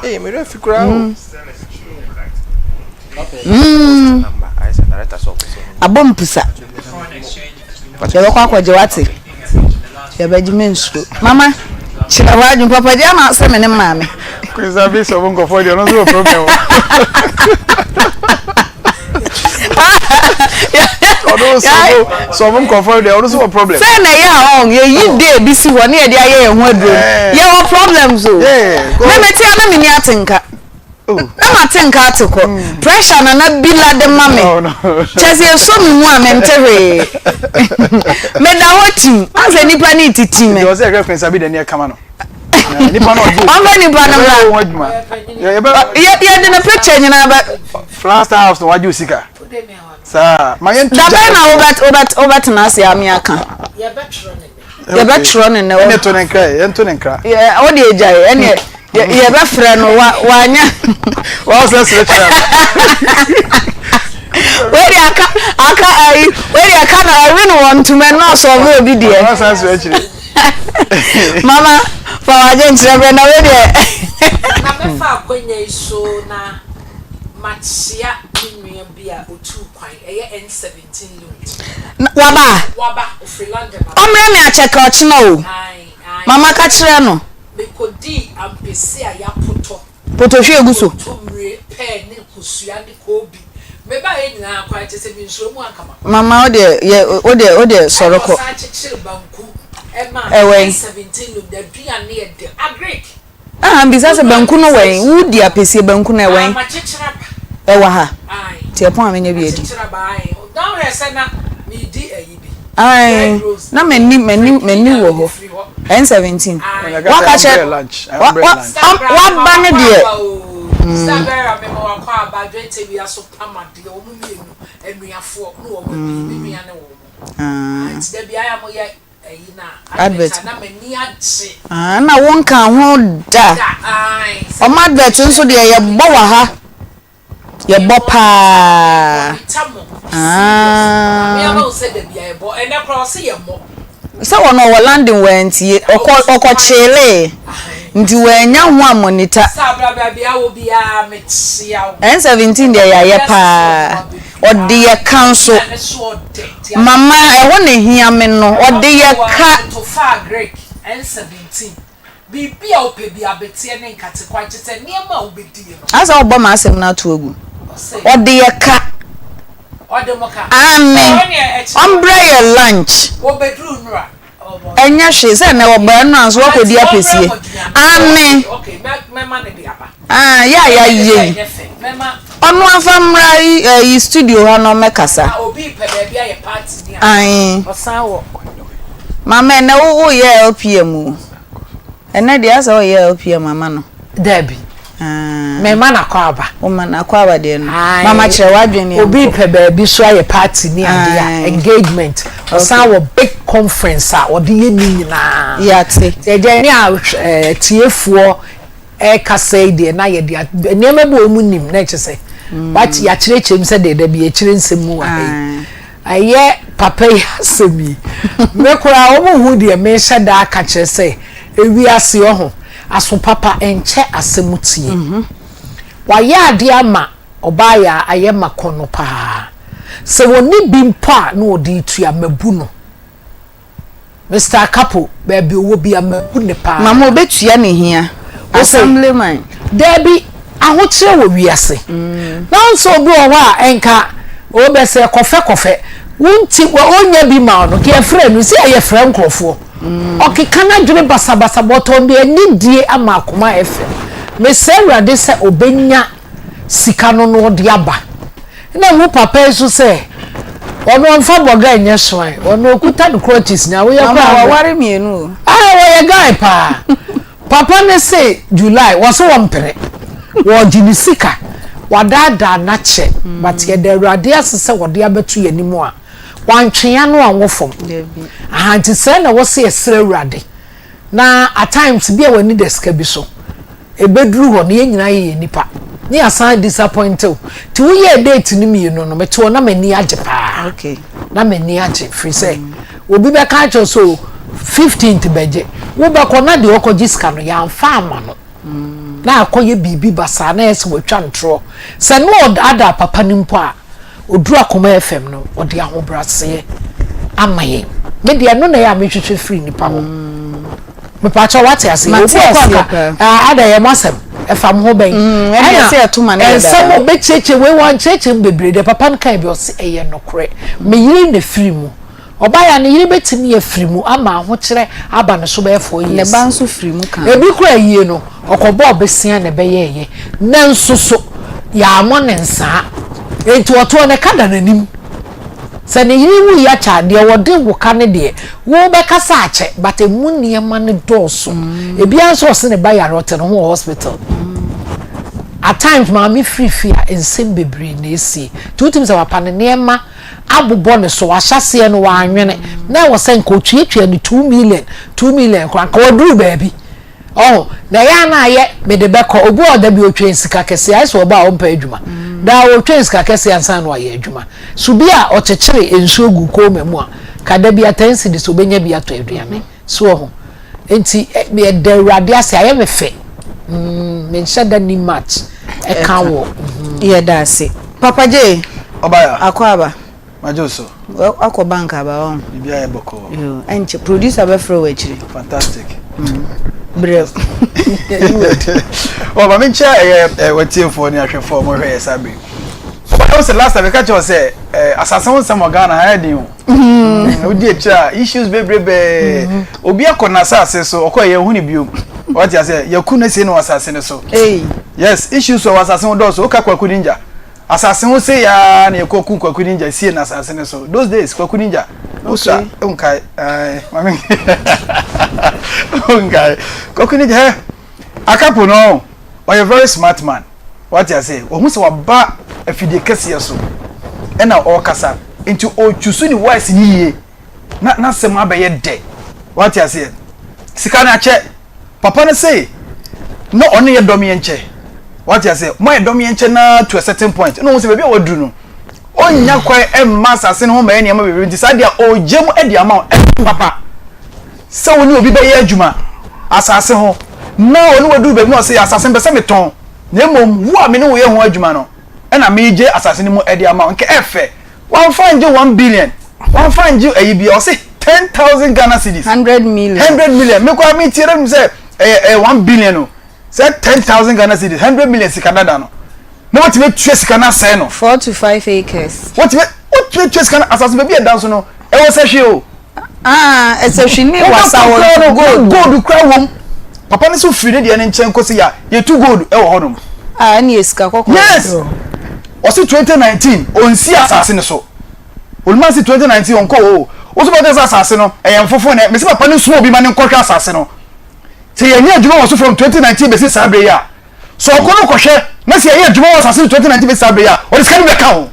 hey, me refi kura o. Mm. Abɔ mpusa. Yɛbɛkɔ akɔgye wate. Yɛbɛgye me nsuro. Mama, kyerɛ w'adwene papa gye ama sɛ me ne maame. Kwesa bi sɛ ɔmo nkɔfoɔ deɛ ɔno nso wɔ problem. Ɔno sɛ ɔmo nkɔfoɔ deɛ ɔno nso wɔ problem. Sɛ na ɛyɛ a ɔn yɛyi day bi si hɔ ne yɛde ayɛ yɛn ho aduro no. Yɛwɔ problems o. Me mete a na menni atenka. Na mate nka ate kɔ. Pressure na na bila de ma me. Kyɛ sɛ ɛsɔ me mu a mente hwee. Meda hɔ tim. Asɛ nipa ne titi me. Nti ɔsɛ ɛhwɛ Kwesa bi deɛ ne ɛkama no. Nipa no ɔgye. Ɔmfa nipa no mmra. Yɛde ne picture nyinaa bɛ. Flagstaff house na wagye osika. Saa ma yɛn tu gya. Dabɛn na wobɛtena ase ame aka. Yɛbɛtwerɛ ne nnɛ. Ɛne to ne nkra yɛn to ne nkra. Wode agyae ɛne yɛbɛfrɛ no wanya. Wɔn sɛ srɛ kyerɛ. Wei aka aka ayi wei aka na ɛwe no wɔn ntoma na ɔsɔɔbo obi deɛ. Wɔn sɛ srɛ kyerɛ. Mama fa w'adwe nkyerɛ brɛ na wei deɛ. Na mɛfa akwanya yi so na makyea me nua bi a otuu kwan, ɛyɛ N17 load. Waba? Waba, ofiri London aba. Ɔmmrɛ me akyɛkɛ ɔkyena o. Ae, ae. Mama ka kyerɛ no. Mekodii ampesi a yɛapotɔ. Potohwe gu so. Kontommire, pɛɛ ne nkosua ne koobi. Mebaeɛ nyinaa koraa kyerɛ sɛ mensuro mu anka makɔ. Mama wo deɛ yɛ wo deɛ wo deɛ sɔre kɔ. Ɛna ɔsan kyekyere banku ɛmaa Ɛwɛn. N17 load aduane yɛ dɛ. Agric. Aha mbisa sɛ banku no wɛn? Wo di apɛsie banku no ɛwɛn? Ah makyekyere aba. Ɛwɔ ha? Ae. Nti ɛpɔn a menya bi adi. Makyekyere aba ae. Na wohwɛ sɛ na medi ayi bi. Ae. Bread rolls. Na m'ani m'ani m'ani wɔ hɔ. N17. Waka kyerɛ wa wa waba no deɛ. Star Bearer mema wakɔ aba dwetɛ wia so pam adeɛ wɔn mmienu anuafoɔ ne wɔn abi me nua ne wɔn. Nti da biara mo yɛ Advert ah na wo nka ho da. Ɔmo advert nso deɛ yɛbɔ wɔ ha. Yɛbɔ paa. Ah. Sɛ wɔn ɔwɔ London wɔantie ɔkɔ ɔkɔ kyeelee nti wɔanya ho amonita. N17 deɛ yɛayɛ paa. Ɔde yɛ ka nso. Mama ɛhɔ na ehia me no ɔde yɛ ka. Asɛ ɔbɔ m'asɛm no ato agu. Ɔde yɛ ka. Aane ɔmbrɛ yɛ lunch. Ɛnyɛ hwee sɛ nnɛ wɔbaa nnora nso woakɔdi apɛsie. Aane. Ah, yɛ a yɛayɛ yi. Ɔno afa mmra yi studio ha na ɔmmɛkasa. Ae. Mama ɛnɛ wo woyɛ LPM o. Ɛnɛ deɛ asɛ woyɛ LPM ama no. Dabi. Mema no akwaaba. Woma no akwaaba deɛ no. Mama kyerɛ w'adwene yɛn Obi pɛ baabi so ayɛ party ne adeɛ a, engagement. Ɔsan wɔ big conference a ɔde yɛ ne nyinaa. Yɛate. Ɛgya ne a atiefoɔ ɛrekasa yi deɛ na yɛde nneɛma bi a wɔn nim na ɛkyɛ sɛ wate yɛakyerɛkyerɛ mu sɛdeɛ da bi yɛkyerɛ nsɛm mu wɔ ha yi. Ɛyɛ papa yi asɛm yi. Me koraa wɔn hu deɛ mehyɛ da aka kyerɛ sɛ ewiase ɔho aso papa nkyɛ asɛm tie. Wayɛ adeɛ ama ɔbaa yɛ a ayɛ ma kɔnɔ paa. Sɛ wɔnni bi mpo a na ɔde retua mabu no. Mister Akapo, baabi ɔwɔ bia mabu no paa. Mama ɔbɛtua ne hia. Assemblyman. Daabi, ahokyerɛ wɔ wiase. Na wohu sɛ obi wɔ hɔ a ɛnka ɔbɛsɛ kɔfɛ kɔfɛ. Wonti, ɔnya bi ma wo no, nka yɛfrɛ no, sɛ yɛfrɛ nkurɔfoɔ. Ɔkeka n'adwene basabasa but ɔde anidie ama akoma FM. Mesrɛ Awurade sɛ ɔbɛnya sika no na ɔde aba. Ɛna mehu papa yi nso sɛ ɔno ɔmfa bɔga nyɛ soan, ɔno ɔkuta ne crutches nyinaa, woyɛ Mama koraa waware mmienu o. Ah, wɔyɛ guy paa. Papa no se July, wɔse wɔmpene, wɔregye ne sika, wadaadaa no akyɛ, but yɛda Awurade ase sɛ wɔde abɛto yɛn anim a, wantwe yɛn ano anwɔ fam. Aha, nti sɛɛ na ɛwɔ sɛ yɛsrɛ Awurade. Na at times bi a w'ani da sika bi so, ɛbɛduru hɔ no yɛn nyinaa yɛyɛ nnipa ne yɛasan disappoint wo. Nti woyɛɛ date no mmienu no, mete hɔ na m'ani agye paa. Okay. Na m'ani agye firi sɛ obi bɛka akyerɛ wo sɛ o 15th bɛgye, wobɛkɔ na deɛ ɔkɔgye sika no yɛamfa amma no. Na akɔyɛ biribi basaa na ayɛ sɛ watwa ntorɔ. Sɛ na ɔdaadaa papa no mpo a, ɔduru Akoma FM no, ɔde ahobrɛaseɛ ama yɛn. Me deɛ ɛno na ɛyɛ a mehwehwɛ firi nnipa hɔ. Mepaakyɛw wate aseɛ? Mate Obi wɔ hɔ a aseɛ nka, paa. ah, ada yɛ mo asɛm, ɛfa mo ho bɛn? Mm, ɛne Ɛna ɛsɛ yɛto ma no yɛ nsɛm daa. ɔbɛkyerɛkyerɛ wei wankyerɛkyerɛ mu bebree deɛ papa no kae bi ɔse ɛyɛ nokorɛ. Me yere na ɛfiri mu. Ɔbaeɛ a ne yere bɛtumi afiri mu ama ahokyerɛ aba ne so bɛyɛ 4 Ne years. ba nso firi mu ka ho. Ebi koraa ayie no, ɔkɔbɔɔ bosea na ɛbɛyɛeɛ. Nanso so yɛammɔ no nsaa. Enti ɔtoɔ no ka da n'anim. Sɛ ne yere wuiɛ akyɛ a, deɛ ɔde wo ka no deɛ, wobɛka sɛ akyɛ but ɛmu nneɛma no dɔɔso. Ebiara nso ɔse ne ba yare, ɔte ne ho wɔ hospital. At times maame firi fie a, nsɛm bebree na ɛsie. Nti wotumi sɛ papa no nneɛma abobɔ ne so, ahyɛaseɛ no wannwene, na ɛwɔ sɛ nka ɔtuatua no 2 million, 2 million koraa nka waduru baabi. Ɔho, na ɛyɛ a na ayɛ mede bɛkɔ, obi wɔ hɔ da bi ɔtwɛn sika kɛseɛ, ayɛ sɛ ɔba a ɔmpɛ adwuma, daa ɔtwɛn sika kɛseɛ ansa na wayɛ adwuma. So bi a ɔkyekyere nsuo gu kooma mu a, ka da bi a 10 cedis ɔbɛnya bi atɔ aduane. So ɔho, nti yɛda Awurade ase, ayɛ me fɛ, mm, menhyɛ da ni much ɛka wɔ. Yɛda ase. Papa J. Ɔbaya. Akɔ aba. Magye wo so. Akɔ bank aba wɔn. Biribi ayɛ bɔkɔɔ. Yoo, ɛnkyɛ producer bɛfrɛ wɔ akyire. Fantastic. Brɛ. Wɔ ma menkyɛ ɛyɛ wɔtiefoɔ ne ahwɛfoɔ a wɔhwɛ yɛ saa bere. Ɔbaya wo sɛ last time meka kyerɛ wo sɛ asase ho nsɛm wɔ Ghana ha ɛyɛ den o. Wodi akyire a issues bebrebe. Obi akɔ n'asase so ɔkɔ yɛ hu ne biom. Wɔte aseɛ yɛku no sie no wɔ asase no so. Yes, issues wɔ asase ho dɔɔso. Woka Kwaku Ninja. Asase ho sei aa na yɛkɔ ku Kwaku Ninja sie no asase no so. Those days Kwaku Ninja. Wosua wonkae. Ae, mame wonkae. Kwaku Ninja hɛ. Akapo no ɔyɛ very smart man. Wate ase? Wahu sɛ waba afidie kɛseɛ so ɛna ɔrekasa. Nti ɔrechusu ne words no yie na n'asɛm abɛyɛ dɛ. Wate aseɛ? Sika no akyɛ. Papa no se na ɔne yɛ dɔm yɛ nkyɛ. Wate aseɛ? Mo ayɛ dɔm yɛ nkyɛ naa to a certain point. Ɛna ɔhu sɛ baabi a waduru no, ɔnnya kwan mma asase no ho mmɛyɛ nneɛma bebree nti saa deɛ ɔregya mu de ama wo. Ɛnyɛ papa sɛ wo ne obi bɛyɛ adwuma asase ho na ɔne waduru baabi na ɔse asase mpɛ sɛ metɔn na mmom wo a me ne wo yɛ ho adwuma no ɛna megye asase no mu de ama wo. Nka ɛfɛ. Wamfa angye 1 billion, wamfa angye ayi bia, ɔse 10,000 Ghana cedis. 100 million. 100 million. Me koraa me tie na sɛ ɛyɛ 1 billion o. Sɛ 10,000 Ghana cedis, 100 million sika dada no. Na watumi atua sika no asɛe no. 4 to 5 acres. Watumi atua sika no asase baabi a ɛda nso no, ɛwɔ sɛ hwee o. Ah, ɛsɛ hwee ne wasa wɔ gold. Gold kura wɔm. Papa no so firi ne deɛ ne nkyɛn kɔsi ya yɛtu gold ɛwɔ hɔnom. Ah, ɛne yɛ sika kɔkɔɔ. Yes. Ɔsi 2019 ɔnsi asase no so. Oluma si 2019 ɔnkɔ o. Woso bɛtɛ sɛ asase no ɛyɛ mfofo nɛ. Mesi papa no soma obi ma ne nkɔhwɛ asase no. Sɛ yɛnyɛ adwuma wɔ so from 2019 bɛsi saa bere yi a, sɛ ɔkɔ no kɔhwɛ na sɛ yɛyɛ adwuma wɔ asase no 2019 bɛsi saa bere yi a, ɔde sika no bɛka ho.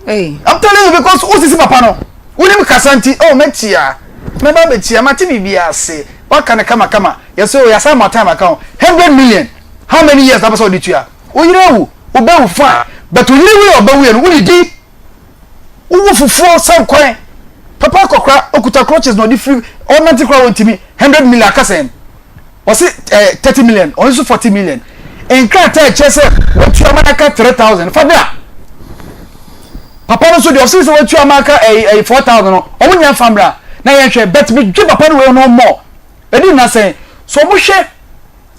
I'm telling you because wosisi papa no. Wonim kasa nti, oh mɛtia. Mɛba bɛtia, mate biribi ase. Waka no kamakama. Yɛsɛ o yɛasan ma time aka ho. 100 million. How many years na wopɛ sɛ ɔde tua? Wo yere awu, wo ba awu fine. But wo yere wui a ɔba wuiɛ no, wodidi. Wowu fufuo sɛ nkwan. Papa akɔkora, okuta crutches na ɔde firi, ɔnante koraa ɔntumi. 100 million aka sɛn? Ɔse eh, 30 million, ɔno nso 40 million. Nkrataa a ɛkyerɛ sɛ watua ma aka 3000 fa bra. Papa no nso deɛ ɔse sɛ watua ma aka ɛyi ɛyi 4000 no, ɔmo nyɛ mfa mbra. Na yɛnhwɛ, but medwe papa no wei no mmɔ. Ɛdi nna sɛn? So ɔmo hwɛ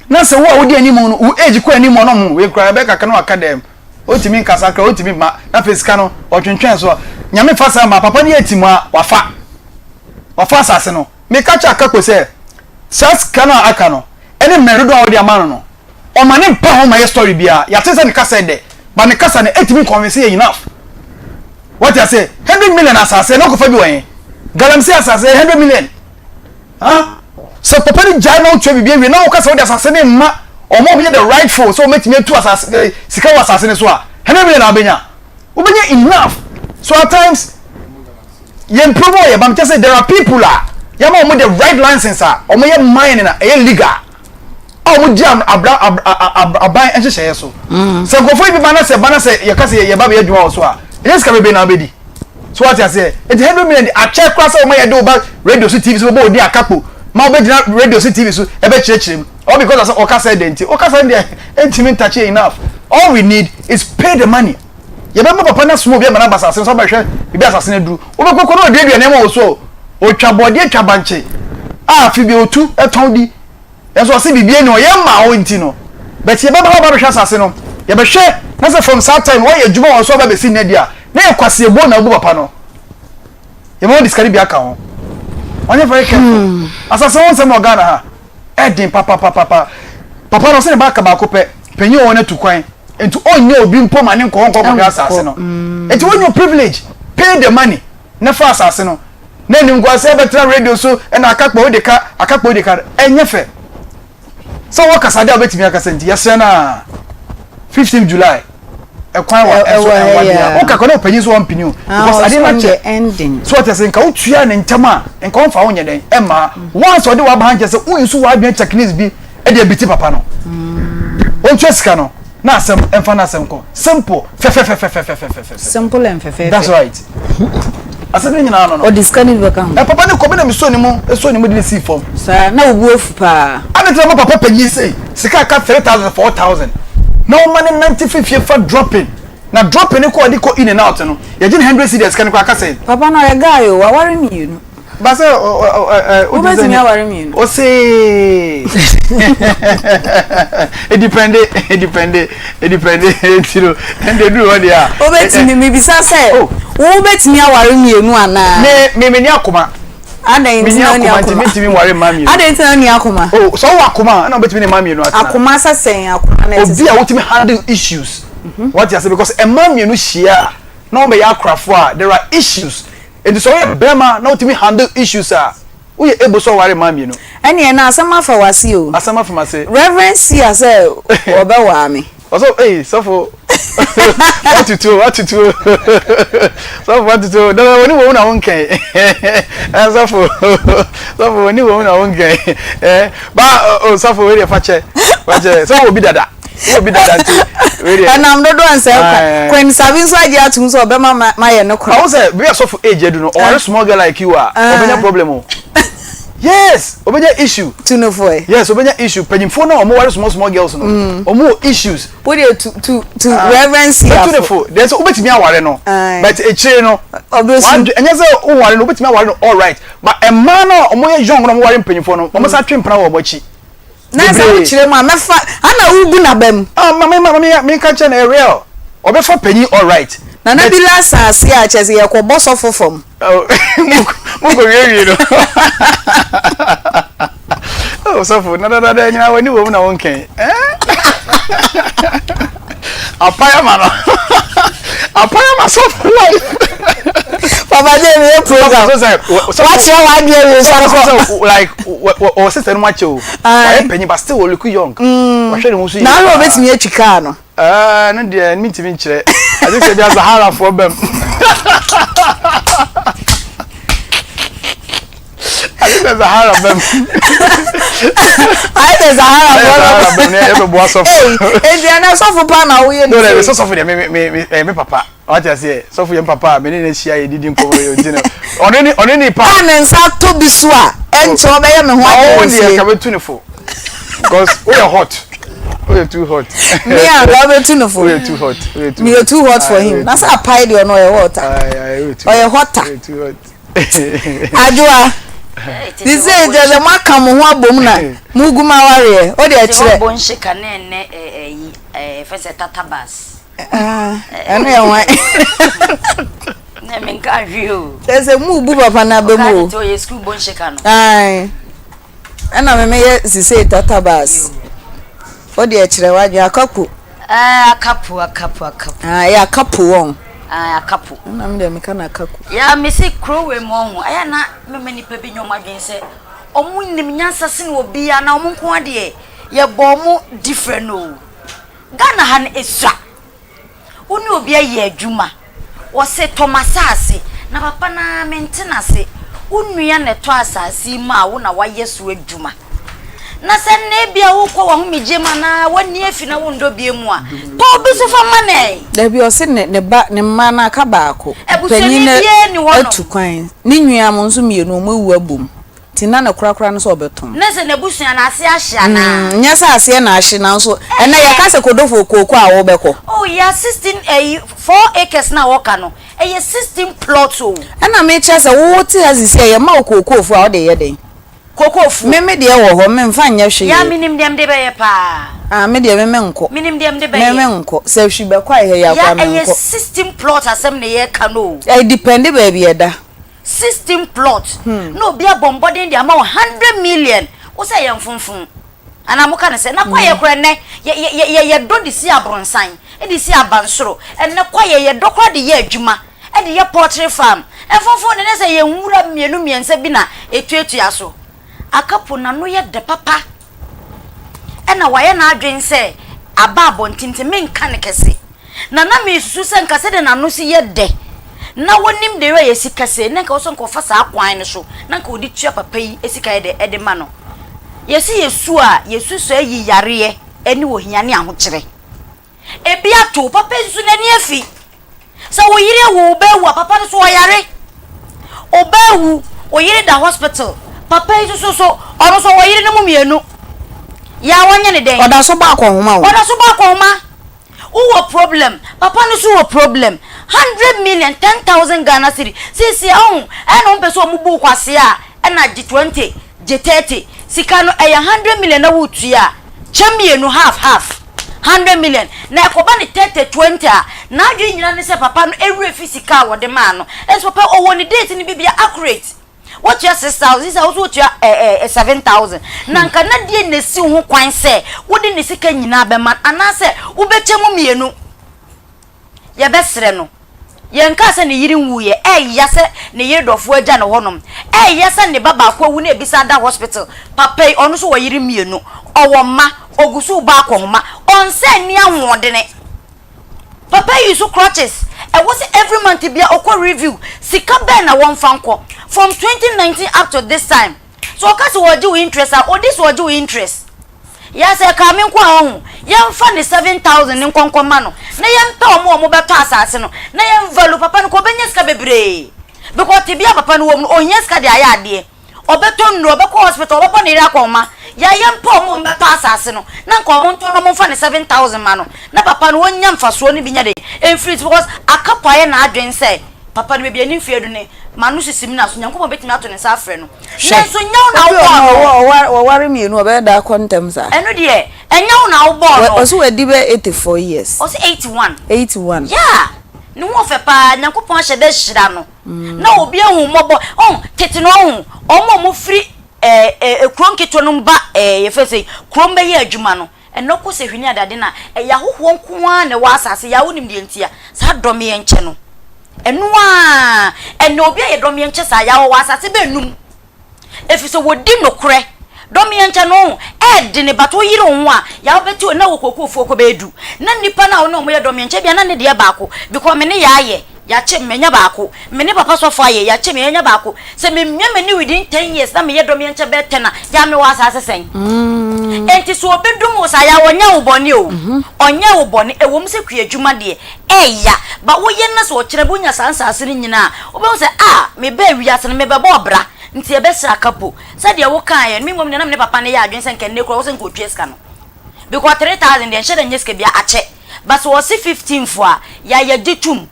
na sɛ wo a wodi anim no, wo age kɔ anim a na ɔmo wei koraa ɛbɛyɛ kakra na waka dɛm. Otumi nkasa koraa, otumi mma. Na afei sika no, ɔtwentwɛn so a, Nyame fa saa ma papa no yɛ tim a, wafa. Wafa asase no. Meka kyerɛ Akakpo sɛ, saa sika no a aka no, ɛne mmɛ dodoɔ a wode ama no no, Ɔma ne mpa ho ma yɛ story biara. Yɛate sɛ ne kasa yɛ dɛ, but ne kasa no ɛntumi nconvince yɛ enough. Wate aseɛ? 100 million asase na ɔkɔfa bi wɔ he? Galamsey asase ɛyɛ 100 million. Huh? Sɛ papa no gyae na wotua biribi awie na woka sɛ wode asase no mma wɔn a wɔyɛ the rightful sɛ wɔbɛtumi atu asase eh, sika wɔ asase no so a, 100 million na wobɛnya. Wobɛnya enough. So at times, yɛn promo yɛ ba mekyɛ sɛ there are people a yɛama wɔn the right license a wɔyɛ mining a ɛyɛ legal a wɔn gye abra aban nhyehyɛeɛ so. Mm. Sɛ nkurɔfoɔ yi bi ba na sɛ ba na sɛ yɛka sɛ yɛba bɛyɛ adwuma wɔ so a, ɛnyɛ sika bebree na wobɛdi. So wate aseɛ? Nti 100 million de akyɛ koraa sɛ wɔma yɛde wo ba radio so TV so bɛbɔ odi akakpo ma wobɛgyina radio so TV so ɛbɛkyerɛkyerɛ mu. All because of sɛ ɔkasa deɛ nti. Ɔkasa deɛ ɛntumi ntakye enough. All we need is pay the money. Yɛbɛma papa no asoma obi ama no aba asase no so abɛhwɛ baabi asase no aduru. Wobɛkɔ kɔ na ɔduadua nneɛma wɔ so. Ɔtwa bɔɔdeɛ twa bankye a afe bi ɔtu tɔn di. Nanso ɔse biribi ani hɔ yɛmmaa hɔ nti no. But yɛbɛba hɔ aba abɛhwɛ asase no. Yɛbɛhwɛ na sɛ from saa time wɔyɛ adwuma wɔ so aba abɛsi nnɛ deɛ a, na yɛ kwaseɛbuo na abu papa no. Yɛbɛma wɔde sika no bi aka ho. Ɔnyɛ very careful. Hmm. Asase ho nsɛm wɔ Ghana ha ɛden papapapapa. Papa no ɔse ne ba aka baako pɛ, panyin wɔ hɔ no atu kwan. Nti ɔnyɛ obi mpo ma ne nkɔ hɔ nkɔ kɔhwɛ asase no. Hmm. Nti wɔnyɛ privilege, pay the money na fa asase no. Na animguaseɛ bɛtena radio so na akakpa wode ka akakpa wode ka ɛnyɛ fɛ. Sɛ wɔ kasa de a wobɛtumi akasa nti yɛsrɛ no a 15 July ɛkwan wa ɛnso ɛnwa deɛ woka kɔ na ɔpanyin so ɔmpini o ah, because ade no akyɛ so ɔte sɛ nka wotua ne ntɛm a nka ɔmfa wo nyɛ dɛn ɛmmaa once ɔde waba ha nkyɛ sɛ woyi so w'adwene techniques bi ɛde abiti papa no ɔntua sika no na asɛm ɛmfa na asɛm kɔ simple fɛfɛfɛfɛfɛfɛfɛ simple and fɛfɛɛfɛ that's right asɛm no nyinaa no no ɔde sika no bi bɛka ho ɛ papa ne kɔ bi na mesɔ ne mu esɔ ne mu de ne sii fam saa na obu afu paa ade tena ma papa panyin sei sika aka 3000 4000 na ɔma ne nante fifie fa dropping na dropping ne kɔ ɔde kɔ in and out no yɛgye ne 100 cedis sika no kɔ aka sɛn papa no ɔyɛ guy o waware mmienu Ba sɛ ɔ ɔ ɔ ɛ wobɛtumi aware mmienu. Ose edipɛnde edipɛnde edipɛnde eti no ɛnde eduru hɔ deɛ a. Wobɛtumi mibisa sɛ oh. wobɛtumi aware mmienu anaa. Me me me ni akoma. Adan nti na ni akoma. Nti mintumi nware mmaa mmienu. Adan nti na ni akoma. Oh sɛ wowɔ akoma a ɛna wobɛtumi ne mmaa mmienu atena. Akoma sɛ sɛn akoma na ɛte sɛ. Obi a wotumi handle issues. Mhm. Wɔte ase because mmaa mmienu hyia a na wɔbɛyɛ akorafo a there are issues. Enti sɛ woyɛ bɛrima na wotumi handle issues a, woyɛ able sɛ ɔware mmaa mmienu. Ɛneɛ na asɛm afa w'ase o. Asɛm afa m'ase. Reverend Sia sɛ ɔbɛwaa me. Ɔsɛ ei sɔfo watutu o watutu o sɔfo watutu o dada w'ani wɔ mu na wonkɛn ɛ sɔfo sɔfo w'ani wɔ mu na wonkɛn ɛ ba o sɔfo wei deɛ fakyɛ fakyɛ sɛ wɔ bi dada. Wowɔ bi dada nti wei deɛ. Ɛnam dodoɔ nsɛ kwa. Queen Sabi nso agye atum sɛ ɔbɛma mayɛ ne kora. Awo sɛ bi asɔfo age adu no ɔware small girl like you a ɔbɛnya problem o. Yes ɔbɛnya issue. Tu no fo ɛ. Yes ɔbɛnya issue panyinfoɔ no a wɔn ware small small girls no wɔn wɔ issues. Wo deɛ tu tu tu reverend si afo. Tu ne fo deɛ sɛ wobɛtumi aware no but ekyire no. Ɔbɛsu. Ɛnyɛ sɛ woware no wobɛtumi aware no all right but mmaa no a wɔyɛ young na wɔn ware mpanyinfoɔ no wɔn san twe mpena wɔ wɔn akyi. Na sɛ wokyerɛ mu a mɛfa ana wobu n'aba mu. Ah ma me ma me me nka kyerɛ no ɛyɛ real ɔbɛfa panyin alright. Nana bi la asaase a kyerɛ sɛ yɛkɔ bɔ sɔfo fam. Oh mo kɔ wie wie no oh sɔfo na dada dɛ nyina w'ani wɔ mu na wo nkɛn eh apae ama no apae ama sɔfo life. Papa J mi yɛ program. Wakyerɛ w'adeɛ wie sɔre kɔ. Like wɔ sister no mu akyɛ o. Wayɛ panyin but still ɔlook young. Mm. Wahwɛ ne ho so yie. Na ahwɛ obetumi atwi kaa no. Ɛɛ no deɛ mi ntumi nkyerɛ. Ade sɛ bi a Zahara foɔ bɛm. Ade sɛ Zahara bɛm. Ayɛ sɛ Zahara foɔ bɛm. Zahara bɛm ne ɛbɛ boa sɔfo. Ee eti ɛnɛ sɔfo pa na woyɛ ne. No, sɔfo deɛ me me me me papa. Wate aseɛ? Sɔfo yɛ me papa a me ne no ahyia yɛdidi nkɔmmɔ yɛ nti no ɔno ne ɔno ne pa. A ne nsa tɔ bi so a ɛnkyɛ ɔbɛyɛ me ho adeɛ wɔ fie. Ɔwo deɛ ka bɛtu ne fo because woyɛ hot woyɛ too hot. Me a ka bɛtu ne fo. Woyɛ too hot woyɛ too hot. Meyɛ too hot for him na sɛ apae deɛ ɔno ɔyɛ hot a ɔyɛ hotter. Adwoa te sɛ kyerɛ sɛ moaka mo ho abom na mogu m'awareɛ wo deɛ kyerɛ. Tete hɔ bɔ nhyeka ne ɛnɛ ɛyi ɛfɛ sɛ tatabas. Ɛno yɛ hwan? Na menka hwee o. Kyerɛ sɛ mubu papa no aba mu o. Ɔka tete ɔyɛ sukuu bɔ nhyeka no. Ae. Ɛna me meyɛ sisei tatabas. Wo deɛ kyerɛ w'adwene akapo. Ɛɛ akapo akapo akapo. Ah ɛyɛ akapo wɔn. Ah akapo. Ɛna mi deɛ meka no akapo. Ya me se kuro wei mu ɔho ɛyɛ na mema nipa bi nyɛ ɔmo adwene sɛ ɔmo nim nyansa sene obiara na ɔmo nko adeɛ yɛbɔ ɔmo different o Ghana ha no esua. Wo ne obi ayɛ adwuma, ɔse tɔ m'asaase, na papa no ara mente no ase, wo nua na ɛtɔ asaase yi maa wo na wayɛ so adwuma. Na sɛ nnɛ ebia wokɔ w'ahomegyeɛ mu anaa w'ani afi na wondɔ bie mu a, pɛ obi so fa ma no ɛ. Dabi, ɔse ne ne ba ne mma no aka baako, Abusuani panyin no biara nni hɔnom. atu kwan, ne nuanom nso mmienu wɔn awu abom. Nti na ne korakora ne sɛ ɔbɛtɔn. Ne sɛ n'abusua no ase ahye anaa? Mm, nyɛ sɛ aseɛ na ahye nanso ɛnɛ yɛka sɛ kodofo kooko a wobɛkɔ. Oh ya 16 ɛyi 4 acres na wɔka no ɛyɛ 16 plots o. Ɛna mekyerɛ sɛ wo te ha sisi a yɛma wo kookoo fuo a wode yɛ dɛn? Kookoo fuo. Me me deɛ wɔ hɔ memfa nyɛ hwee. Ya menim deɛ mede bɛyɛ paa. Ah me deɛ me menkɔ. Menim deɛ mede bɛyɛ. Me menkɔ sɛ hwi bɛkɔ a ɛhɛ yi a koraa menkɔ. Ya ɛyɛ 16 plots asɛm na yɛka no o. Ɛdepende baabi ɛda. 16 plot na obi abɔ mbɔden de ama wo 100 million wo sɛ yɛ mfonfon anaa mo ka ne sɛ na kwaeɛ kora ɛnɛ yɛ yɛ yɛ yɛdɔ de si abronsan de si abansoro ɛnɛ kwaeɛ yɛdɔ kora de yɛ adwuma de yɛ poultry farm mfonfon de ne sɛ yɛ nwura mmienu mmiɛnsa bi na etuatua so akapo n'ano yɛ dɛ papa ɛna wayɛ n'adwene sɛ aba abɔnten nti menka no kɛse. Na na mesusu sɛ nka sɛdeɛ n'ano si yɛ dɛ na wɔnim deɛ ɔyɛ si kɛse na nka ɔsɛ nka ɔfa saa kwan no so na nka ɔde tua papa yi sika yɛ dɛ ɛde ma no. Yɛsi yɛsu a yɛsu sɛ yi yareɛ ɛne ohia ne ahokyerɛ. Ebi ato wo papa yi nso n'ani afi. Sɛ wo yere awu, wo ba awu a, papa no so ɔyare. Wo ba awu, wo yere da hospital. Papa yi nso so, ɔno nso ɔwɔ yere no mu mmienu. Yaa wɔnyɛ ne dɛn? Ɔda so bɔ akɔnhoma o. Ɔda so bɔ akɔnhoma. Wowɔ problem, papa no nso wɔ problem. 100 million, 10,000 Ghana cedi. Seesei ɔho, ɛna wɔn pɛ sɛ wɔn bu wo kwasea a, ɛna gye 20, gye 30. Sika no ɛyɛ 100 million na wotua a, kyɛ mmienu half half. 100 million na ɛkɔba ne 30 20 a n'adwene nyina ne sɛ papa no werɛ fi sika a wɔde maa no nso papa ɔwɔ ne date ne bibia accurate wotua 6000 sɛ wo so wotua eh, eh, 7000 na nka na deɛ na esi ho kwan sɛ wode ne sika nyinaa bɛma anaasɛ wobɛkyɛ mu mmienu Yɛbɛsrɛ no. Yɛnkaa sɛ ne yere nwuiɛ. Ɛya sɛ ne yere dɔfoɔ agya no hɔnom. Ɛya sɛ ne ba baako awu na ebi san da hospital. Papa yi, ɔno nso wɔ yere mmienu. Ɔwɔ mma. Ɔgu so rebɔ akɔnhoma. Ɔnsɛ nni ahoɔdene. Papa yi use crutches. Ɛwɔ sɛ every month biara ɔkɔ review. Sika bɛn na wɔmfa nkɔ? From 2019 up to this time. Sɛ ɔka sɛ ɔregye wo interest a, ɔdi sɛ ɔgye wo interest. Yɛ sɛ ɛkaa me nko a ɔho, yɛmfa ne 7000 no nkɔ nkɔma no na yɛmpɛ ɔmo a ɔmo bɛtɔ asase no na yɛn value papa no kɔ ɔbɛnya sika bebree because tebea a papa no wɔ mu no ɔhia sika de ayɛ adeɛ ɔbɛtɔ nnuro ɔbɛkɔ hospital ɔbɛbɔ ne yere akɔnma yɛ yɛmpɛ ɔmo a ɔmo bɛtɔ asase no na nka ɔmo ntɔ na ɔmo mfa ne 7000 ma no na papa no ɔnya mfasoɔ no bi nya de mfiri because akapo ayɛ n'adwene sɛ papa no baabi a ne mfeɛ adu no ma no sisi mu na so Nyankopɔn bɛtumi ato ne nsa afrɛ no Hwɛ, Nanso nyɛ wo na obi wɔ wobɔɔ hɔ no. a wɔware mmienu a, ɔbɛyɛ daa kɔ ntɛm saa. Ɛno deɛ, ɛnyɛ wo na wobɔɔ no. Ɔse wadi bɛ 84 years. Ɔse 81. 81. Yeah, ne ho ɔfɛ paa, Nyankopɔn ahyɛ da ahyira no. Na obi ahu mmɔbɔ, ɔhu, tete no ɔhu, wɔn a wɔfiri ɛɛ ɛɛ kuro nketewa no mu ba ɛɛ yɛfrɛ sɛ kurom bɛyɛ adwuma no, ɛnɛ kɔ sɛ hwene adade no a, ɛyɛ ahohoɔ nko ara na ɛwɔ asase yi a, wonim deɛ ntia? Saa dɔmeɛ nkyɛ no. Ɛno ara, ɛnna obi a yɛ dɔmeɛ nkyɛ saa, yɛ wɔ asase bɛ num. Ɛfiri sɛ wɔdi nokorɛ. Dɔmeɛ nkyɛ no, ɛɛdene, but woyere wo ho a, yɛ wobɛte na wɔ kookoofoɔ kɔ bɛyɛ du. Na nnipa no a wo ne wɔn yɛ dɔmeɛ nkyɛ bia na ne deɛ baako, because me ne yɛ ayɛ. Yɛakyɛ me, manya baako. Me ne papa sɔfo ayɛ, yɛakyɛ me, yɛanya baako. Sɛ memia m'ani within ten years na meyɛ dɔm yɛnkyɛ bɛyɛ ten a, yɛ a mewɔ asaase sɛn? Enti sɛ obi dom wo saa, yɛ a ɔnyɛɛ wo bɔne o. Ɔnyɛɛ wo bɔne. Ɛwom sɛ kuadwuma deɛ, ɛɛya, but woyɛ na sɛ ɔkyena bi wonya saa nsaase no nyinaa a, wobɛhu sɛ, ah, mebaa wiase no, mebɛbɔɔ bra, nti ɛbɛsra aka po. Sɛdeɛ wokaeɛ no, me mmom deɛ na me ne papa no yɛ adwene sɛ nka nnɛ koraa ɛwɔ sɛ nka ɔtua sika no. Because 3000 deɛ, nhyɛ da nyɛ sika biara, akyɛ. But sɛ wɔse fifteenth a, yɛ a yɛgye tom.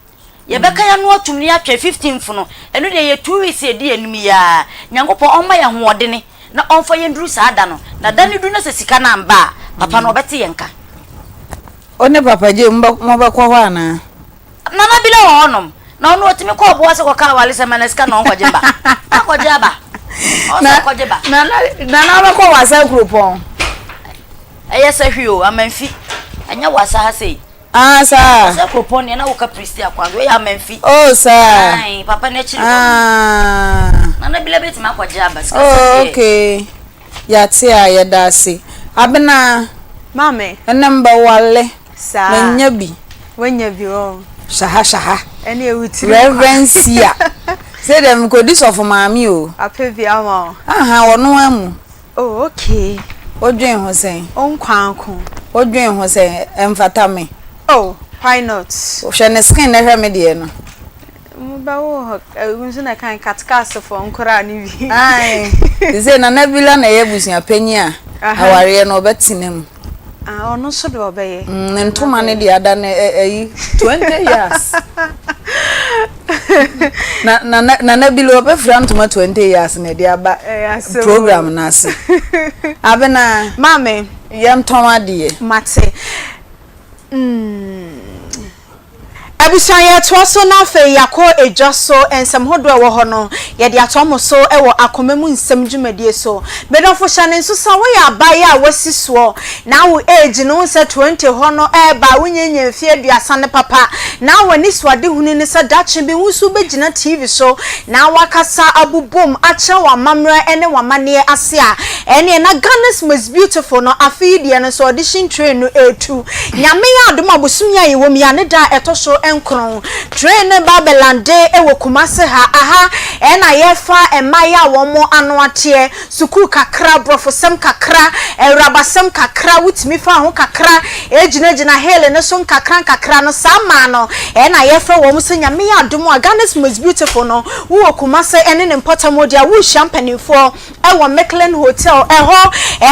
Yɛbɛka yɛn ano atom na yɛatwɛn fifteenth no. Ɛno deɛ ɛyɛ two weeks a ɛdi anim yi ara. Nyankopɔn ɔmma yɛn ahoɔdene na ɔmfa yɛn nduru saa da no. Na da no du na sɛ sika no amba a, papa no ɔbɛte yɛn nka. Wo ne Papa Jay mobɛkɔ hɔ anaa? Nana Bila wɔ hɔnom. Na ɔno ɔtumi kɔ ɔboa ase kɔka awaresɛm ma na sika na ɔnkɔgye mba. Akɔgye aba. Ɔsɛ ɔkɔgye ba. Nana, Nana wobɛkɔ Wasa Kuropɔn? Ɛyɛ sahwi o, Amanfi. Ɛnyɛ wɔ asa ha sei. Ah, saa. Sɛ kuropɔn deɛ na woka Prestea kwan do, ɛyɛ Amanfi. Oh, saa. Ae, papa no akyiri hɔ no. Ah. Nana Bila bɛtumi akɔgye aba, sika sɛ Oh, deɛ. okay. Yɛate a, yɛda ase. Abena. Maame. Ɛnɛ mbɛwale. Saa. Manya bi. Wanya bi oh. Hwɛ ha, hwɛ ha. Ɛne ewu tiri nkwa. Reverend Sia. Sɛ deɛ mekɔdi sɔfo maame o. Apɛ bi ama wo. Aha, ɔno amu. Oh okay. Wodwen ho sɛn? Wo nkwa nko. Wodwen ho sɛn? Ɛmfata me. Oh, why not? Hwɛ ne skin na hwɛ me deɛ no. Mo bɛ wo hɔ, ɛwu nso na kan katekasefo nkoraa no bi. Ae, te sɛ Nana Bila na ɛyɛ abusua panyin a, awareɛ no ɔbɛtena mu. Ah, ɔno nso deɛ ɔbɛyɛ. Mm, ne ntoma no deɛ ada no ɛyi 20 years. Na na Nana Bilo ɔbɛfira ntoma 20 years na ɛde aba program no ase. Abena. Maame. Yɛntɔn adeɛ. Mate. Mm. Abusua yɛtoa so na afei yɛakɔ edwa so nsɛm hodoɔ a ɛwɔ hɔ no yɛde atoa mo so wɔ akoma mu nsɛm dwumadie so. Medɔfo hyɛ ne nso sɛ woyɛ abaayewa a wasi soɔ na wo age no wohu sɛ 20 hɔ no ɛreba a wonnyɛ mfeɛ aduasa no papa na w'anisoadehunu ne sɛ dakye bi wo nso wobɛgyina TV so na woakasa abobom akyerɛ w'amammerɛ ne w'amanneɛ ase a ɛneɛ na Ghana's Most Beautiful no afe yi deɛ no nso audition train no ɛretu Nyame yɛ adom a bosome a yɛwɔ mu yi a ne da a ɛtɔ so nkron, train no ba bɛlande wɔ Kumasi ha. Aha na yɛfa mmaeɛ a wɔn ano ateɛ, sukuu kakra, borɔfosɛm kakra, awurabasɛm kakra, wotumi fa ho kakra gyinagyina hill no so nkakra nkakra no, saa mmaa no na yɛfrɛ wɔn sɛ Nyame yɛ adom a Ghana's most beautiful no, wowɔ Kumasi ne ne mpɔtam hɔ deɛ a worehyia mpanimfoɔ wɔ Micklin Hotel, ɛhɔ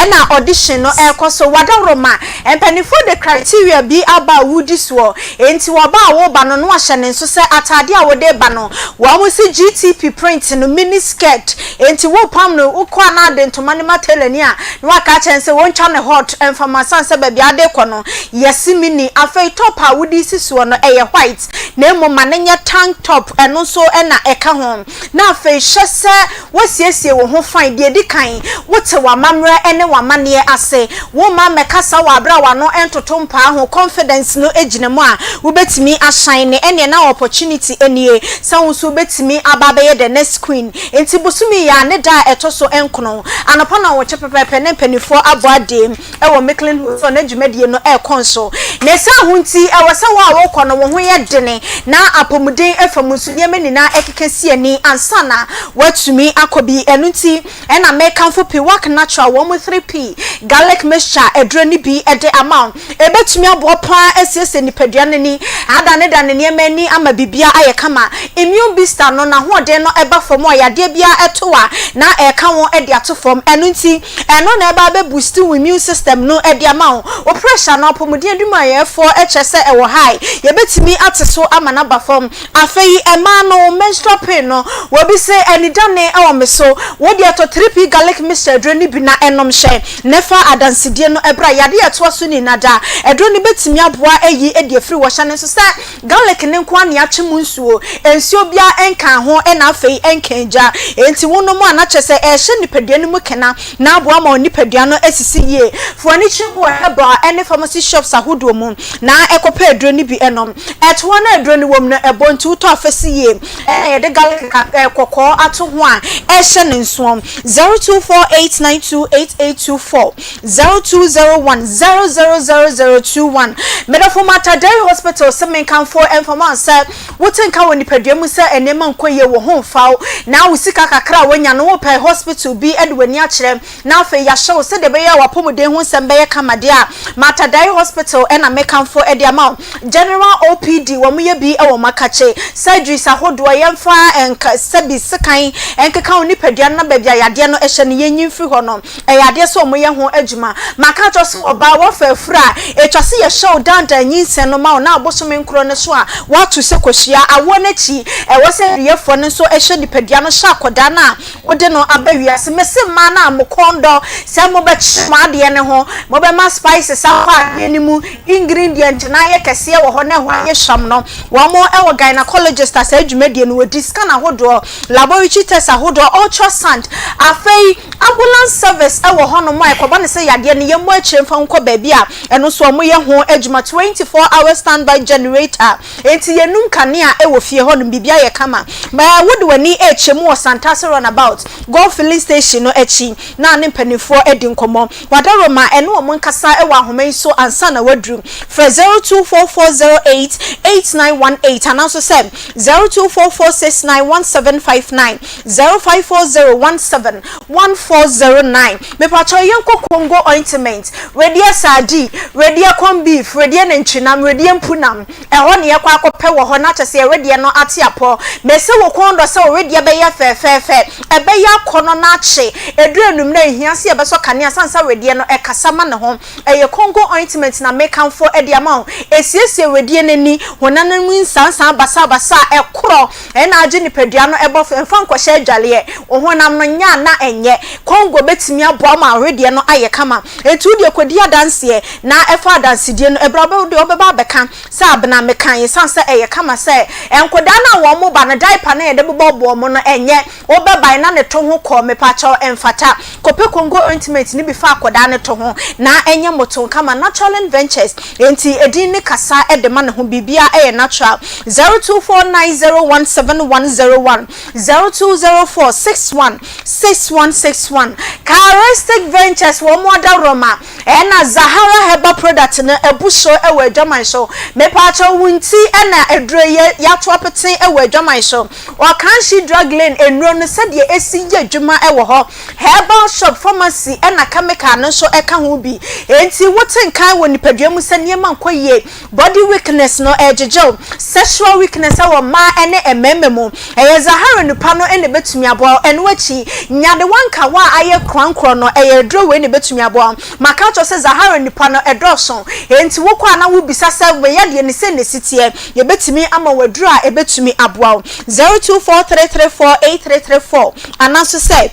na audition no rekɔ so. Wadaworoma, mpanimfoɔ de criteria bi aba a wodi soɔ, enti wɔba a woreba no na wɔahyɛ no nso sɛ ataadeɛ a wode reba no, wɔse GTP print no, mini skirt, enti worepam no, wokɔ a na ade ntoma no ma tailorni a, na waka akyerɛ no sɛ wɔntwa no hot mfa ma sane sɛ baabi a wode rekɔ no yɛse mini. Afei top a wode resi soɔ no, ɛyɛ white, na mmom ma no nyɛ tank top, ɛno nso na ɛka ho. Na afei hwɛ sɛ Woasiesie wo ho fann. Deɛ ɛdi kan, wote w'amammerɛ ne w'amanneɛ ase. Womma mmɛkasa wɔ aberɛ a w'ano ntoto mpaa ho. Confidence no gyina mu a, wobɛtumi ashine. Ɛnneɛ na opportunity nie sɛ wo nso wobɛtumi aba abɛyɛ the next queen. Enti bosome yi ara ne da a ɛtɔ so nkono, anɔpa nnɔnwɔtwe pɛpɛɛpɛ na mpanimfoɔ abɔ adeɛ. wɔ Micklin Hotel na dwumadie no rekɔ nso. Ne saa ho nti, ɛwɔ sɛ wo a worekɔ no wo ho yɛ dene na apɔmuden fa mu nso nneɛma nyinaa ɛkeka si ani ansa na woatumi akɔ bi. Ɛno nti na mekamfo Piwak Natural wɔn 3P Garlic Mixture aduro no bi de ama wo. Ɛbɛtumi aboa pa ara asiesie nipadua no ani, adanedane nneɛma ani ama biribiara ayɛ kama. Immune booster no, n'ahoɔden no ba fam a yadeɛ biara to a na ɛreka wo de ato fam. Ɛno nti Ɛno na ɛba abɛ boost wo immune system no de ama wo. Wo pressure no, apɔmuden adwumayɛfoɔ kyerɛ sɛ ɛwɔ high. Yɛbɛtumi ate so ama no aba fam. Afei mmaa no, wo menstrual pain no, wɔbi se anidane wɔ me so. Wo deɛ tɔ 3P garlic mixture aduro no bi na nom hyɛ na fa adansedie no bra. Yadeɛ a ɛtoa so nyinaa da, aduro no bɛtumi aboa ayi de afiri hɔ. Hyɛ no nso sɛ garlic no nko ara na yɛatwe mu nsuo. Nsuo biara nkaa ho na afei ɛnkaa gya. Enti wonom a na kyerɛ sɛ ɛrehyɛ nipadua no mu kena na aboa ma wo nipadua no asisi yie. Fa w'ani kyerɛ mu wɔ herbal ne pharmacy shops ahodoɔ mu na kɔpɛ aduro no bi nom. Ɛtoa no a aduro no wɔ mu no, ɛbɔ nti wotɔ a fa si yie. Ɛna yɛde garlic kɔkɔɔ ato ho a ɛrehyɛ no nsoɔ. 0248928824, 0201 000021. Medɔfo Mater Dei Hospital se menkamfo mfa ma wo sɛ Wote nka wɔ nipadua mu sɛ nneɛma nkɔ yie, wo ho mfa wo, na wo sika kakra a woanya no wopɛ hospital bi de w'ani akyerɛ na afei yɛahyɛ wo sɛdeɛ ɛbɛyɛ a w'apɔmuden ho nsɛm bɛyɛ kama deɛ a, Matadai Hospital na mekamfo de ama wo. General OPD, wɔyɛ bi wɔ Makakye. Surgeries ahodoɔ, yɛmfa nka sɛbi sekan nkeka wo nipadua no na baabi a yadeɛ no hyɛ no yɛnyi mfiri hɔ no, Ɛyɛ adeɛ sɛ wɔyɛ ho adwuma. Maka akyerɛ wo sɛ ɔbaa woafa afuru a, ɛtwa sɛ yɛhyɛ wo dandan nyinsɛn no ma wo na abosome nkorɔ no. so a woato sɛ kosua. Awoɔ no akyi, ɛwɔ sɛ aduruyɛfoɔ no nso hwɛ nipadua no hyɛ akwadaa no a wode no aba wiase. Mese mmaa no a mo kɔn dɔ sɛ mobɛkyere mo adeɛ no ho, mobɛma spices akɔ adeɛ no mu, ingredient no ayɛ kɛseɛ wɔ hɔ na ɛhɔ ayɛ hwam no, wɔn wɔ gynecologist a saa dwumadie no wɔdi, scan ahodoɔ, laboratory test ahodoɔ, ultrasound, afei ambulance service wɔ hɔnom a ɛkɔba no sɛ yadeɛ no yɛmmɔ akyire mfa nkɔ baabi a ɛno nso wɔyɛ ho adwuma, 24 hours standby generator. Enti yɛnum kanea wɔ fie hɔnom, biribi ayɛ kama. Ma wode w'ani rekyɛ mu wɔ Santase Runabout, Gold Filling Station no akyi na ne mpanimfoɔ adi nkɔmmɔ. W'adaworoma, ɛne wɔn nkasa wɔ ahoma yi so ansa na woaduru. Frɛ 0244088918 anaa nso sɛ 0244691759, 0540171409. Mepakyɛw yɛnkɔ Congo ointment, wedeɛ sardine, wedeɛ corn beef, wedeɛ nantwinam, wedeɛ mpunam. Ɛhɔ na yɛkɔ akɔpɛ wɔ hɔ na kyerɛ sɛ yɛn wedeɛ no ate apɔ. Mese wo kɔn dɔ sɛ wo wedeɛ bɛyɛ fɛɛfɛɛfɛ, ɛbɛyɛ akɔnnɔ na akye. Ɛduru anwummerɛ a, ɛhia sɛ yɛbɛsɔ kanea sane sɛ wedeɛ no ɛkasa ma ne ho. Ɛyɛ Congo ointment na mekamfo de ama wo. Ɛsiesie wedeɛ no ani, honam no mu nsansan basabasa a ɛkorɔ na agye nipadua no bɔ fam. Mfa nkɔhyɛ adwaleɛ. Wo honam no nyɛ a na ɛnyɛ. Congo bɛtumi aboa wo ma wo wedeɛ no ayɛ kama. Enti wo deɛ kɔdi adanseɛ na fa adansedie no bra. Wo deɛ wobɛba abɛka sɛ Abena mekae ɛsiane sɛ ɛyɛ kama sɛ nkwadaa no a wɔn ba no diaper no a yɛde bobɔbɔ wɔn no ɛnyɛ. Wobɛbae na ne to ho kɔ mepakyɛw ɛmfata. Kɔpɛ Congo ointment no bi fa akɔdaa no to ho na ɛnyɛ moto kama. Naturalin Ventures enti edin ne kasa de ma ne ho biribiara ɛyɛ natural. 0249017101 0204616161 Charistic Ventures wɔn adaworoma ɛna Zahara Herbal product no abu so wɔ adwaman so. Mepakyɛw wo nti na aduro yi yɛato apete wɔ adwaman so. Ɔkanhye Drug Lane nnuro no sɛdeɛ ɛsi yɛ adwuma wɔ hɔ, herbal shop, pharmacy ɛna chemical no nso ka ho bi. Enti wote nka wɔ nipadua mu sɛ nneɛma nkɔ yie, body weakness no ɛregyegye wo, sexual weakness wɔ mmaa ne mmarima mu, ɛyɛ Zahara nnupa no na ɛbɛtumi aboa wo. Ɛno akyi, nyadewa nkawa a ayɛ korankorɔ no, ɛyɛ aduro wei na ɛbɛtumi aboa wo. Maka akyerɛ wo sɛ Zahara nnipa no ɛdɔɔso, enti wokɔ a na wobisa sɛ wei adeɛ no sei na ɛsi teɛ. Yɛbɛtumi ama wo aduro a ɛbɛtumi aboa wo. 0243348334 anaa nso sɛ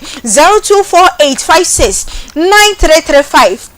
0248569335.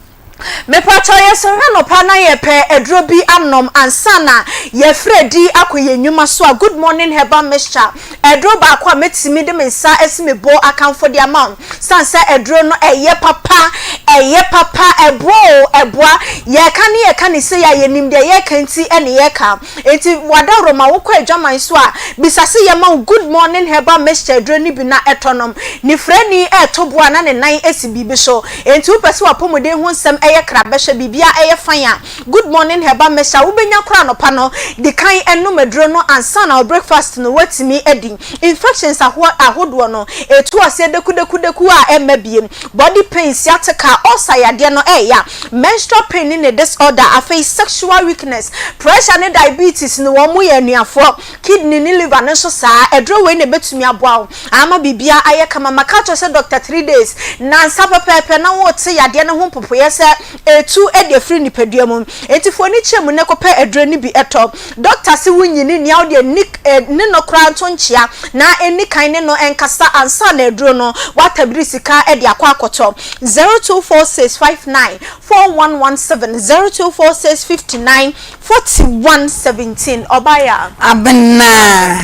Mepakyɛw yɛsɔre anɔpa na yɛpɛ aduro bi anom ansa na yɛafiri adi akɔ yɛn nnwuma so a, Good Morning Herbal Mixture, aduro baako a mɛtumi de me nsa asi me bo akamfo de ama wo. Sane sɛ aduro no ɛyɛ papa, ɛyɛ papa, ɛboa o, ɛboa. Yɛka ne yɛka no sei a, yɛnim deɛ yɛreka nti ne yɛreka. Enti w'adaworo ma wokɔ adwaman so a, bisa se yɛma wo Good Morning Herbal Mixture aduro no bi na tɔ nom. Nifirani reto boɔ a na ne nan si biribi so. Enti wopɛ sɛ w'apɔmuden ho nsɛm yɛ krabɛhwɛ, biribiara yɛ fine a, Good Morning Herbal Mixture wobɛnya koraa anɔpa no, di kan nom aduro no ansa na wo breakfast no woatumi adi. Infections ahoɔ ahodoɔ no, ɛtu aseɛ dekudekudeku a ɛmma biem. Body pain, sciatica, ulcer yadeɛ no ɛɛya, menstrual pain ne ne disorder, afei sexual weakness, pressure ne diabetes no wɔn yɛ anuafoɔ, kidney ne liver no nso saa. Aduro wei na ɛbɛtumi aboa wo ama biribiara ayɛ kama. Maka akyerɛ wo sɛ doctor 3 days, nnansa pɛpɛɛpɛ na worete yadeɛ no ho mpopoeɛ sɛ ɛretu de afiri nipadua mu. Enti fa w'ani kyerɛ mu na kɔpɛ aduro no bi tɔ. Dɔkta se wonyini nea wo deɛ nni ne no koraa nto nkyea na ɛnni kan ne no nkasa ansa na aduro no woatabiri sika de akɔ akɔtɔ. 0246594117 0246 59 41 17 Ɔbaa Abena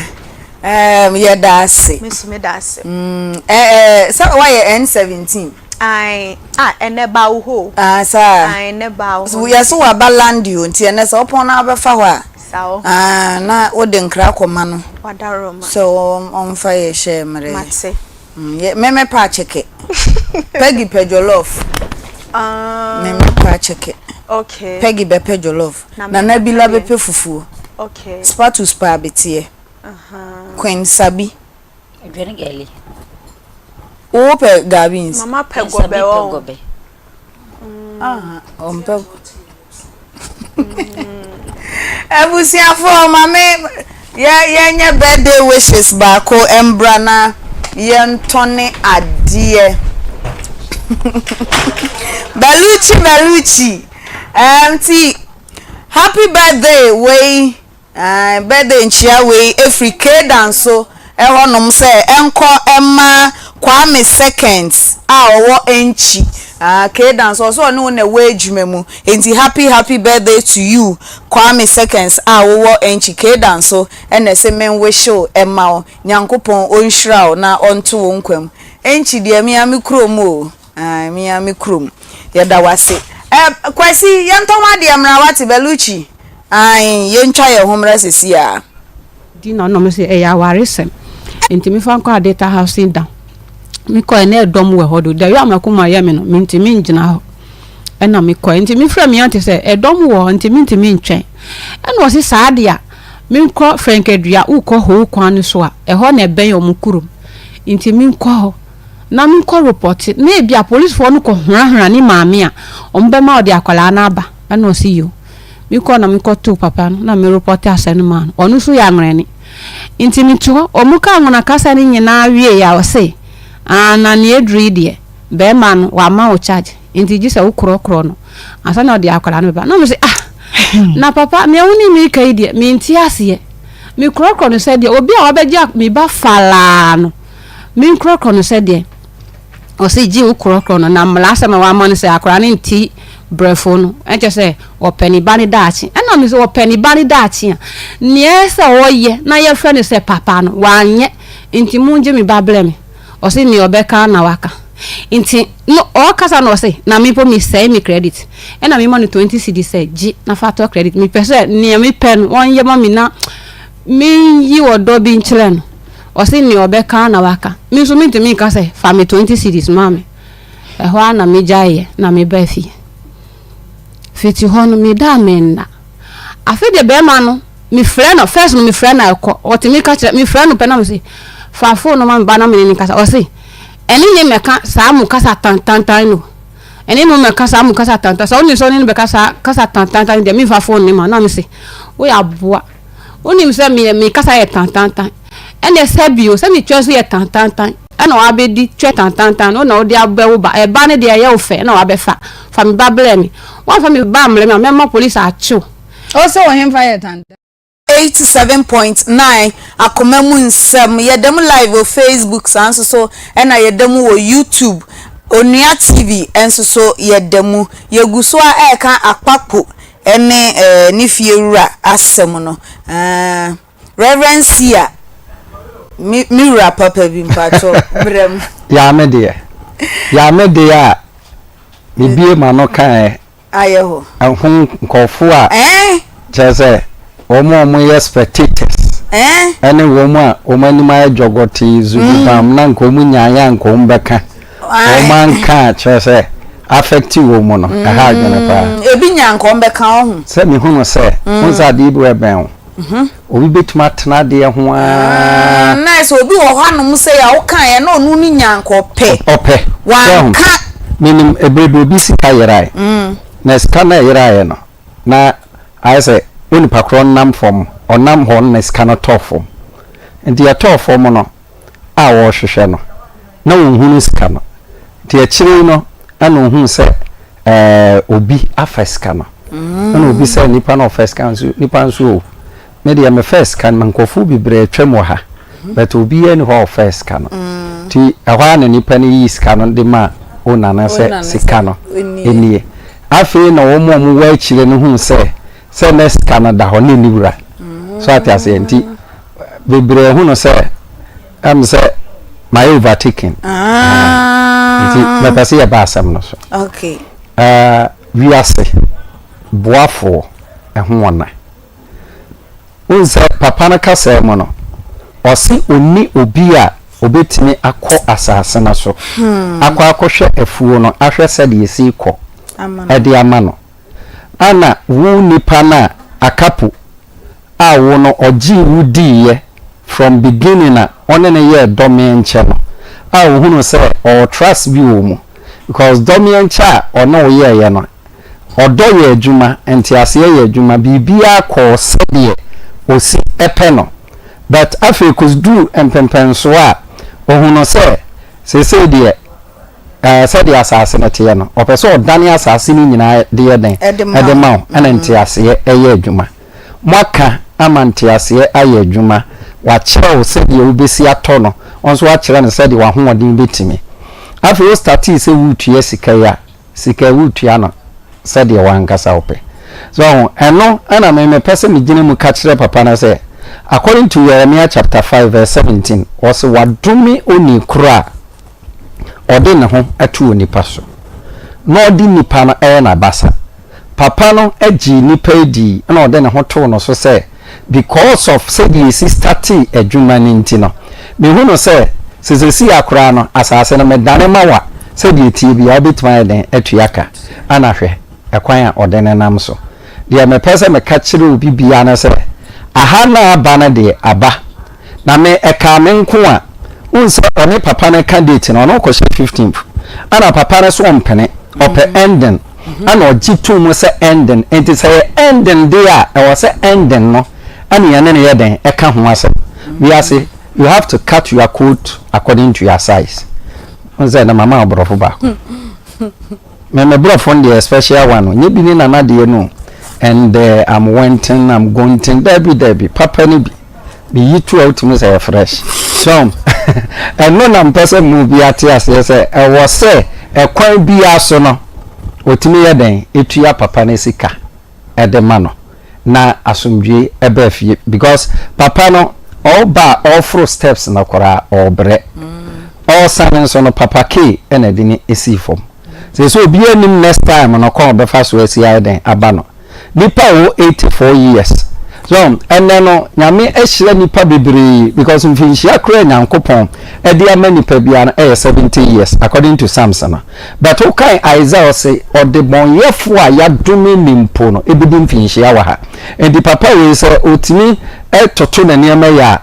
ehm yɛda ase. Me nso meda ase. Mm eh eh sɛ woayɛ N17. Ae ah ɛnɛ baa wo hɔ o. Ah saa. Ae ɛnɛ baa wo hɔ. Yɛse waba landi o nti ɛnɛ sɛ wopɔn na wobɛfa hɔ a. Saa o. Ah na wode nkra kɔma no. Wadaroma. Sɛ ɔmfa yɛ hyɛ mmerɛ. Mate. Mm yɛ me mɛpɛ akyeke. Peggy pɛ jollof. Ah. Me mɛpɛ akyeke. Okay. Peggy bɛpɛ jollof. Nana Bila bɛpɛ fufuo. Okay. Spatus pɛ abeteɛ. Uh huh. Queen Sabi. Aduane gari. Wo pɛ gari beans. Mama pɛ gɔbɛ o. Pɛ gɔbɛ. Ah, ɔmpɛ. Abusuafoɔ ma me yɛ yɛnyɛ birthday wishes baako mbra na yɛntɔne adeɛ. Baluchi Baluchi. Um, ti happy birthday wei. Ae, birthday nkyea wei ɛfiri K-Danso hɔ nom sɛ ɛnkɔ mma Kwame Seconds a ɔwɔ Enkyi. Ah, K-Danso ɔsɛ ɔne wo na ɛwɔ adwuma mu, enti happy happy birthday to you Kwame Seconds a wowɔ Enkyi. K-Danso na ɛse men wish wo mma wo, Nyankopɔn ɔnhyira wo na ɔnto wo nkwa mu. Enkyi deɛ me ara me kurom o. Ae me ara me kurom. Yɛda wo ase. Eh, Kwasi, yɛntɔn adeɛ mmra wate, Bellucci. Ae, yɛntwa yɛn ho mmra sɛsi ara. Di na ɔno sɛ ɛyɛ awaresɛm nti mefa nkɔ Adeta housing down. Mekɔɛ na ɛdɔm wɔ hɔ do. The way a m'akoma yɛ me no, mentumi ngyina hɔ. Ɛna mekɔɛ nti mefrɛ me aunty sɛ ɛdɔm wɔ hɔ nti mentumi ntwɛn. Ɛna ɔse saa deɛ a menkɔ Frɛnkadua, wokɔ Hoo kwan no so a, ɛhɔ na ɛbɛn wɔn kurom nti menkɔ hɔ. na menkɔ repɔte na ebia polisfoɔ no kɔ hurahura ne maame a wɔn bɛma ɔde akwadaa no aba ɛna ɔsi yo mekɔ na mekɔ too papa no na me repɔte asɛm no maa no ɔno nso yɛ anwerɛne nti mete hɔ wɔn ka anwona kasa no nyinaa wie a ɔse aa na nea aduru yi deɛ bɛrima no wama wo charge nti gye sɛ wokorɔkorɔ no ansa na ɔde akwadaa no bɛba na mo sɛ ah na papa nea wo ne mi ka yi deɛ mente aseɛ mekorɔkorɔ no sɛ deɛ obi a wabɛgye me ba falaa no Menkorɔkorɔ no sɛdeɛ ɔse gye wo korɔkorɔ no na mmara asɛm a wama no sɛ akwadaa no nte brɛfo no ɛnkyɛ sɛ ɔpɛ ne ba no daakye ɛna me sɛ ɔpɛ ne ba no daakye a nea ɛsɛ ɔyɛ na yɛfrɛ no sɛ papa no wanyɛ nti mongye me ba brɛ me ɔse nea ɔbɛka na waka nti no ɔkasa na ɔse na me mpo mesɛe me credit ɛna mema no 20 cedis sɛ gye na fa tɔ credit mepɛ sɛ nea mepɛ no ɔnyɛ ma me na menyi ɔdɔ bi nkyerɛ no Ɔse nea ɔbɛka ara na waka. Me nso mentumi nka sɛ fa me 20 cedis ma me. Ɛhɔ ara na megyaeɛ na mebaa fie. Fiti hɔ no meda a menna. Afei deɛ bɛrima no mefrɛ no first no mefrɛ no a ɛkɔ ɔtumi ka kyerɛ mefrɛ no pɛ na mese fa phone no ma me ba na mene ne kasa ɔse ɛne ne mɛka saa mo kasa tantantan no ɛne no mɛka saa mo kasa tantan sɛ wone sɛ ɔne no bɛka saa kasa tantantan deɛ memfa phone ne ma na mese woyɛ aboa Wonim sɛ me me kasa yɛ tantantan. Ɛnna sɛ bio, sɛ me twɛ nso yɛ tantantan. Ɛnna wabɛdi twɛ tantantan no na wode abɛ wo ba. Ɛba no deɛ ɛyɛ wo fɛ ɛnna wabɛfa. Fa me ba brɛ me. Woamfa me ba ammrɛ me a, mɛma polisi akye wo. Ose wo hemfa yɛ tantan? 87.9 Akoma mu nsɛm yɛda mu live wɔ Facebook saa nso so ɛna yɛda mu wɔ YouTube Onua TV nso so yɛda mu yɛgu so a ɛreka Akpakpo ne eh, ne fie wura asɛm no. Eh, Reverend Sia, me, me wura papa bi mpakyɛ brɛ mu. Yaa me deɛ, yaa me deɛ a mebie m'ano kaeɛ Ayɛ hɔ. ɛho nkurɔfoɔ a Eh? kyerɛ sɛ wɔn a wɔyɛ spectators Eh? ɛne wɔn a wɔn anim ayɛ dwɔgɔtee zugubam na nka wɔn nyaeɛ a nka wɔn bɛka Wɔn anka a kyerɛ sɛ affect wɔn mu no, ɛha adwene paa. Ebi nya nka wɔn bɛka ɔho. Sɛ me hunu sɛ, wohu sɛ adeɛ bi wɔ ɛbɛn wo. Obi bɛtumi atena adeɛ ho ara. Na sɛ obi wɔ hɔ anom sɛ a woka yɛ na ɔno no nya nka ɔpɛ. Ɔpɛ. Wanka. Menim ɛberɛ bi obi sika yerae. Na sika no a ɛyeraeɛ no, na ayɛ sɛ onipa korɔ nam fam, ɔnam hɔ no na sika no tɔɔ fam. Nti ɛtɔɔ fam no, a wɔrehwehwɛ no, na ɔnhunu sika no. Nti akyire yi no ɛna ɔhuu sɛ ɛɛ obi afa sika no. Ɛna obi sɛ nipa na ɔfa sika nso nipa nso o me deɛ mefaa sika no nkurɔfoɔ bebree atwam wɔ ha but obiara ni hɔ a ɔfaa sika no. Nti ɛhɔ ara na nipa no yii sika no de maa owner no sɛ sika no nie. Afei na wɔn a wɔwɔ akyire no huu sɛ sɛ na sika no da hɔ na ɛnni wura. So ate aseɛ nti bebree hu no sɛ ɛm sɛ mayɛ overtaking. Ah. Nti mɛpɛ sɛ yɛba asɛm no so. Okay. Uh, wiase boafoɔ ɛho ɔna. Wohu sɛ papa no kasaa mu no, ɔse ɔnni obi a ɔbɛtumi akɔ asase no so hmm. akɔ akɔhwɛ afuo no ahwɛ sɛdeɛ ɛsi kɔ ɛde ama no. Ana wo nipa no a akapo a wo no ɔgyee wo diiɛ from beginning a ɔne no yɛɛ dɔmeɛnkyɛ no a ɔhunuu sɛ ɔwɔ trust bi wɔ wo mu because dɔmeɛnkyɛ a ɔne wo yɛɛyɛ no ɔdɔ yɛ adwuma, nteaseɛ yɛ adwuma, biribiara kɔɔ sɛdeɛ ɔsi pɛ no but afei kɔduru mpɛmpɛnsoɔ a ɔhunuu sɛ seesei deɛ Ɛɛ, sɛdeɛ asase no teɛ no, ɔpɛ sɛ ɔdane asase no nyinaa de yɛ dɛn? De ma wo. Ɛna nteaseɛ yɛ adwuma. Moaka. ama nteaseɛ ayɛ adwuma. Wakyerɛ wo sɛdeɛ wobɛsi atɔ no, wo nso woakyerɛ no sɛdeɛ w'ahoɔden bɛtumi. Afei wo startee sɛ woretua sika yi a, sika yi woretua no sɛdeɛ w'ankasa wopɛ. So wahu? Ɛno na me mepɛ sɛ megyina mu ka kyerɛ papa no sɛ, according to Yeremia chapter 5 verse 17, ɔse wadome onii korɔ a ɔde ne ho to onipa so, na ɔde nipa no yɛ n'abasa. Papa no gyee nipa yi dii na ɔde ne ho too no so sɛ because of sɛdeɛ yɛsi startee adwuma no nti no, mehu no sɛ sɛ seesei ara koraa no asase no medane ma wo a, sɛdeɛ ɛteɛ biara wobɛtumi ayɛ dɛn atua ka. Ana hwɛ ɛkwan a ɔde no nam so. Deɛ mepɛ sɛ meka kyerɛ obi biara ne sɛ, aha no a aba no deɛ aba. Na me ɛkaa me nko a, wohu sɛ ɔne papa no ka date no, ɔno ɔkɔhyɛ 15th, ɛna papa no so ɔmpene, ɔpɛ ending, ɛna ɔgye too mu sɛ ending, nti sɛ ɛyɛ ending deɛ a, ɛwɔ sɛ ending no ɛna yɛne no yɛ dɛn ɛka ho asɛm. Wiase, you have to cut your coat according to your size. Wohu sɛ ɛnɛ mama wo borɔfo baako. Me me brɔfo no deɛ special one o, nyɛ bi ne nana deɛ no o, and uh, I'm wanting, I'm gonting, dabi dabi, papa no bi, meyi to a wotumi sɛ ɛyɛ fresh. So, ɛno na mpɛ sɛ mu bi ate aseɛ sɛ ɛwɔ sɛ ɛkwan biara so no, otumi yɛ dɛn etua papa no sika ɛde ma no na asomdwie ɛbaa fie because papa no ɔba a ɔforo steps no koraa ɔbrɛ. Ɔresane nso no papa K na ɛde no sii fam. Seesei obiara nnim next time no kwan a ɔbɛfa so asi ayɛ dɛn aba no. Nipa a ɔwɔ 84 years so ɛnɛ no Nyame ahyira nipa bebree because mfinhyia koraa a Nyankopɔn ɛde ama nipa biara no ɛyɛ 70 years according to Psalms no. But wokan Isaiah ɔse ɔdebɔnyɛfoɔ a yadome no mpo no ɛbɛdi mfinhyia wɔ ha. Nti papa wei sɛ ɔtumi toto ne nneɛma yi a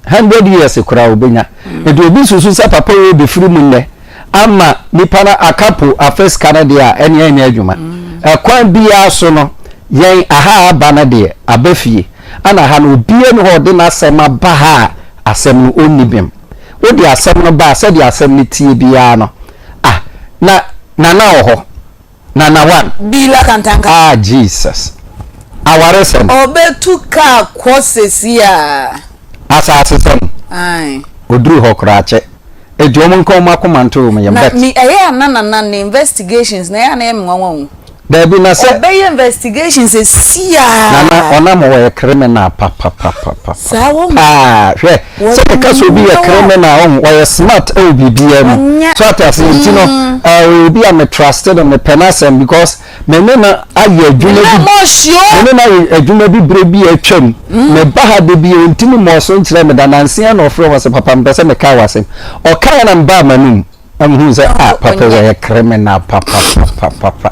100 years koraa ɔbɛnya. Nti obi susu sɛ papa wei bɛfiri mu nnɛ ama nipa no aka po afa sika no deɛ a ɛneɛ ɛnyɛ adwuma. Ɛkwan biara so no yɛn aha aba no deɛ aba fie ɛna ha no obiara ni hɔ ɔde n'asɛm aba ha a asɛm no ɔnni bem. Wode asɛm no ba a sɛdeɛ asɛm no tie biara no ah na Nana wɔ hɔ Nana one. Bila kantanka. Ah Jesus. Awaresɛm. Ɔbɛtu kaa kɔ sɛsi a. Asaasesɛm. Ae. Ɔduru hɔ koraa kyɛ. Enti wɔn nka wɔn akoma nto wɔn yam Na but. me ɛyɛ a na Nana ne investigations no ɛyɛ a na ɛyɛ me nwanwa o. Dabi na sɛ. Ɔbɛyɛ investigations sɛsi a. Nana ɔnam hɔ ɔyɛ criminal papapapapa. Saa wɔn. Paa hwɛ sɛ yɛka sɛ obi yɛ criminal ɔho ɔyɛ smart ɛwɔ biribiara mu so ate ase nti no ɔyɛ obi a me trust no mepɛ n'asɛm because me ne no ayɛ adwuma bi me ne no ayɛ adwuma bi berɛ bi a atwam me ba ha da bi ɔntumi mmɔɔ so nkyerɛ me da nanse na ɔfrɛ wɔ sɛ papa mepɛ sɛ meka w'asɛm ɔkaeɛ na mebaa m'anum Na mehuu sɛ ah papa wei ɔyɛ criminal papapapapa.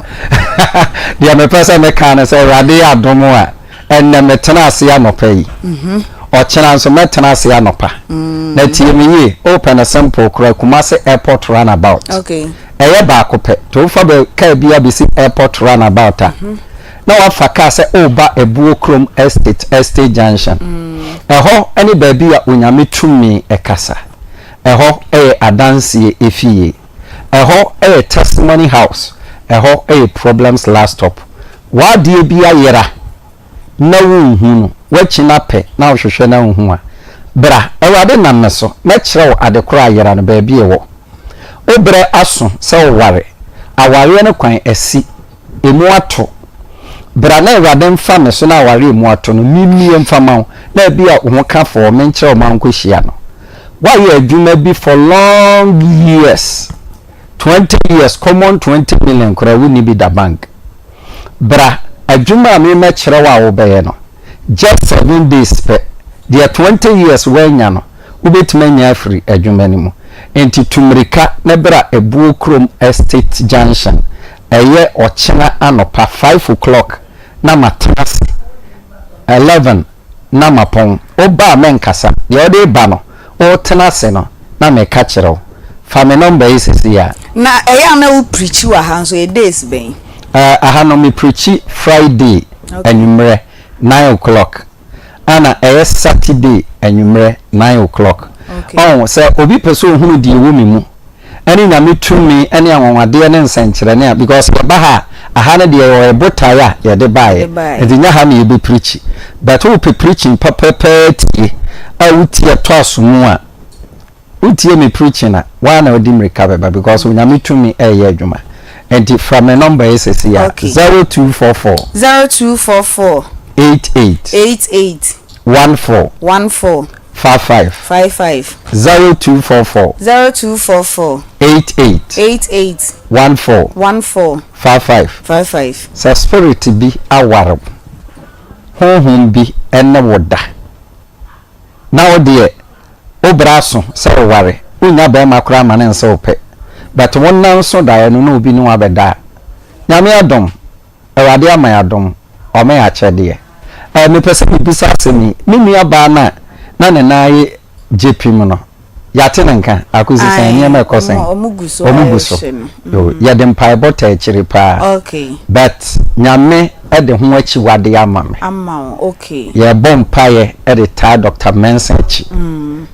Deɛ mepɛ sɛ meka ne sɛ Awurade yɛ adom a ɛnnɛ metena ase anɔpa yi. Mhm. Ɔkyena nso mɛtena ase anɔpa. Mm. Na tie me yie, wopɛ no simple koraa Kumasi airport runabout. Okay. Ɛyɛ baako pɛ. To wofa bɛ kaa bi abɛsi airport runabout a. Mm -hmm. Na wafa kaa sɛ woba Abuo kurom estate, estate junction. Mm. Ɛhɔ ne baabi a Onyame tumi ɛkasa. Ɛhɔ yɛ adanseɛ efie. Ɛhɔ yɛ testimony house. Ɛhɔ yɛ problems last stop. W'adeɛ bi ayera na wonhu no, w'akyi no apɛ na wohwehwɛ na wonhu a, bra, Awurade nam me so, mɛkyerɛ wo ade korɔ a ayera no baabi a ɛwɔ. Wo berɛ aso sɛ woware, awareɛ no kwan asi. Emu ato. Bra na Awurade mfa me so na aware emu ato no, memmue mfa ma wo, na ebia wo ho ka fɔɔ, menkyerɛ wo ma wonkɔhyia no. Woayɛ adwuma bi for long years, 20 years, common 20 million koraa wonni bi da bank. Bra, adwuma a memɛkyerɛ wo a wobɛyɛ no, just seven days pɛ, deɛ 20 years woannya no, wobɛtumi anya afiri adwuma no mu. Enti tu mmirika na bra Abuo Kurom Estate Junction Ɛyɛ ɔkyena anɔpa five o'clock na matena ase, 11 na mapɔn. Woba a mɛnkasa, deɛ wode reba no, woretena ase no na meka kyerɛ wo. Fa me number yi seesei ara. Na ɛyɛ a na wo preachi wɔ ha nso, ɛyɛ days bɛn? Eh, aha no me preachi Friday anwummerɛ nine o'clock, ɛna ɛyɛ Saturday anwummerɛ nine o'clock. Ɔho, sɛ obi pɛ sɛ ɔhunu deɛ ɛwɔ me mu. ɛne Nyame tumi ɛne anwanwadeɛ ne nsɛnkyerɛnne a because yɛba ha a aha no deɛ yɛwɔ yɛ botaeɛ a yɛde baeɛ nti nyɛ ha na yɛbɛ preachi but wopɛ preaching pɛpɛpɛɛ tie a wotie ɛtɔ aso mu a Wotie me preaching a, woa na wode mmirika bɛba because Onyame tumi ɛyɛ adwuma. Nti fra me number yi sɛsi a, Okay. 0244. 0244. 88. 88. 14. 14. 55. 55. 0244. 0244. 88. 88. 14. 14. 55. 55. Sɛ spirit bi aware wo, honhom bi ne wo da. Na wo deɛ wo bra aso sɛ wo ware, wo nnya bɛɛma koraa ma no nse wo pɛ, but wo nna nso daeɛ no na obi ne wo abɛda a, Nyame adom, Awurade ama yɛ adom, wama yɛ akyɛdeɛ. Eh, me pɛ sɛ me bisa asɛm yi, me nua baa no a na ne nan aye gye pim no, yɛate ne nka, Akosi sɛn, nneɛma ɛkɔ sɛn? Ɔmo gu so Ɔmo gu so. ɛrehwɛ no. Yo, yɛde mpaebɔ taa akyire paa. Okay. But Nyame de ho akyiwadeɛ ama me. Ama wo, okay. Yɛbɔ mpaeɛ de taa Doctor Mensah akyi.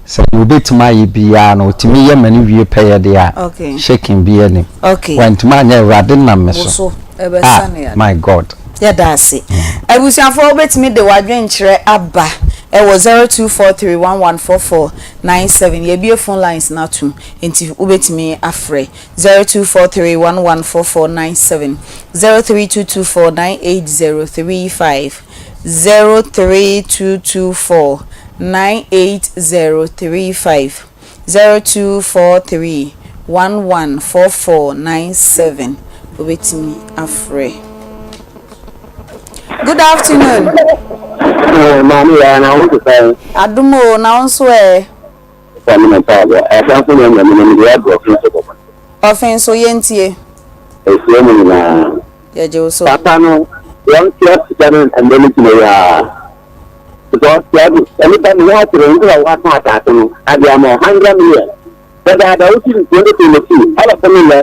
Sɛ deɛ ɔbɛtumi ayɛ biara no, ɔtumi yɛ ma no wie pɛyɛ deɛ a, Okay. shaking biara nnim. Okay. Wantumi anyɛ, Awurade nam me Wo so. so Ah, ɛbɛsa no yade. my God. Yɛda ase. Abusuafoɔ wobɛtumi de w'adwenkyerɛ aba ɛwɔ 0243114497. Yɛabue phone lines no atom nti wobɛtumi afrɛ. 0243114497, 0322498035, 0322498035, 0243114497 wobɛtumi afrɛ. Good afternoon. Maame yɛ na wo te sɛn? Adom o, na wo nso ɛ? Fa me na mpaebɔ. Atamfo na anya me na mede aduru ɔfe so kɔkɔ. Ɔfe nso, yɛntie. Ɛhyia mu nyinaa. Yɛgye wo so. Papa no, wɔntua sika no ɛndɛ ne kyinɛ yi ara. Because tiadu, nipa ne ho akyerɛ nti na wɔatɔn asase no ade ama wo 100 million. Dadaada wosi 2022 ɛna fam nnɛ.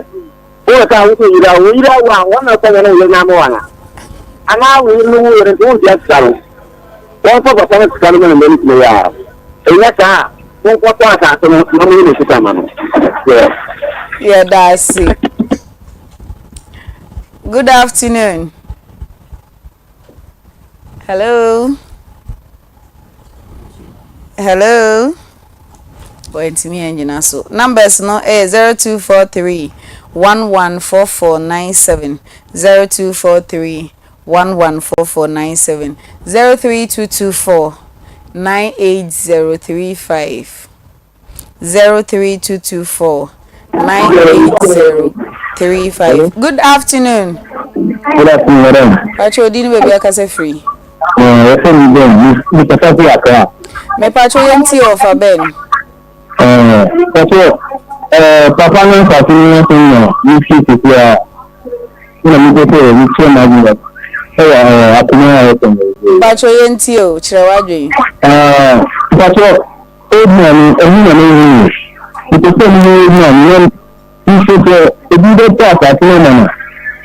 Wowɔ sɛ a wosɛ yere a wo yere awo a wɔn na sɛ wɔn yere na ama wo ana? Anaa wo yere no wo yere nti wontua sika no. Wɔmfa papa no sika no ma no mmɛ no tumi yɛ a. Ɛnyɛ saa a, monkɔtɔ asase no na monyi ne sika ma no. Yeah. Yɛda ase. Good afternoon. Hello. Hello. Wɔntumi angyina so. Numbers no ɛyɛ 0243 114497 0243 114497 03224 98035 03224 98035 Good afternoon. Good afternoon, madam. Pacho odi ni baabi akasa firi. Eh, yɛfrɛ me Ben, mekasa fi Accra. Mepacho yɛntie ɔfa Ben. Eh, pacho, eh, papa no nsase no asɛm na metie sisi a na mepɛ sɛ mekyerɛ m'adwene ɛwɔ eh, akoma a ɛsɛ no. Pacho yɛntie o, kyerɛ w'adwene. Eh, pacho, old man no, ɛho na mehu no. Mepɛ sɛ mehu old man no, na nso sɛ obi bɛtɔ asase no ama no,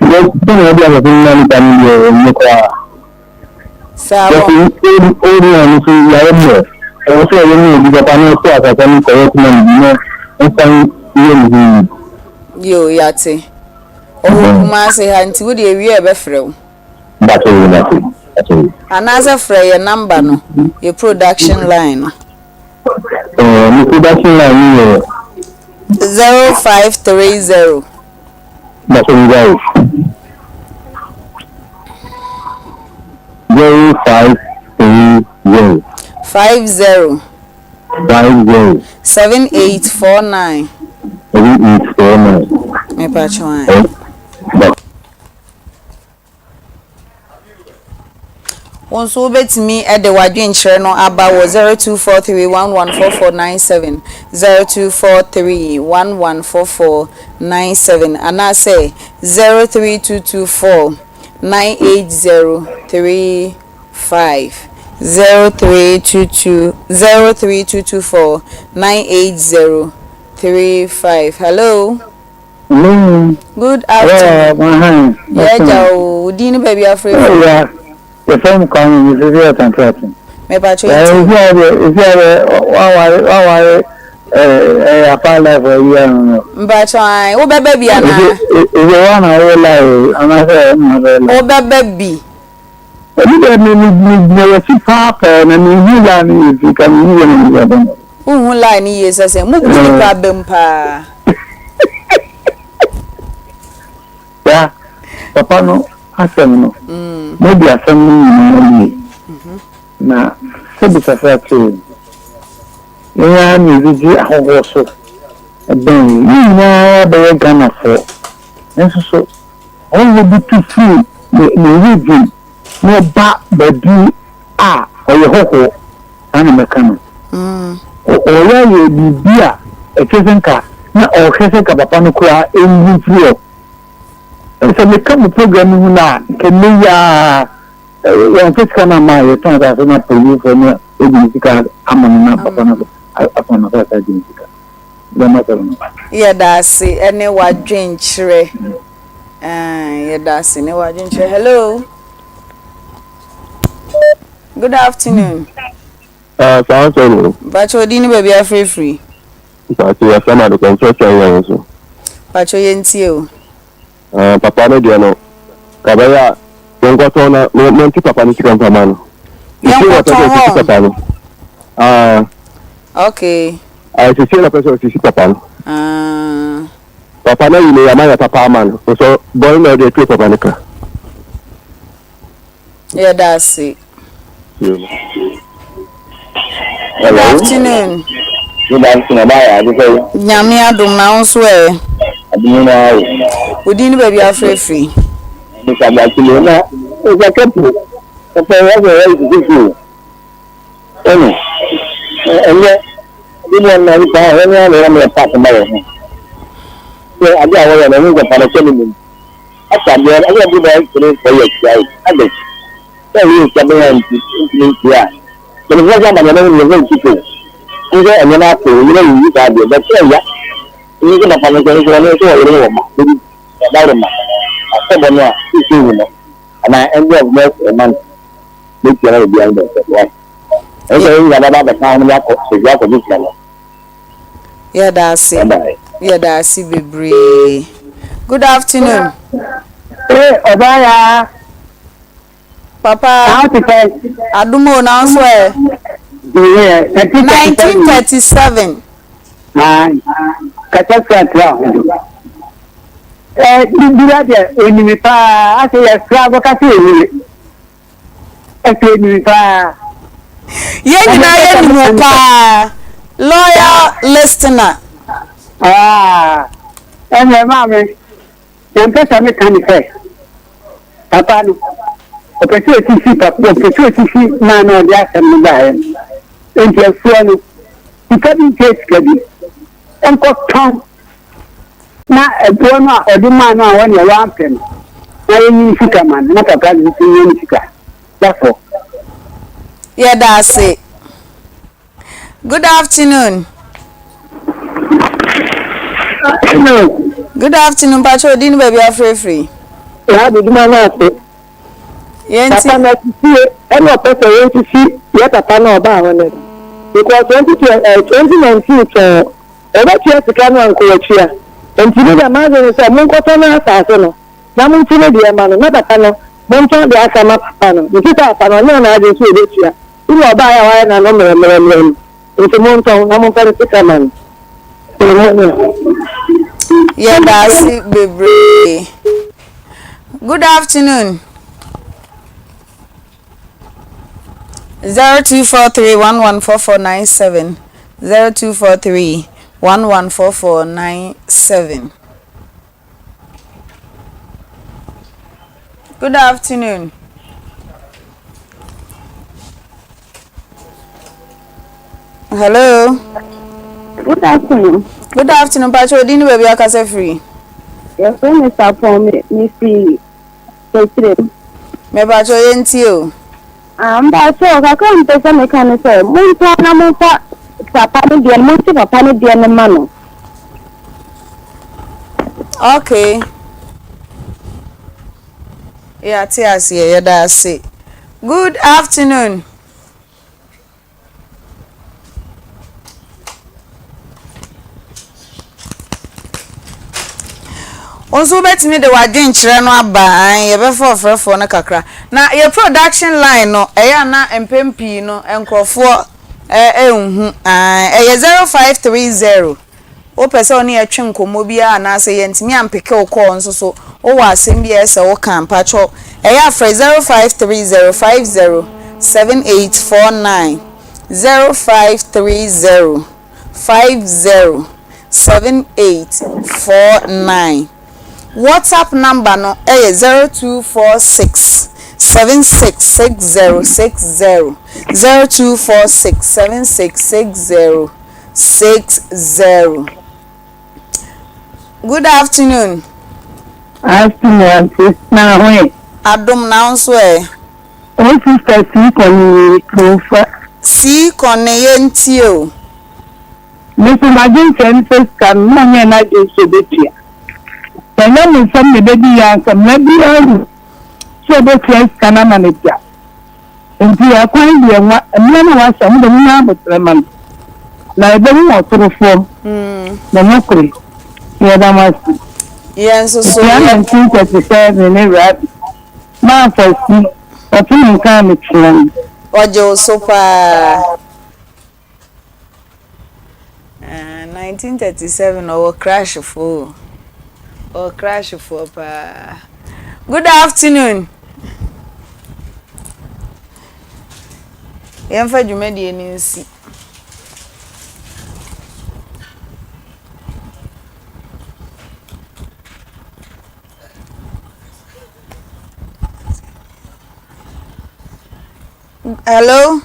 because sɛnea wɔde asase no ma nipa no deɛ ɛnyɛ koraa. Saa wɔ. Old man no so yare mmerɛ. Ɛwɔ sɛ ɔyɛ ne obi papa na ɔto asase no kɔyɛ kuma no bi na ɔsan yɛ ne ho yie. Yo, yate. Ɔwɔ Kumase ha nti wo deɛ wie a ɛbɛfrɛ wo. Mate o, mate, mate o. Anaasɛ frɛ yɛ number no, yɛ production line no. Ɛɛ, me production line no yɛ. 0530. Mate o, guys. 0530. 50. 50. 7849. 7849. Mepatwo an. Wo nso wobɛtumi de w'adwenkyerɛ no aba wɔ 0243114497, 0243114497 anaasɛ 0322498035, 0322 0322498035. Hello. Hello. Good afternoon. Yeah, agya o, wo din ne baabi afrɛ fi. Yeah, yɛfrɛ me Kwame, mefiri fi Asankrase. Mepatwo nti. Efi a deɛ, efi a deɛ, waware, waware. Ɛyɛ apa life ayi ano no. Mpakyɛ ae wobɛba bi anaa? Ɛsɛ wa na wɔyɛ live anaasɛ ɛna bɛyɛ live. Wobɛba bi. Ɛmi deɛ mi mi mi gyina yɛsi paa pɛɛ na mi hu line no yie fi ka mi hu yɛ na mi yɛ dɛn. Wohu line no yie sɛ sɛn? Mo bu nipa abam paa. Ya papa no asɛm no mo di asɛm no nyinaa yie na sɛbi safra kyee yɛn ara na yɛde gye ahɔhoɔ so bɛn yɛn yɛn nyinaa bɛyɛ Ghanafoɔ nanso so Ɔhɔho bi tu firi ne ne region na ɔba baabi a ɔyɛ hɔhoɔ, saa na mɛka no. Ɔreyɛ ayɛ biribi a ɛkyerɛ sɛ nka na ɔrehwɛ sɛ nka papa no koraa nwu mfiri hɔ. Sɛ meka mo program yi ho no a, nka nnɛ yi ara wɔamfa sika no amma a yɛtɔn asase no apolisifoɔ no adi ne sika ama no na papa no atɔn n'asase agye ne sika. Yɛda ase ne w'adwenkyerɛ. Yɛda ase ne w'adwenkyerɛ. Hello. Good afternoon. Ah, saa nso no. Mpakyɛ odi ne baabi afirifiri. Mpakyɛ yɛfrɛ no adekɔmfrɛ kyɛn yɛn nso. Mpakyɛ yɛntie o. Ah, papa no deɛ no, ka bɛyɛ a monkɔtɔn na monte papa no sika mfa ma no. Sisi na ɔpɛ sɛ ɔsisi papa no. Ah. Okay. Ah, sisi na ɔpɛ sɛ ɔsisi papa no. Ah. Papa no ayi ne yam ayɛ papa ama no. Nso bɔne na ɔde atue papa no ka. Yɛda ase. Good afternoon. Good afternoon. Ɔbaa yɛ ade sɛ. Nyame adom na wo nso ɛ. Adom na awo. Wo din ne baabi afrɛ firi. Mr. Abuakile na Mr. Kepo. Papa yɛ sɛ yɛ sisi o. Ɛno ɛnyɛ bi mu ɔnna nipa a wɔn ara na wɔn yɛ paaki ma wɔn ho. Sɛ ade a wɔyɛ no ɛho nkɔfa no kyɛ ne mu. Asa deɛ ɛyɛ bi bɛyɛ three four years ya yi adɛ sɛ ɛyɛ nsia bɛyɛ nti ntumi ntua a mpanimfoɔ sɛ ama nneɛma mu nneɛma nti po nso nneɛma ato nyina yiyi saa deɛ bɛtɛ ya nso sɛ papa no nso nso ɔno nso ɔyere wɔ ma bɛbi ɔdaworo ma asɛbɔ no a sisi yi no anaa end of next month bɛtua na bɛbi ano bɛsɛ why ɛsɛ yɛ nyina bɛba abɛka ho no akɔ sɛ akɔ gye sika no. Yɛda ase. Yɛda ase bebree. Good afternoon. Ee, ɔbaa yaa. Papa. Na te sɛ. Adum o, na nso ɛ. 1937. Kasa fira tura ho. Ɛ bibira deɛ onimi paa asɛ yɛ fira bɛka sɛ onimi. Ɛsɛ nim paa. Yɛn nyinaa yɛ nim wo paa. Loyal listener. Ah, ɛnna maame, na mpɛ sɛ meka ne sɛ, papa no, ɔpɛ sɛ osisi papa, ɔpɛ sɛ osisi maa na ɔde asɛm no baeɛ no. Nti afuo no, sika bi nkyɛ sika bi, nkɔtɔn Na ɛboɔ no a ɔde maa no a ɔne wampɛ no, na yɛnyi ne sika ma no, na papa no nso nya ne sika. That's all. Yɛda ase. Good afternoon. Hello. Good afternoon, Pacho. Odi ni baabi afirifiri. Ya adeduma no ase. Yɛn ti. Papa na sisie ɛna ɔpɛ sɛ yɛn sisi yɛ papa na ɔbaa hɔ no. Because 2019 tɔn Ɔbɛtua sika no a nka watua. Enti me deɛ m'adwene ne sɛ monkɔtɔ n'asaase no na monte ne deɛ mma no na papa no montɔn deɛ aka ma papa no. Nti sɛ papa no ɔnyɛɛ n'adwene sɛ ɔbɛtua nti na ɔbaeɛ a wayɛ n'ano mmerɛmmerɛmmerɛ no. Nti montɔn na momfa ne sika ma no. Yɛda ase bebree. Good afternoon. 0243 114497 0243 114497. Good afternoon. Hello. Good afternoon. Good afternoon, Pacho. Odin baby akasa free. Your friend is upon me, me free. Kyerɛkyerɛ mu. Mepakyɛw yɛntie o. Ah mpakyɛw kakra a mepɛ sɛ meka ne sɛ montɔn na momfa papa no deɛ no monte papa no deɛ no ma no. Okay. Yɛate aseɛ yɛda ase. Good afternoon. Wo nso wobɛtumi de w'adwenkyerɛ no aba, ae, yɛbɛfa ɔfrɛfoɔ no kakra. Na yɛ production line no, ɛyɛ a na mpɛn pii no nkurɔfoɔ nhu, ae, ɛyɛ 0530. Wopɛ sɛ wo ne yɛn twe nkɔmmɔ biara anaasɛ yɛantumi ampeke wo call nso so, wowɔ asɛm bi a ɛsɛ sɛ woka a, mpakyɛw ɛyɛ a frɛ 0530 50 7849, 0530 50 7849. WhatsApp number no yɛ 0246 766060, 0246 7660. 60. Good afternoon. Afternoon aunty, na ho ye? Adom na wo nso ɛ? O sister sii kɔ ne ye kurofa. Sii kɔ ne ye ntie o. Me nso m'adwen kyerɛ ne sɛ sika no na ɔnyɛɛ n'adwen sɛ ɔbɛtua. Sɛ ɛnyɛ ne nsɛm na ɛbɛdi yɛ anka mmara biara nni sɛ ɔbɛtua sika no ama no da. Enti ɛkwan deɛ nwa, mmerɛ no a wɔahyɛ, mo deɛ monya aboterɛ ma no, na ɛbɛhu ɔtorofoɔ, na nokore, yɛda mo ase. Yɛn nso so Mekyea yɛ. 1937 ne Rabi, Martha si, ɔto me nka a mekyea no. Ɔgye wo so paa. Ah, 1937 ɔwɔ crash foɔ o. Ɔwɔ crash foɔ paa. Good afternoon. Yɛmfa dwumadie no nsi. Hello.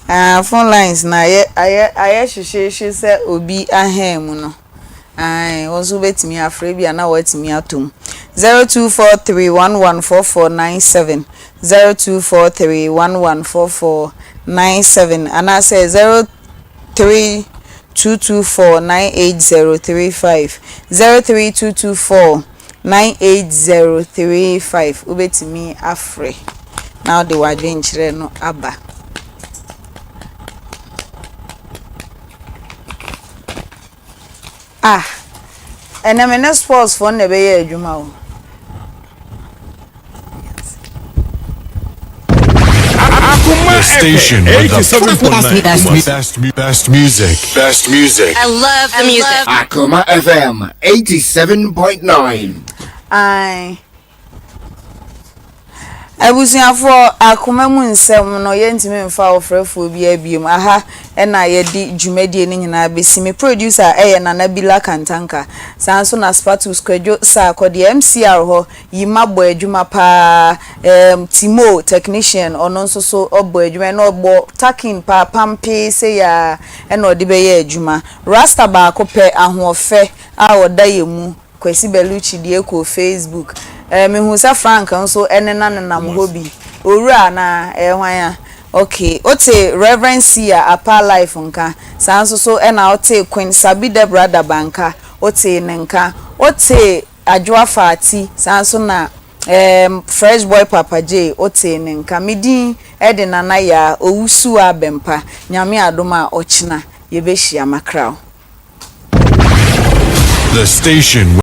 Ah phone lines no ayɛ ayɛ ayɛ hyehyeehye sɛ obi ahɛn mu no. Ae, wo nso wobɛtumi afrɛ bi a na woatumi atɔ mu. 0243114497, 0243114497 anaasɛ 0322498035, 03224 98035 wobɛtumi afrɛ na wode w'adwenkyerɛ no aba. Ah, ɛnɛ me ne sports foɔ no na ɛbɛyɛ adwuma o. Akuma The station FM with the 87.9 best, Kumasi. best, best music. Best music. I love the music. Akuma FM 87.9. Ae. Abusuafoɔ, akoma mu nsɛm no yɛntumi mfa ɔfrɛfoɔ biara biom. Aha na yɛde dwumadie no nyinaa bɛsi. Me producer yɛ Nana Bila Kantanka. Saa nso na Spatus Kwadwo Sarkodie, MCR hɔ, Yima bɔ adwuma paa erm Timo technician ɔno nso so ɔbɔ adwuma ɛna ɔbɔ takin paa pampee sei aa ɛna ɔde bɛyɛ adwuma Rasta baako pɛ ahoɔfɛ a ɔda yɛ mu Kwasi Bellucci deɛ kɔɔ Facebook eh mehu sɛ Frank nso ɛnena nenam hɔ bi Owura anaa ɛyɛ hwan a ok wote Reverend Sia Apa Life nka saa nso so ɛna wote Queen Sabi Deborah Daba nka wotee ne nka wote Adwoa Fati, saa nso na ehm Fresh Boy Papa Jay wotee ne nka. Me din de Nana Yaa Owusuaa Bɛmpa. Nyame adom a ɔkyena yɛbɛhyia. Makraw. The station.